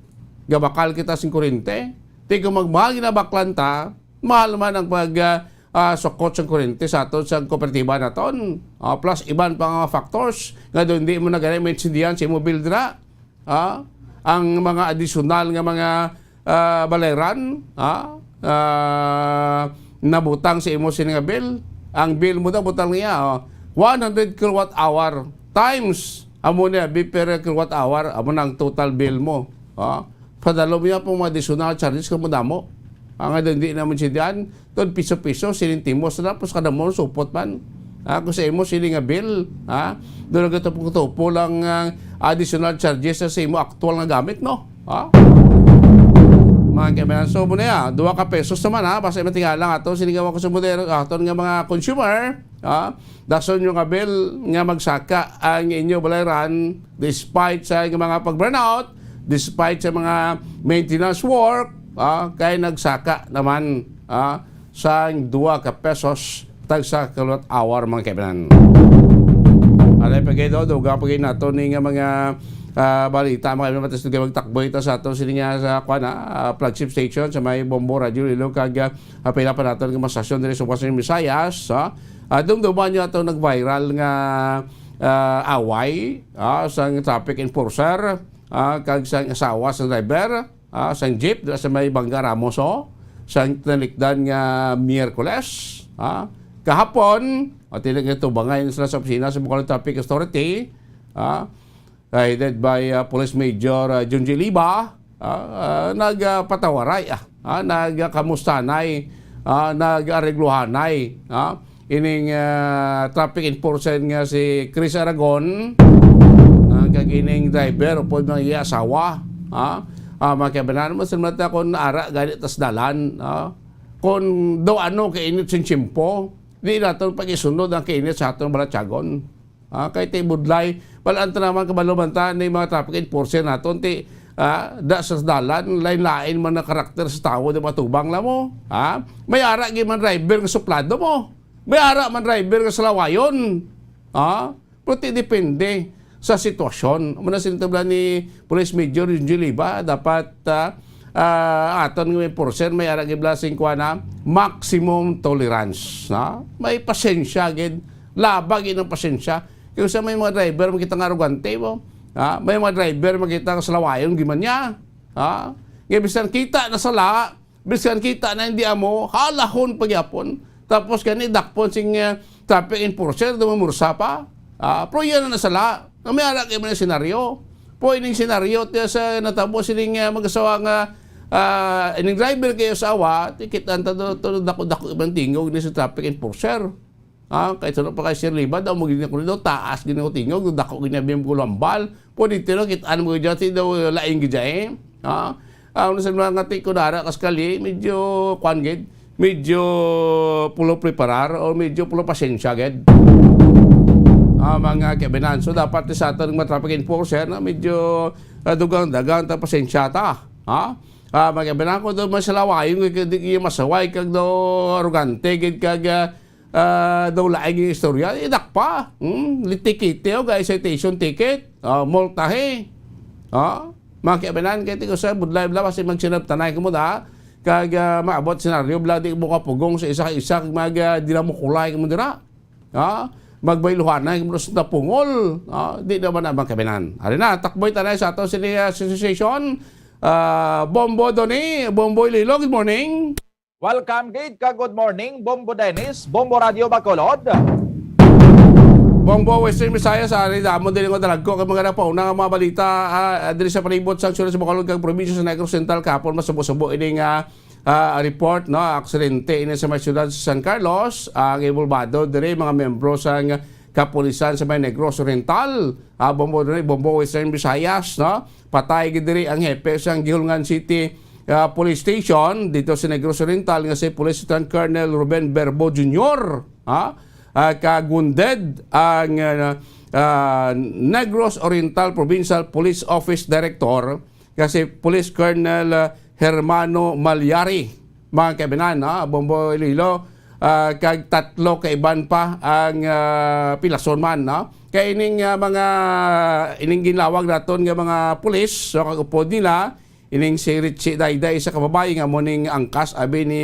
Gabakal kita sing kuryente. Ti kung magmahal ginabaklan ta, mahal man ang pag, ah, ah, sukot sang kuryente sa aton sa kooperatiba naton. Ah, plus iban pa nga factors nga doon di mo na gani maintindihan sa imo bill dira. Ah, ang mga additional nga mga, ah, balayran, ah, ah, nabutang sa imo sini nga bill. Ang bill mo daw butang niya, oh, one hundred kilowatt hour times amo niya bi per kilowatt hour, amo na ang total bill mo. Ah, padalo mo niya pang mga additional charges kung madamo. Ang hindi naman siya diyan, Tod piso-piso, siling timos na, tapos kada mo supot man. Ah, kung sa imo, siling nga bill, ha? Doon ang gatupo-tupo lang ang additional charges sa, sa imo aktual nga gamit, no? Ha? Mga kaibigan, so mo na ya, dua ka pesos naman, ha? Basta matingala nga to, siling nga mga konsumidor, aton nga mga consumer, ha? Dason yung nga bill nga magsaka ang inyo balayran despite sa mga pag-brownout, despite sa mga maintenance work, ah, kay nagsaka naman, ah, sang dua ka pesos tagsa ka kilowatt hour, mga kaibanan. Aray pa gid, oh, dugang pa gid nato ni nga mga, ah, balita, mga kaibanan, matas nga magtakbo ito sa ato sini nga sa, kwan, ah, ah, flagship station sa may Bombo Radio Iloilo kag, ah, apila pa nato nga mga stasyon diri sa Western Visayas, ah. Ah, dumduman nyo ato nag-viral nga, ah, away, ah, sang traffic enforcer, ah, kag sang asawa sang driver, ah, sang jeep dira sa may Bangga Ramos, oh, sang tinalikdan nga Miyerkules, ah. Kahapon, ah, tinagtubangay na sila sa opisina sa Bohol Traffic Authority, ah, headed by, ah, Police Major, ah, Junji Liba, ah, ah, nagpatawaray, ah, ah, nagkamustanay, ah, nagareglohanay, ah, ining, ah, traffic enforcer nga si Chris Aragon, ah, kag ining driver upod ng iya asawa, ah, ah, mga kaibanan, mas mata kung ara gani tas dalan, ah, kung daw ano kainit sa tiyempo, di naton pag-isunod ang kainit sa aton balatyagon. Ah, kay ti budlay, wala ang tanaman kabalo man ta ni mga traffic enforcer naton, ti Ah, da sa dalan, lain-lain man ang karakter sa tawo, di ba, tubang lang mo? Ha? May ara gid man driver nga suplado mo. May ara man driver nga salawayon. Ha? Pero ti depende sa sitwasyon. Amo na sila ni Police Major Junjun Liba, dapat, ah, ah, aton nga enforcer, may ara gid bala sing kuha na maximum tolerance. Ha? May pasensya gid. Laba gid ang pasensya. Kay sa may mga driver, makita nga arogante mo. Ha? May mga driver, makita nga salawayon, gid man niya. Ha? Nga bisan kita na sala, bisan kita na hindi amo, halahon pagyapon. Tapos kani dakpon sing, eh, traffic enforcer, dumamursa pa. Ah, pero yan ang nasala. Nga may ara kay mga senaryo. Po ining senaryo tiya sa natabo sining, eh, mag-asawa nga, ah, ining driver kayo sa awa, tikit ang tado, to, dako-dako ibang tingog ni sa traffic enforcer. Ah, kay tulo pa kay Sir Liba daw, mo gini ko daw, taas gini ko tingog, dako gini abim ko lambal. Pwede tiro, kit-an mo dyan, si daw laing gid dyan, eh. Ah, ah, ano sa mga ngati ko dara, kas kali, medyo, kwan gid, medyo pulo preparar o medyo pulo pasensya gid. Ah, mga kaibinan. So, dapat sa aton mga traffic enforcer, na medyo, ah, dugang-dagang ta pasensya ta. Ha? Ah, mga kaibinan, kung daw masalawayon, di, di masaway, kag daw arogante, gid kag, ah, ah, daw laing yung istorya, idakpa. Hmm? Litikite, o, guys, citation ticket. Ah, multahe. Ah, mga kaibanan, kaya tingko sa budlay bla, kasi magsinabtanay ka mo da, kag, ah, maabot senaryo bla, di mo kapugong sa isa ka isa, kag mag, ah, di na mo kulay ka mo dira. Ah, magbayluhanay ka mo sa tapungol. Ah, di naman na mga kaibanan. Ari na, takboy tanay sa ato sini, ah, association. Ah, Bombo Doni, Bombo Iloilo, good morning. Welcome gid ka, good morning, Bombo Dennis, Bombo Radio Bacolod. Bombo Western Visayas, ari damo diri nga dalagko kay mga napauna nga mga balita, ah, diri sa palibot sa siyudad sa Bacolod kag probinsya sa Negros Oriental. Kahapon, masubo-subo ini nga, ah, report, no, aksidente ini sa may siyudad sa San Carlos. Ang involbado diri mga miyembro sang kapulisan sa may Negros Oriental. Ah, Bombo diri, Bombo Western Visayas, no? Patay gid diri ang hepe sang Guihulngan City, ah, Police Station dito sa Negros Oriental nga si Police Lieutenant Colonel Ruben Berbo Junior, ha? Ah, kag wounded ang, ah, ah, Negros Oriental Provincial Police Office Director nga si Police Colonel, ah, Hermano Malyari, mga kaibanan, ha? Bombo Iloilo, ah, kag tatlo ka iban pa ang, ah, pilason man, no? Kay ining, ah, mga, ining ginlawag naton nga mga pulis, so, kag upod nila, ining si Richie Dayday, isa ka babayi nga mo ning angkas, abi ni,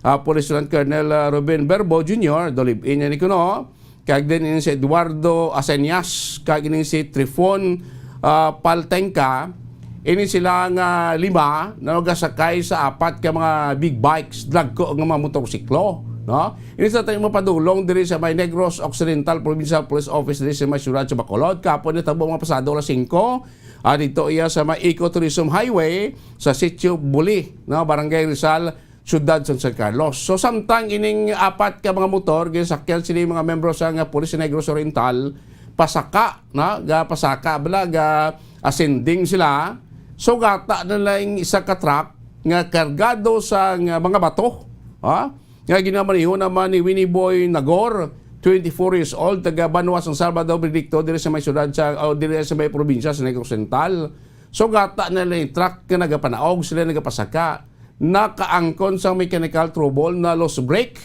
ah, Police Lieutenant Colonel, ah, Ruben Berbo Junior, do live-in niya ni kuno. Kag din ini si Eduardo Aseñas, kag ini si Trifon, ah, Paltengka. Ini sila nga lima na nagasakay sa apat ka mga big bikes, dagko nga mga motorsiklo, no? Ini sa tayo mapadulong diri sa may Negros Occidental Provincial Police Office diri sa may siyudad sa Bacolod. Kapon ni tabo mga pasado alas singko, ah, dito iya sa may Ecotourism Highway sa Sitio Buli, no? Barangay Rizal, siyudad sa San Carlos. So, samtang ining apat ka mga motor, ginasakyan sila yung mga membro sa nga Pulis sa Negros Oriental, pasaka, no? Ga pasaka, bala, ga ascending sila. So, gata na lang isa ka truck nga kargado sa nga mga bato, ha? Nga ginamaniho naman ni Winnie Boy Nagor, twenty-four years old, taga Banwa, San Salvador, Benedicto, diri sa may siyudad sa, o diri sa may probinsya sa Negros Oriental. So, gata na lang yung truck nga nagapanaog sila, nagapasaka. Nakaangkon sang mechanical trouble na loose brake.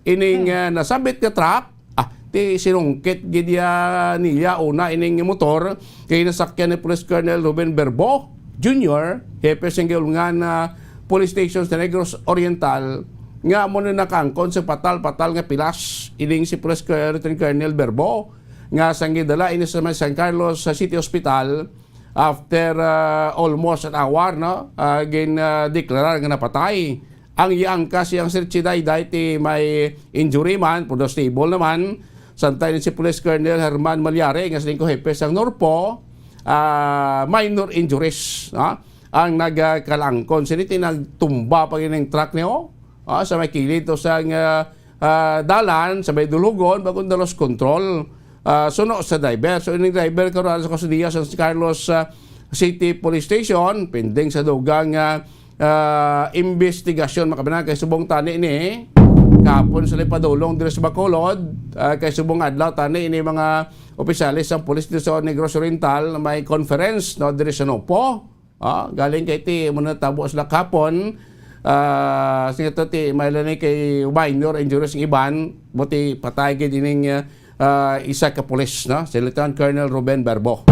Ining, Hmm. ah, nasabit nga truck, ah, ti sinungkit gid ya niya una ining motor kay nasakyan ni Police Colonel Ruben Berbo Junior, hepe sing Gaulngan, ah, Police Station sa Negros Oriental, nga amo na nakaangkon sa patal-patal nga pilas ining si Police Colonel, Lieutenant Colonel Berbo, nga sang gidala ini sa may San Carlos sa City Hospital. After, ah, almost an hour, no, ah, gin, ah, deklarar nga napatay. Ang iya angkas, iyang Sir Chiday, dahil ti may injury man, pero stable naman. Samtang si Police Colonel Herman Malyari, nga sining ko hepe sang NORPO, ah, minor injuries, no? Ang nagkalangkon, sini ti nagtumba pa gid ang truck niyo, ah, sa may kilid to sang, ah, ah, dalan, sa may dulugon, bago na-lost control. Ah, suno sa driver. So, ining driver karon sa kustodiya sa San Carlos, ah, City Police Station, pending sa dugang, ah, ah, investigasyon, mga kabanan, kay subong tani ni, kahapon sila padulong diri sa Bacolod, ah, kay subong adlaw tani ini mga opisyales sa pulis diri sa Negros Oriental, may conference, no, diri sa NORPO. Ah, galing kay ti mo natabo sila kahapon. Ah, sige to ti may lang kay minor injuries ang iban, buti patay gid ining, ah, ah, isa ka pulis, no? Si Lieutenant Colonel Ruben Berbo.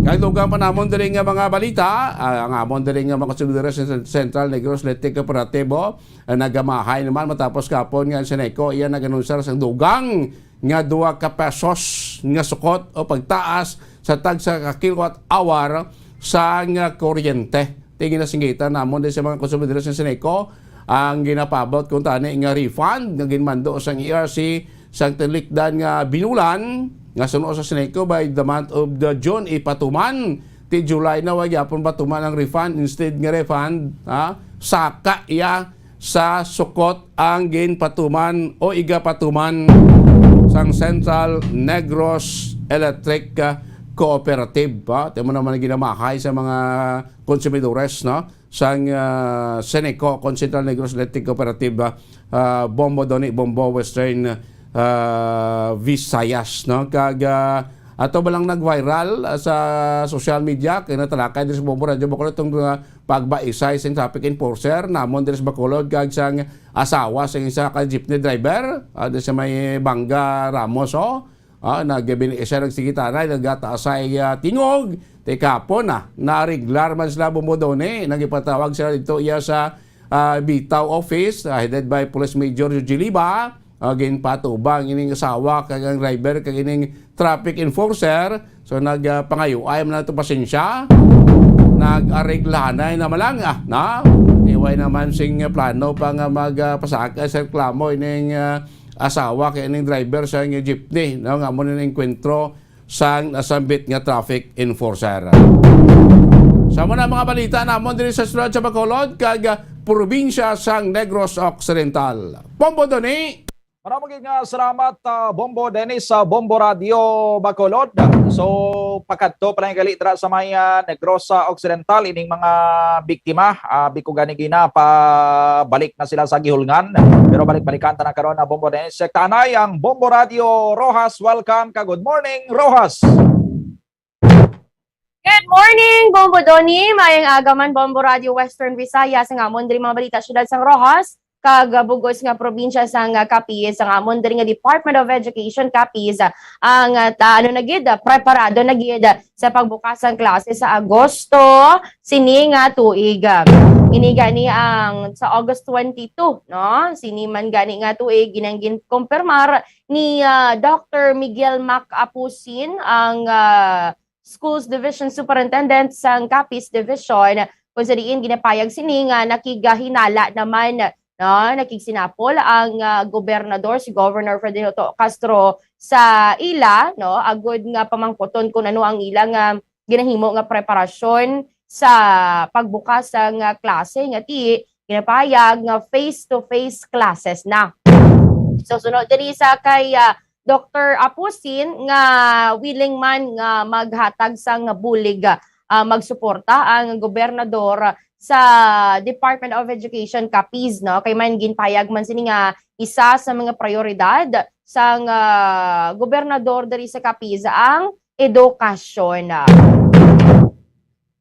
Kag dugang pa namon diri nga mga balita, ah, ang amon diri nga mga konsumidores sa Central Negros Leyte Cooperativo, ah, nagamahay naman matapos kahapon nga ang Seneco iya nag-anunsar sang dugang nga dua ka pesos nga sukot o pagtaas sa tagsa ka kilowatt hour sang kuryente. Ti ginasinggitan namon din sa mga konsumidores sa Seneco ang ginapaabot kung tani nga refund nga ginmando sang E R C sang tinikdan nga binulan nga suno sa Seneco by the month of the June ipatuman ti July na wa gyapon patuman ang refund, instead nga refund, ha, saka iya sa sukot ang ginpatuman o igapatuman sang Central Negros Electric, ah, Cooperative, ha. Ti mo naman ang ginamahay sa mga konsumidores, no, sang, ah, Seneco kon Central Negros Electric Cooperative, ah, ah, Bombo Doni, Bombo Western, ah, Visayas, no? Kag, ah, ato ba lang nag-viral, ah, sa social media, kay natalakay diri sa Bombo Radyo Bacolod itong, ah, pagbaisay sing traffic enforcer namon diri sa Bacolod kag sang asawa sang isa ka jeepney driver, ah, diri sa may Banga Ramos, oh. Ah, nag-, bin-, siya nagsigitanay, nagataasay, ah, tingog. Ti kahapon na, nareglar man sila, Bombo Doni. Nagipatawag sila dito iya sa, ah, Bitaw office, ah, headed by Police Major Eugene Liba. Ah, ginpatubang ining asawa kag ang driver kag ining traffic enforcer. So, nag, ah, pangayuay man nato pasensya. Nag-areglanay na malanga, na? Iway naman sing plano pa nga mag, ah, pasaka sa reklamo ining, ah, asawa kay ining driver sa nga jeepney, no, nga amo na enkwentro sang nasambit nga traffic enforcer. Sa mga mga balita namon diri sa siyudad sa Bacolod kag, ah, probinsya sang Negros Occidental. Bombo Doni. Marami gid nga salamat, ah, Bombo Dennis sa Bombo Radio Bacolod. So, pakadto pa lang gali dira sa may, ah, Negros Occidental ining mga biktima. Ah, biko gani gina, pabalik na sila sa gihulngan. Pero balik-balikan ta na karon na Bombo Dennis. Check tanay ang Bombo Radio Roxas. Welcome ka. Good morning, Roxas. Good morning, Bombo Doni. Mayang aga man, Bombo Radio Western Visayas. Ang amon diri mga balita, siyudad sang Roxas, kag, ah, bug-os nga probinsya sang, ah, Capiz. Ang amon diri nga Department of Education, Capiz, ah, ang, ah, ta-, ano na gid, ah, preparado na gid, ah, sa pagbukas sang klase sa Agosto sini nga tuig. Ah, ini gani ang sa August twenty-two, no? Sini man gani nga tuig, ginang ginkumpirmar ni, ah, Doctor Miguel Mac Apusin, ang, ah, Schools Division Superintendent sang Capiz Division, kung sa diin ginapayag sini nga nakigahinala naman, no, nakigsinapol ang, ah, gobernador, si Governor Ferdinand Otto Castro, sa ila, no, agud nga pamangkuton kung ano ang ila nga ginahimo nga preparasyon sa pagbukas sang, ah, klase nga ti ginapayag nga face-to-face classes na. So, sunod diri sa kay, ah, Doctor Apusin nga willing man nga maghatag sang bulig, ah, magsuporta ang gobernador sa Department of Education, Capiz, no? Kay man ginpayag man sini nga isa sa mga prioridad sang, ah, gobernador diri sa Capiz ang edukasyon.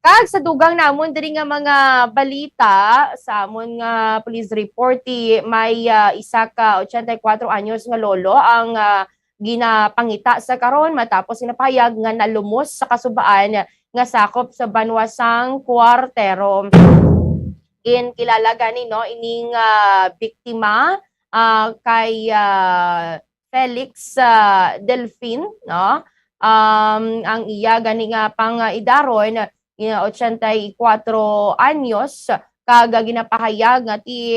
Kag sa dugang namon diri nga mga balita, sa amon nga police report, ti may, ah, isa ka ochenta y cuatro anyos nga lolo ang, ah, ginapangita sa karon matapos ginapahayag nga nalumos sa kasubaan nga sakop sa banwa sang Cuartero. Ginkilala gani, no, ining, ah, biktima, ah, kay, ah, Felix, ah, Delfin, no? Um, ang iya gani nga pang-, ah, idaron, ah, ochenta y cuatro anyos, kag, ah, ginapahayag nga ti,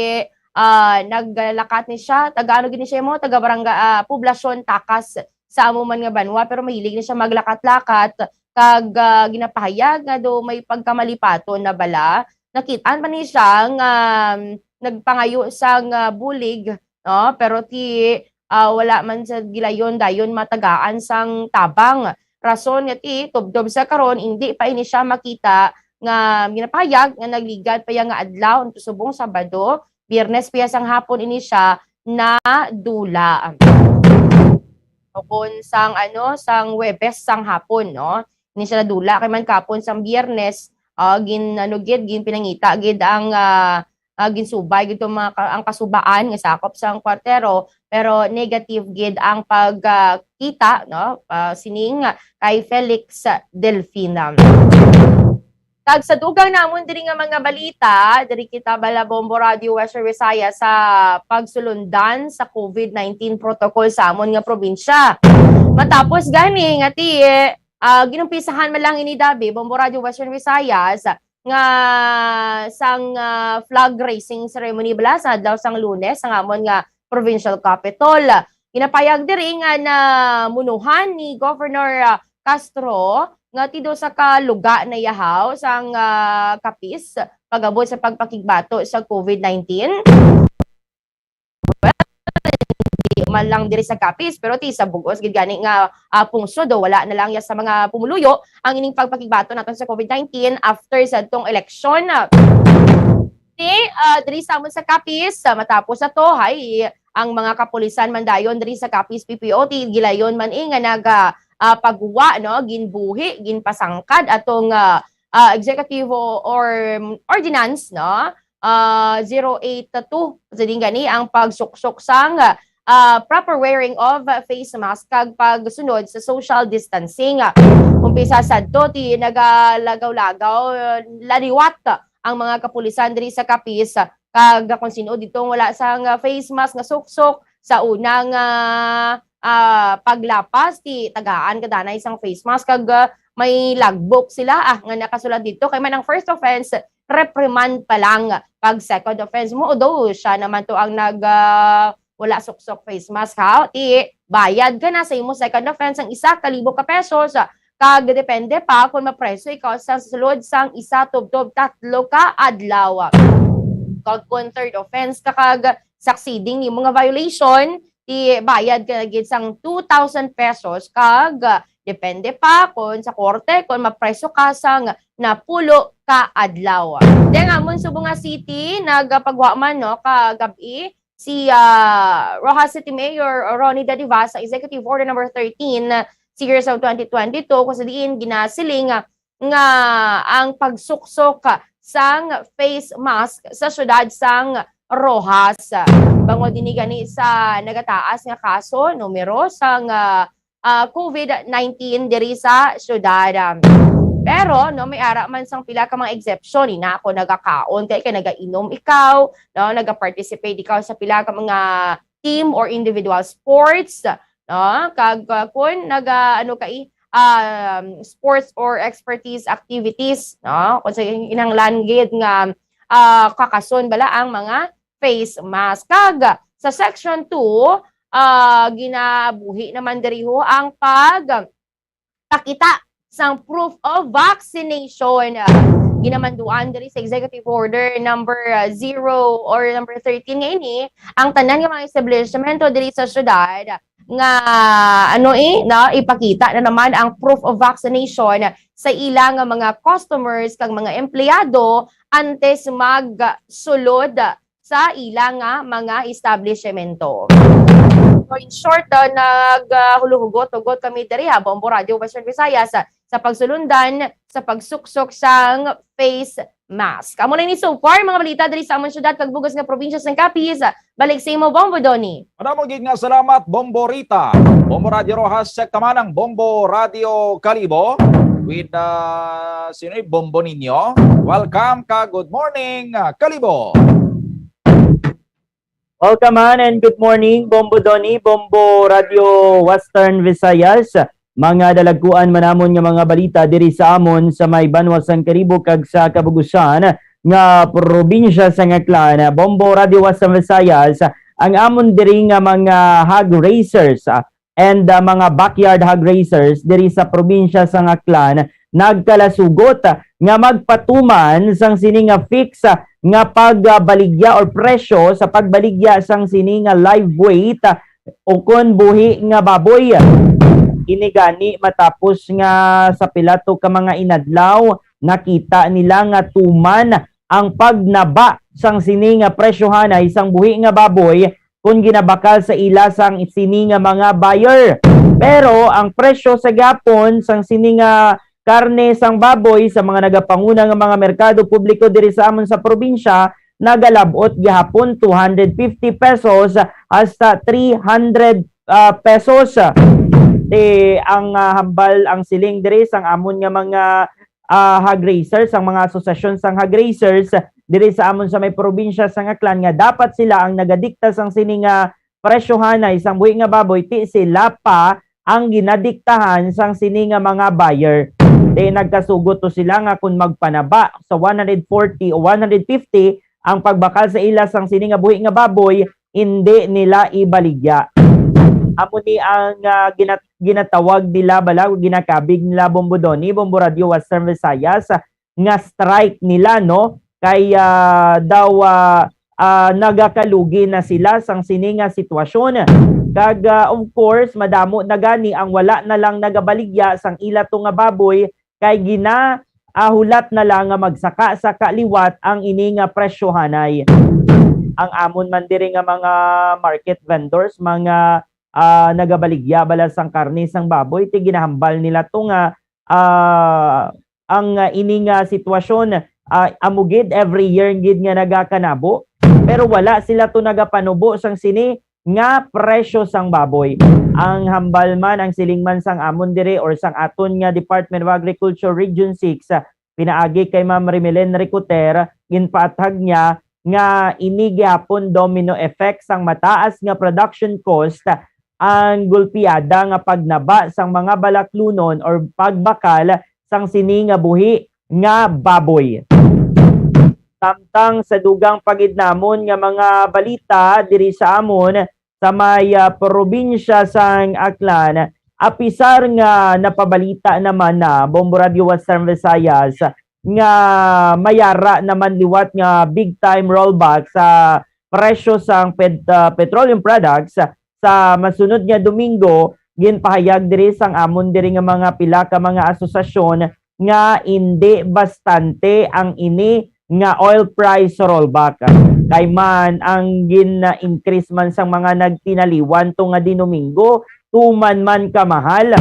ah, naglakat ni siya, taga ano gid ni siya mo, taga barangay, ah, Poblacion Tacas sa amo man nga banwa, pero mahilig ni siya maglakat-lakat, kag, ah, ginapahayag nga do may pagkamalipaton na bala. Nakit-an pa ni siya nga, um, nagpangayo sang, ah, bulig, no? Pero ti, ah, wala man sa gilayon dayon matagaan sang tabang. Rason nga ti tubtob sa karon, indi pa ini siya makita nga ginapahayag nga nagligad pa iya nga adlaw, anto subong Sabado, Biyernes pa iya sang hapon ini siya nadula. O kun sang, ano, sang Huwebes sang hapon, no? Ini siya nadula kay man kapon sang Biyernes, ah, gin-, ano gid, ginpinangita gid ang, ah, ah, ginsubay gid tong mga ka-, ang kasubaan nga sakop sang kwartero, pero negative gid ang pagkita, no? Ah, sining kay Felix Delfina. Kag sa dugang namon diri nga mga balita, diri kita bala Bombo Radio Western Visayas sa pagsulundan sa COVID nineteen protocol sa amon nga probinsya. Matapos gani nga ti, ah, ginumpisahan man lang ini dabi, Bombo Radio Western Visayas, nga sang, ah, flag raising ceremony bala sa adlaw sang Lunes sa amon nga provincial capitol. Ginapayag diri nga namunuhan ni Governor, ah, Castro nga ti do sa kaluga na yahaw sang, ah, Capiz pag-abot sa pagpakigbato sa COVID nineteen. Well, di man lang diri sa Capiz, pero ti sa bug-os gid gani nga, ah, pungsod, do wala na lang ya sa mga pumuluyo ang ining pagpakigbato naton sa COVID nineteen after sa tong eleksyon. Ti, ah, diri sa amon sa Capiz, ah, matapos na to, hay, ang mga kapulisan man dayon diri sa Capiz P P O, ti gilayon man, eh, nga naga, ah, pagwa, no, ginbuhi, ginpasangkad atong, ah, ah, executive o-, or, um, ordinance, no, ah, zero eight two, sa din gani ang pagsuksok sang, ah, proper wearing of face mask kag pagsunod sa social distancing. Umpisa sadto ti nagalagaw-lagaw, ah, laliwat ang mga kapulisan diri sa Capiz, kag kung sino dito wala sang face mask nga suksok sa unang, ah, ah, paglapas, ti tagaan ka danay sang face mask kag, ah, may logbook sila, ah, nga nakasulat dito. Kay man ang first offense, reprimand pa lang. Pag second offense mo, although siya naman to ang nag, ah, wala suksok face mask, ha? Ti bayad ka na sa imo second offense ang isa ka libo ka pesos, kag depende pa kung mapreso ikaw sa sulod sang isa tubtob tatlo ka adlaw. Kag kung third offense ka kag succeeding nimo nga violation, ti bayad ka na gid sang two thousand pesos, kag depende pa kung sa korte kung mapreso ka sang napulo ka adlaw. Then, amon subong nga city, nagapagwa man, no, kagab-i si, ah, Roxas City Mayor Ronnie Dadiva sa Executive Order Number thirteen, Series of twenty twenty-two, kung sa diin ginasiling, ah, nga ang pagsuksok sang face mask sa siyudad sang Roxas. Bangod ini gani sa nagataas nga kaso, numero sang, ah, ah, COVID nineteen diri sa siyudad. Pero, no, may ara man sang pila ka mga exception. Ina, ako nagakaon kay, kay nagainom ikaw, no, nagaparticipate ikaw sa pila ka mga team or individual sports, no? Kag, uh, kun naga, ano ka, i-, um, sports or expertise activities, no? Kung sa kinahanglan gid nga, ah, kakason bala ang mga face mask. Kag sa section two, ah, ginabuhi naman diri ho ang pag pakita sang proof of vaccination. Ginamanduan diri sa Executive Order number, uh, zero or number thirteen nga ini, ang tanan nga mga establishmento diri sa syudad nga, ano, eh, na ipakita na naman ang proof of vaccination sa ila nga mga customers kag mga empleyado antes magsulod sa ila nga mga establishmento. So, in short, ah, naghuluhugot-hugot kami diri ha Bombo Radio Western Visayas sa, sa pagsulundan sa pagsuksok sang face mask. Amo na ini so far, mga balita diri sa amon syudad kag bug-os nga probinsya sang Capiz. Balik sa imo, Bombo Donny. Madamo gid nga salamat, Bombo Rita. Bombo Radio Roxas, check naman ang Bombo Radio Kalibo with, ah, sino, Bombo Ninyo. Welcome ka, good morning, ah, Kalibo. Welcome, man, and good morning, Bombo Donny, Bombo Radio Western Visayas. Mga dalagkuan man namon nga mga balita diri sa amon sa may banwa sang Kalibo kag sa kabug-usan nga probinsya sang Aklan. Bombo Radio Western Visayas, ang amon diri nga mga hog raisers, ah, and, ah, mga backyard hog raisers diri sa probinsya sang Aklan nagkalasugot nga magpatuman sang sini nga fix, ah, nga pagbaligya or presyo sa pagbaligya sang sini nga live weight, ah, ukon buhi nga baboy. Ini gani matapos nga sa pila to ka mga inadlaw, nakita nila nga tuman ang pagnaba sang sini nga presyohanay sang buhi nga baboy kon ginabakal sa ila sang sini nga mga buyer. Pero ang presyo sa gihapon sang sini nga karne sang baboy sa mga nagapanguna nga mga merkado publiko diri sa amon sa probinsya nagalab-ot gihapon two hundred fifty pesos hasta three hundred, ah, pesos. Ti ang, ah, hambal, ang siling diri sang amon nga mga, ah, hog raisers, ang mga asosasyon sang hog raisers diri sa amon sa may probinsya sang Aklan nga dapat sila ang nagadikta sang sini nga presyohanay sang buhi nga baboy, ti sila pa ang ginadiktahan sang sini nga mga buyer. Ti nagkasugot to sila nga kung magpanaba sa one hundred forty o one hundred fifty ang pagbakal sa ila sang sini nga buhi nga baboy, indi nila ibaligya. Amo ni ang, ah, ginat-, ginatawag nila bala, ginakabig nila, Bombo Donny, Bombo Radio Western Visayas, nga strike nila, no? Kay, ah, daw, ah, ah, nagakalugi na sila sang sini nga sitwasyon. Kag, ah, of course, madamo na gani ang wala na lang nagabaligya sang ila to nga baboy kay gina-, ah, hulat na lang nga magsaka-saka liwat ang ini nga presyohanay. Ang amon man diri nga mga market vendors, mga, ah, nagabaligya bala sang karne sang baboy, ti ginahambal nila to nga, ah, ang, ah, ini nga sitwasyon, ah, amo gid every year gid nga nagakanabo, pero wala sila to nagapanubo sang sini nga presyo sang baboy. Ang hambal man, ang siling man sang amon diri or sang aton nga Department of Agriculture Region six, ah, pinaagi kay Ma'am Rimelen Ricoter, ginpaathag niya nga ini gihapon domino effect sang mataas nga production cost ang gulpiada nga pagnaba sang mga balaklunon or pagbakal sang sini nga buhi nga baboy. Samtang sa dugang pa gid namon nga mga balita diri sa amon sa may, ah, probinsya sang Aklan, apisar nga napabalita naman na Bombo Radio Western Visayas nga mayara naman liwat nga big time rollback sa presyo sang pet-, ah, petroleum products sa masunod nga Domingo, ginpahayag diri sang amon diri nga mga pila ka mga asosasyon nga indi bastante ang ini nga oil price rollback. Kay man ang gin-increase man sang mga nagtinaliwan to nga Domingo, tuman man kamahal.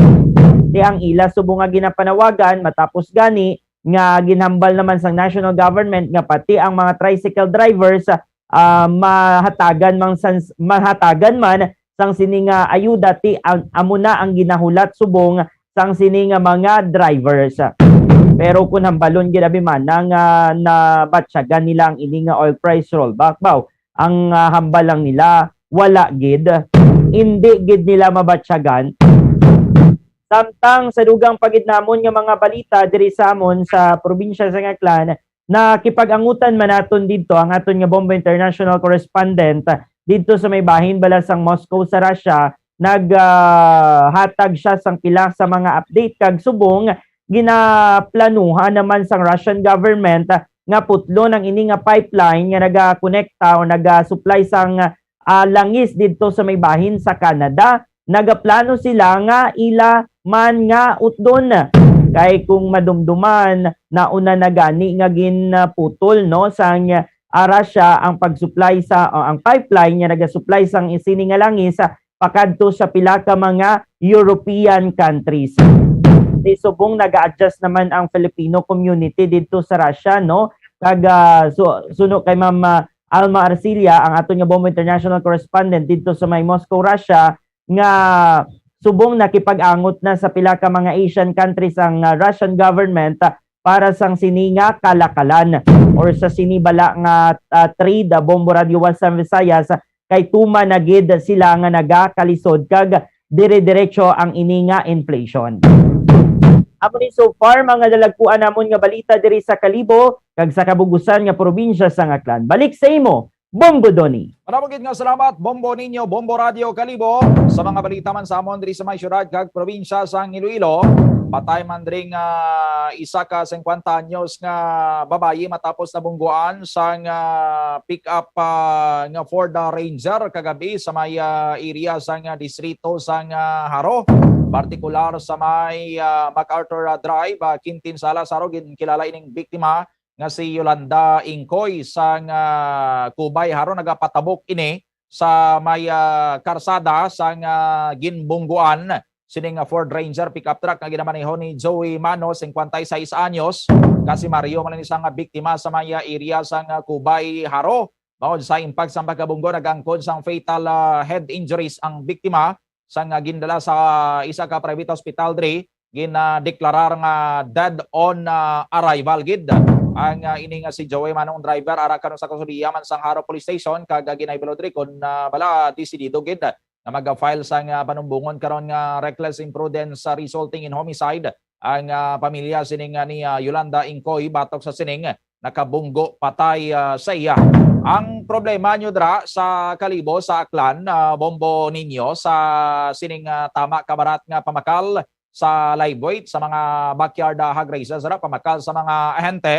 Ti ang ila subong nga ginapanawagan, matapos gani nga ginhambal naman sang national government nga pati ang mga tricycle drivers, ah, mahatagan man sang, mahatagan man sang sini nga ayuda, ti ang, amo na ang ginahulat subong sang sini nga mga drivers. Pero kung hambalon gid abi man na nga nabatyagan nila ang ini nga oil price rollback, baw, ang, ah, hambal lang nila, wala gid. Indi gid nila mabatyagan. Samtang sa dugang pa gid namon nga mga balita diri sa amon sa probinsya sa Aklan, nakipag-angutan man naton didto ang aton nga Bombo International correspondent didto sa may bahin bala sang Moscow sa Russia. Nag, ah, hatag siya sang pila sa mga update kag subong ginaplanuhan naman sang Russian government nga putlon ang ini nga pipeline nga nagakonekta o nagasupply sang, ah, langis didto sa may bahin sa Canada. Nagaplano sila nga ila man nga utdon. Kay kung madumduman, nauna na gani nga ginputol, no, sang, ah, Russia ang pag-supply sa, o ang pipeline nga nagasupply sang sini nga langis, ah, pakadto sa pila ka mga European countries. Di subong naga-adjust naman ang Filipino community didto sa Russia, no? Kag, ah, su-, suno kay Ma'am, ah, Alma Arcilla, ang aton nga Bombo International correspondent didto sa may Moscow, Russia, nga subong nakipag-angot na sa pila ka mga Asian countries ang, ah, Russian government, ah, para sang sini nga kalakalan or sa sini bala nga, ah, trade, ah, Bombo Radio Western Visayas, kay tuman na gid sila nga nagakalisod kag dire-diretso ang ini nga inflation. Amo ni so far mga dalagkuan namon nga balita diri sa Kalibo kag sa kabug-usan nga probinsya sang Aklan. Balik sa imo, Bombo Donny. Maramo gid nga salamat, Bombo Ninyo, Bombo Radio Kalibo. Sa mga balita man sa amon diri sa may syudad kag probinsya sang Iloilo, patay man diri nga isa ka singkwenta anyos nga babayi matapos nabungguan sang, ah, pick-up, ah, nga Ford, ah, Ranger kagabi sa may, ah, area sang, ah, distrito sang, ah, Jaro, partikular sa may, ah, MacArthur, ah, Drive, ah, Quintin Salas, Jaro. Ginkilala ining biktima nga si Yolanda Ingkoy sang, ah, Cubay, Jaro. Nagapatabok ini sa may, ah, karsada sang, ah, ginbungguan sining, ah, Ford Ranger pickup truck nga ginamaneho ni Joey Mano, singkwenta y seis anyos. Ka si Mario man ni sang biktima sa may, ah, area sang, ah, Cubay, Jaro. Bangod sa impact sang pagkabunggo, nag-angkon sang fatal, ah, head injuries ang biktima sang, ah, gindala sa isa ka private hospital diri. Ginadeklarar nga dead on, ah, arrival gid ang, ah, ini nga si Joey Mano, driver, ara karon sa kustodiya man sang Jaro Police Station, kag, ah, ginahibalo diri kon, ah, bala desidido gid nga mag-file sang, ah, panumbongon karon nga reckless imprudence, ah, resulting in homicide ang, ah, pamilya sining, ah, ni, ah, Yolanda Incoy batok sa sining nakabunggo patay, ah, sa iya. Ang problema nyo dira sa Kalibo, sa Aklan, ah, Bombo Niño, sa sining, ah, tama kabarat nga pamakal sa live weight sa mga backyard, ah, hog raisers, dira pamakal sa mga ahente.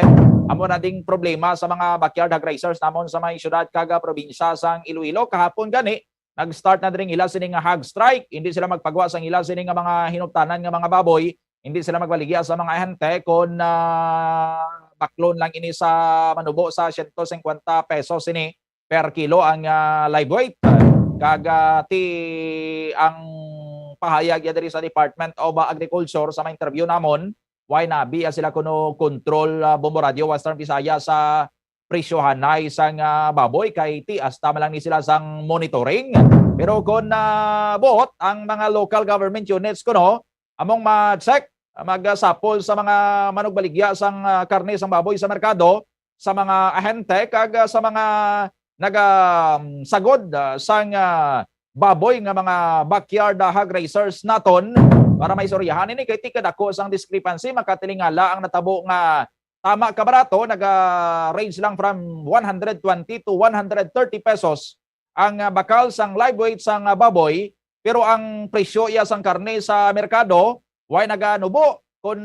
Amo na ding problema sa mga backyard hog raisers namon sa may syudad kag, ah, probinsya sang Iloilo. Kahapon gani, nag-start na diri ang ila sini nga hog strike. Hindi sila magpagwa sang ila sini nga mga hinuptanan nga mga baboy. Hindi sila magbaligya sa mga ahente kon, ah, baklon lang ini sa manubo sa siyento singkwenta pesos sini per kilo ang, ah, live weight. Kag, ah, ti ang pahayag ya diri sa Department of Agriculture sa mga interview namon, why nabi ya sila kuno control, ah, Bombo Radio Western Visayas sa presyohanay sang, ah, baboy, kay ti hasta man lang ni sila sang monitoring. Pero kon, ah, buot ang mga local government units kuno, among ma-check, magasapol sa mga manugbaligya sang, ah, karne sang baboy sa merkado, sa mga ahente, kag, ah, sa mga naga, um, sagod, ah, sang, ah, baboy nga mga backyard, ah, hog raisers naton para maistoryahan ini kay ti kadako sang discrepancy. Makatilingala ang natabo nga tama ka barato, naga-range lang from one hundred twenty to one hundred thirty pesos ang, ah, bakal sang live weight sang, ah, baboy, pero ang presyo iya sang karne sa merkado, way naganubo, kun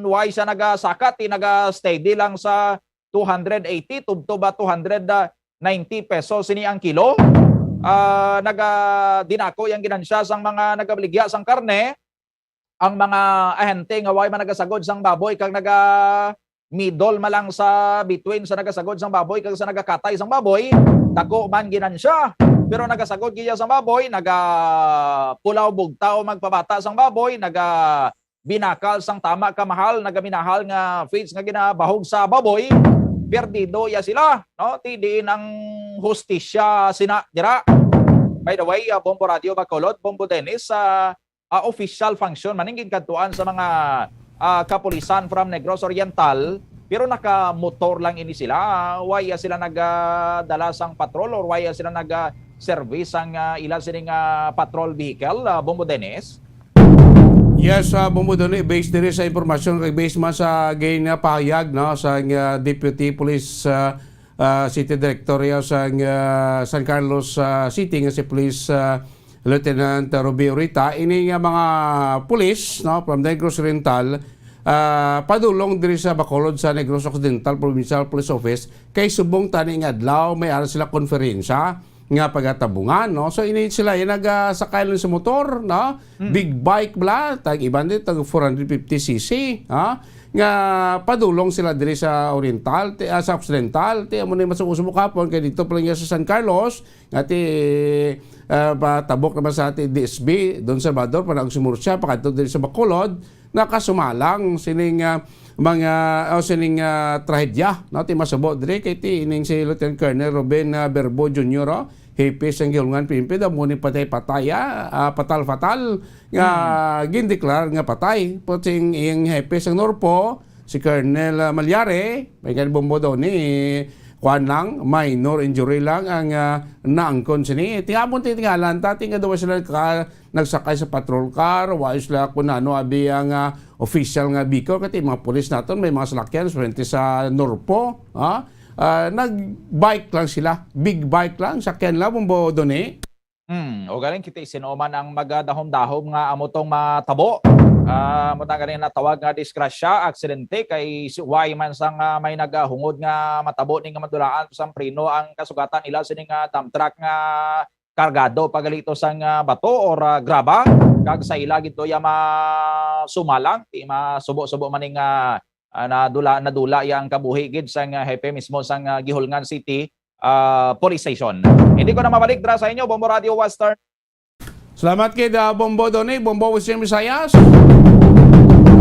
way siya nagasakat, ti naga-steady lang sa two hundred eighty tubtob, ah, two hundred ninety pesos sini ang kilo. Ah, naga-, dinako yang ginansya sang mga nagabaligya sang karne, ang mga ahente nga way man nagasagod sang baboy kag naga middle man lang sa between sa nagasagod sang baboy kag sa nagakatay sang baboy, dako man ginansya. Pero nagasagod gid iya sang baboy, nagapulaw bugtaw magpabata sang baboy, naga binakal sang tama ka mahal, nagaminahal nga feeds nga ginabahog sa baboy, perdido iya sila, no? Ti diin ang hustisya sina dira. By the way, ah, Bombo Radio Bacolod, Bombo Dennis, ah, ah, official function man ning ginkadtuan sa mga, ah, kapulisan from Negros Oriental, pero nakamotor lang ini sila. Why, ah, sila nag, ah, dala sang patrol or why, ah, sila nag, ah, service sang, ah, ila sining, ah, patrol vehicle, ah, Bombo Dennis? Yes, ah, Bombo Dennis, based diri sa impormasyon kag based man sa gin, ah, pahayag, no, sa, ah, Deputy Police, ah, ah, City Director ya sa, ah, San Carlos, ah, City nga si Police, ah, Lieutenant Ruby Orita, ini nga mga pulis, no, from Negros Oriental, ah, padulong diri sa Bacolod sa Negros Occidental Provincial Police Office kay subong tani nga adlaw may ara sila konferensya nga pagatabungan, no? So, ini sila yung nagasakay lang sa motor, no? Mm. Big bike bala, tag iban din, tag four hundred fifty C C, ha? Nga padulong sila diri sa Oriental, ti, ah, sa Occidental, ti amo ni masubo-subo kapon kay dito pa lang sa San Carlos, nga ti, ah, patabok naman sa ti D S B, Don Salvador, para ang sumursa, pakadto diri sa Bacolod, nakasumalang sining, ah, mga, o sining, ah, trahedya, no? Ti masubo diri kay ti ining si Lieutenant Colonel Ruben, ah, Berbo Junior, oh, hepe sang Gihulngan P N P, daw mo ni patay-patay, ah, ah, patal-fatal nga gindeklar nga patay. Puting iyang hepe sang Norpo, si Colonel, ah, Malyari, may kan bombo daw ni, kuan lang, minor injury lang ang, ah, naangkon sini. Tingapon ti tingalan ta, tinga daw sila ka, nagsakay sa patrol car, wa sila kun ano abi ang, ah, official nga vehicle, kay ti mga pulis naton may mga salakyan, swerte sa Norpo, ha? Ah, nag-bike lang sila, big bike lang, sakyan lang, Bombo Doni. Hmm, o galing kita, sino man ang magadahom-dahom nga amo tong matabo. Ah, amo tang galing natawag nga disgrasya, aksidente, kay si-, why man sang, ah, may nagahungod nga matabo ni nga madulaan sang preno ang kasugatan nila sining, ah, dump truck nga kargado pa gali to sang, ah, bato or, ah, graba, kag sa ila gid to ya masumalang, ti masubo-subo man ning, ah, ah, nadula, nadula ya ang kabuhi gid sang, ah, hepe mismo sang, ah, Gihulngan City, ah, Police Station. Hindi ko na mabalik dra sa inyo, Bombo Radio Western. Salamat kay da Bombo Donny, Bombo Western Visayas.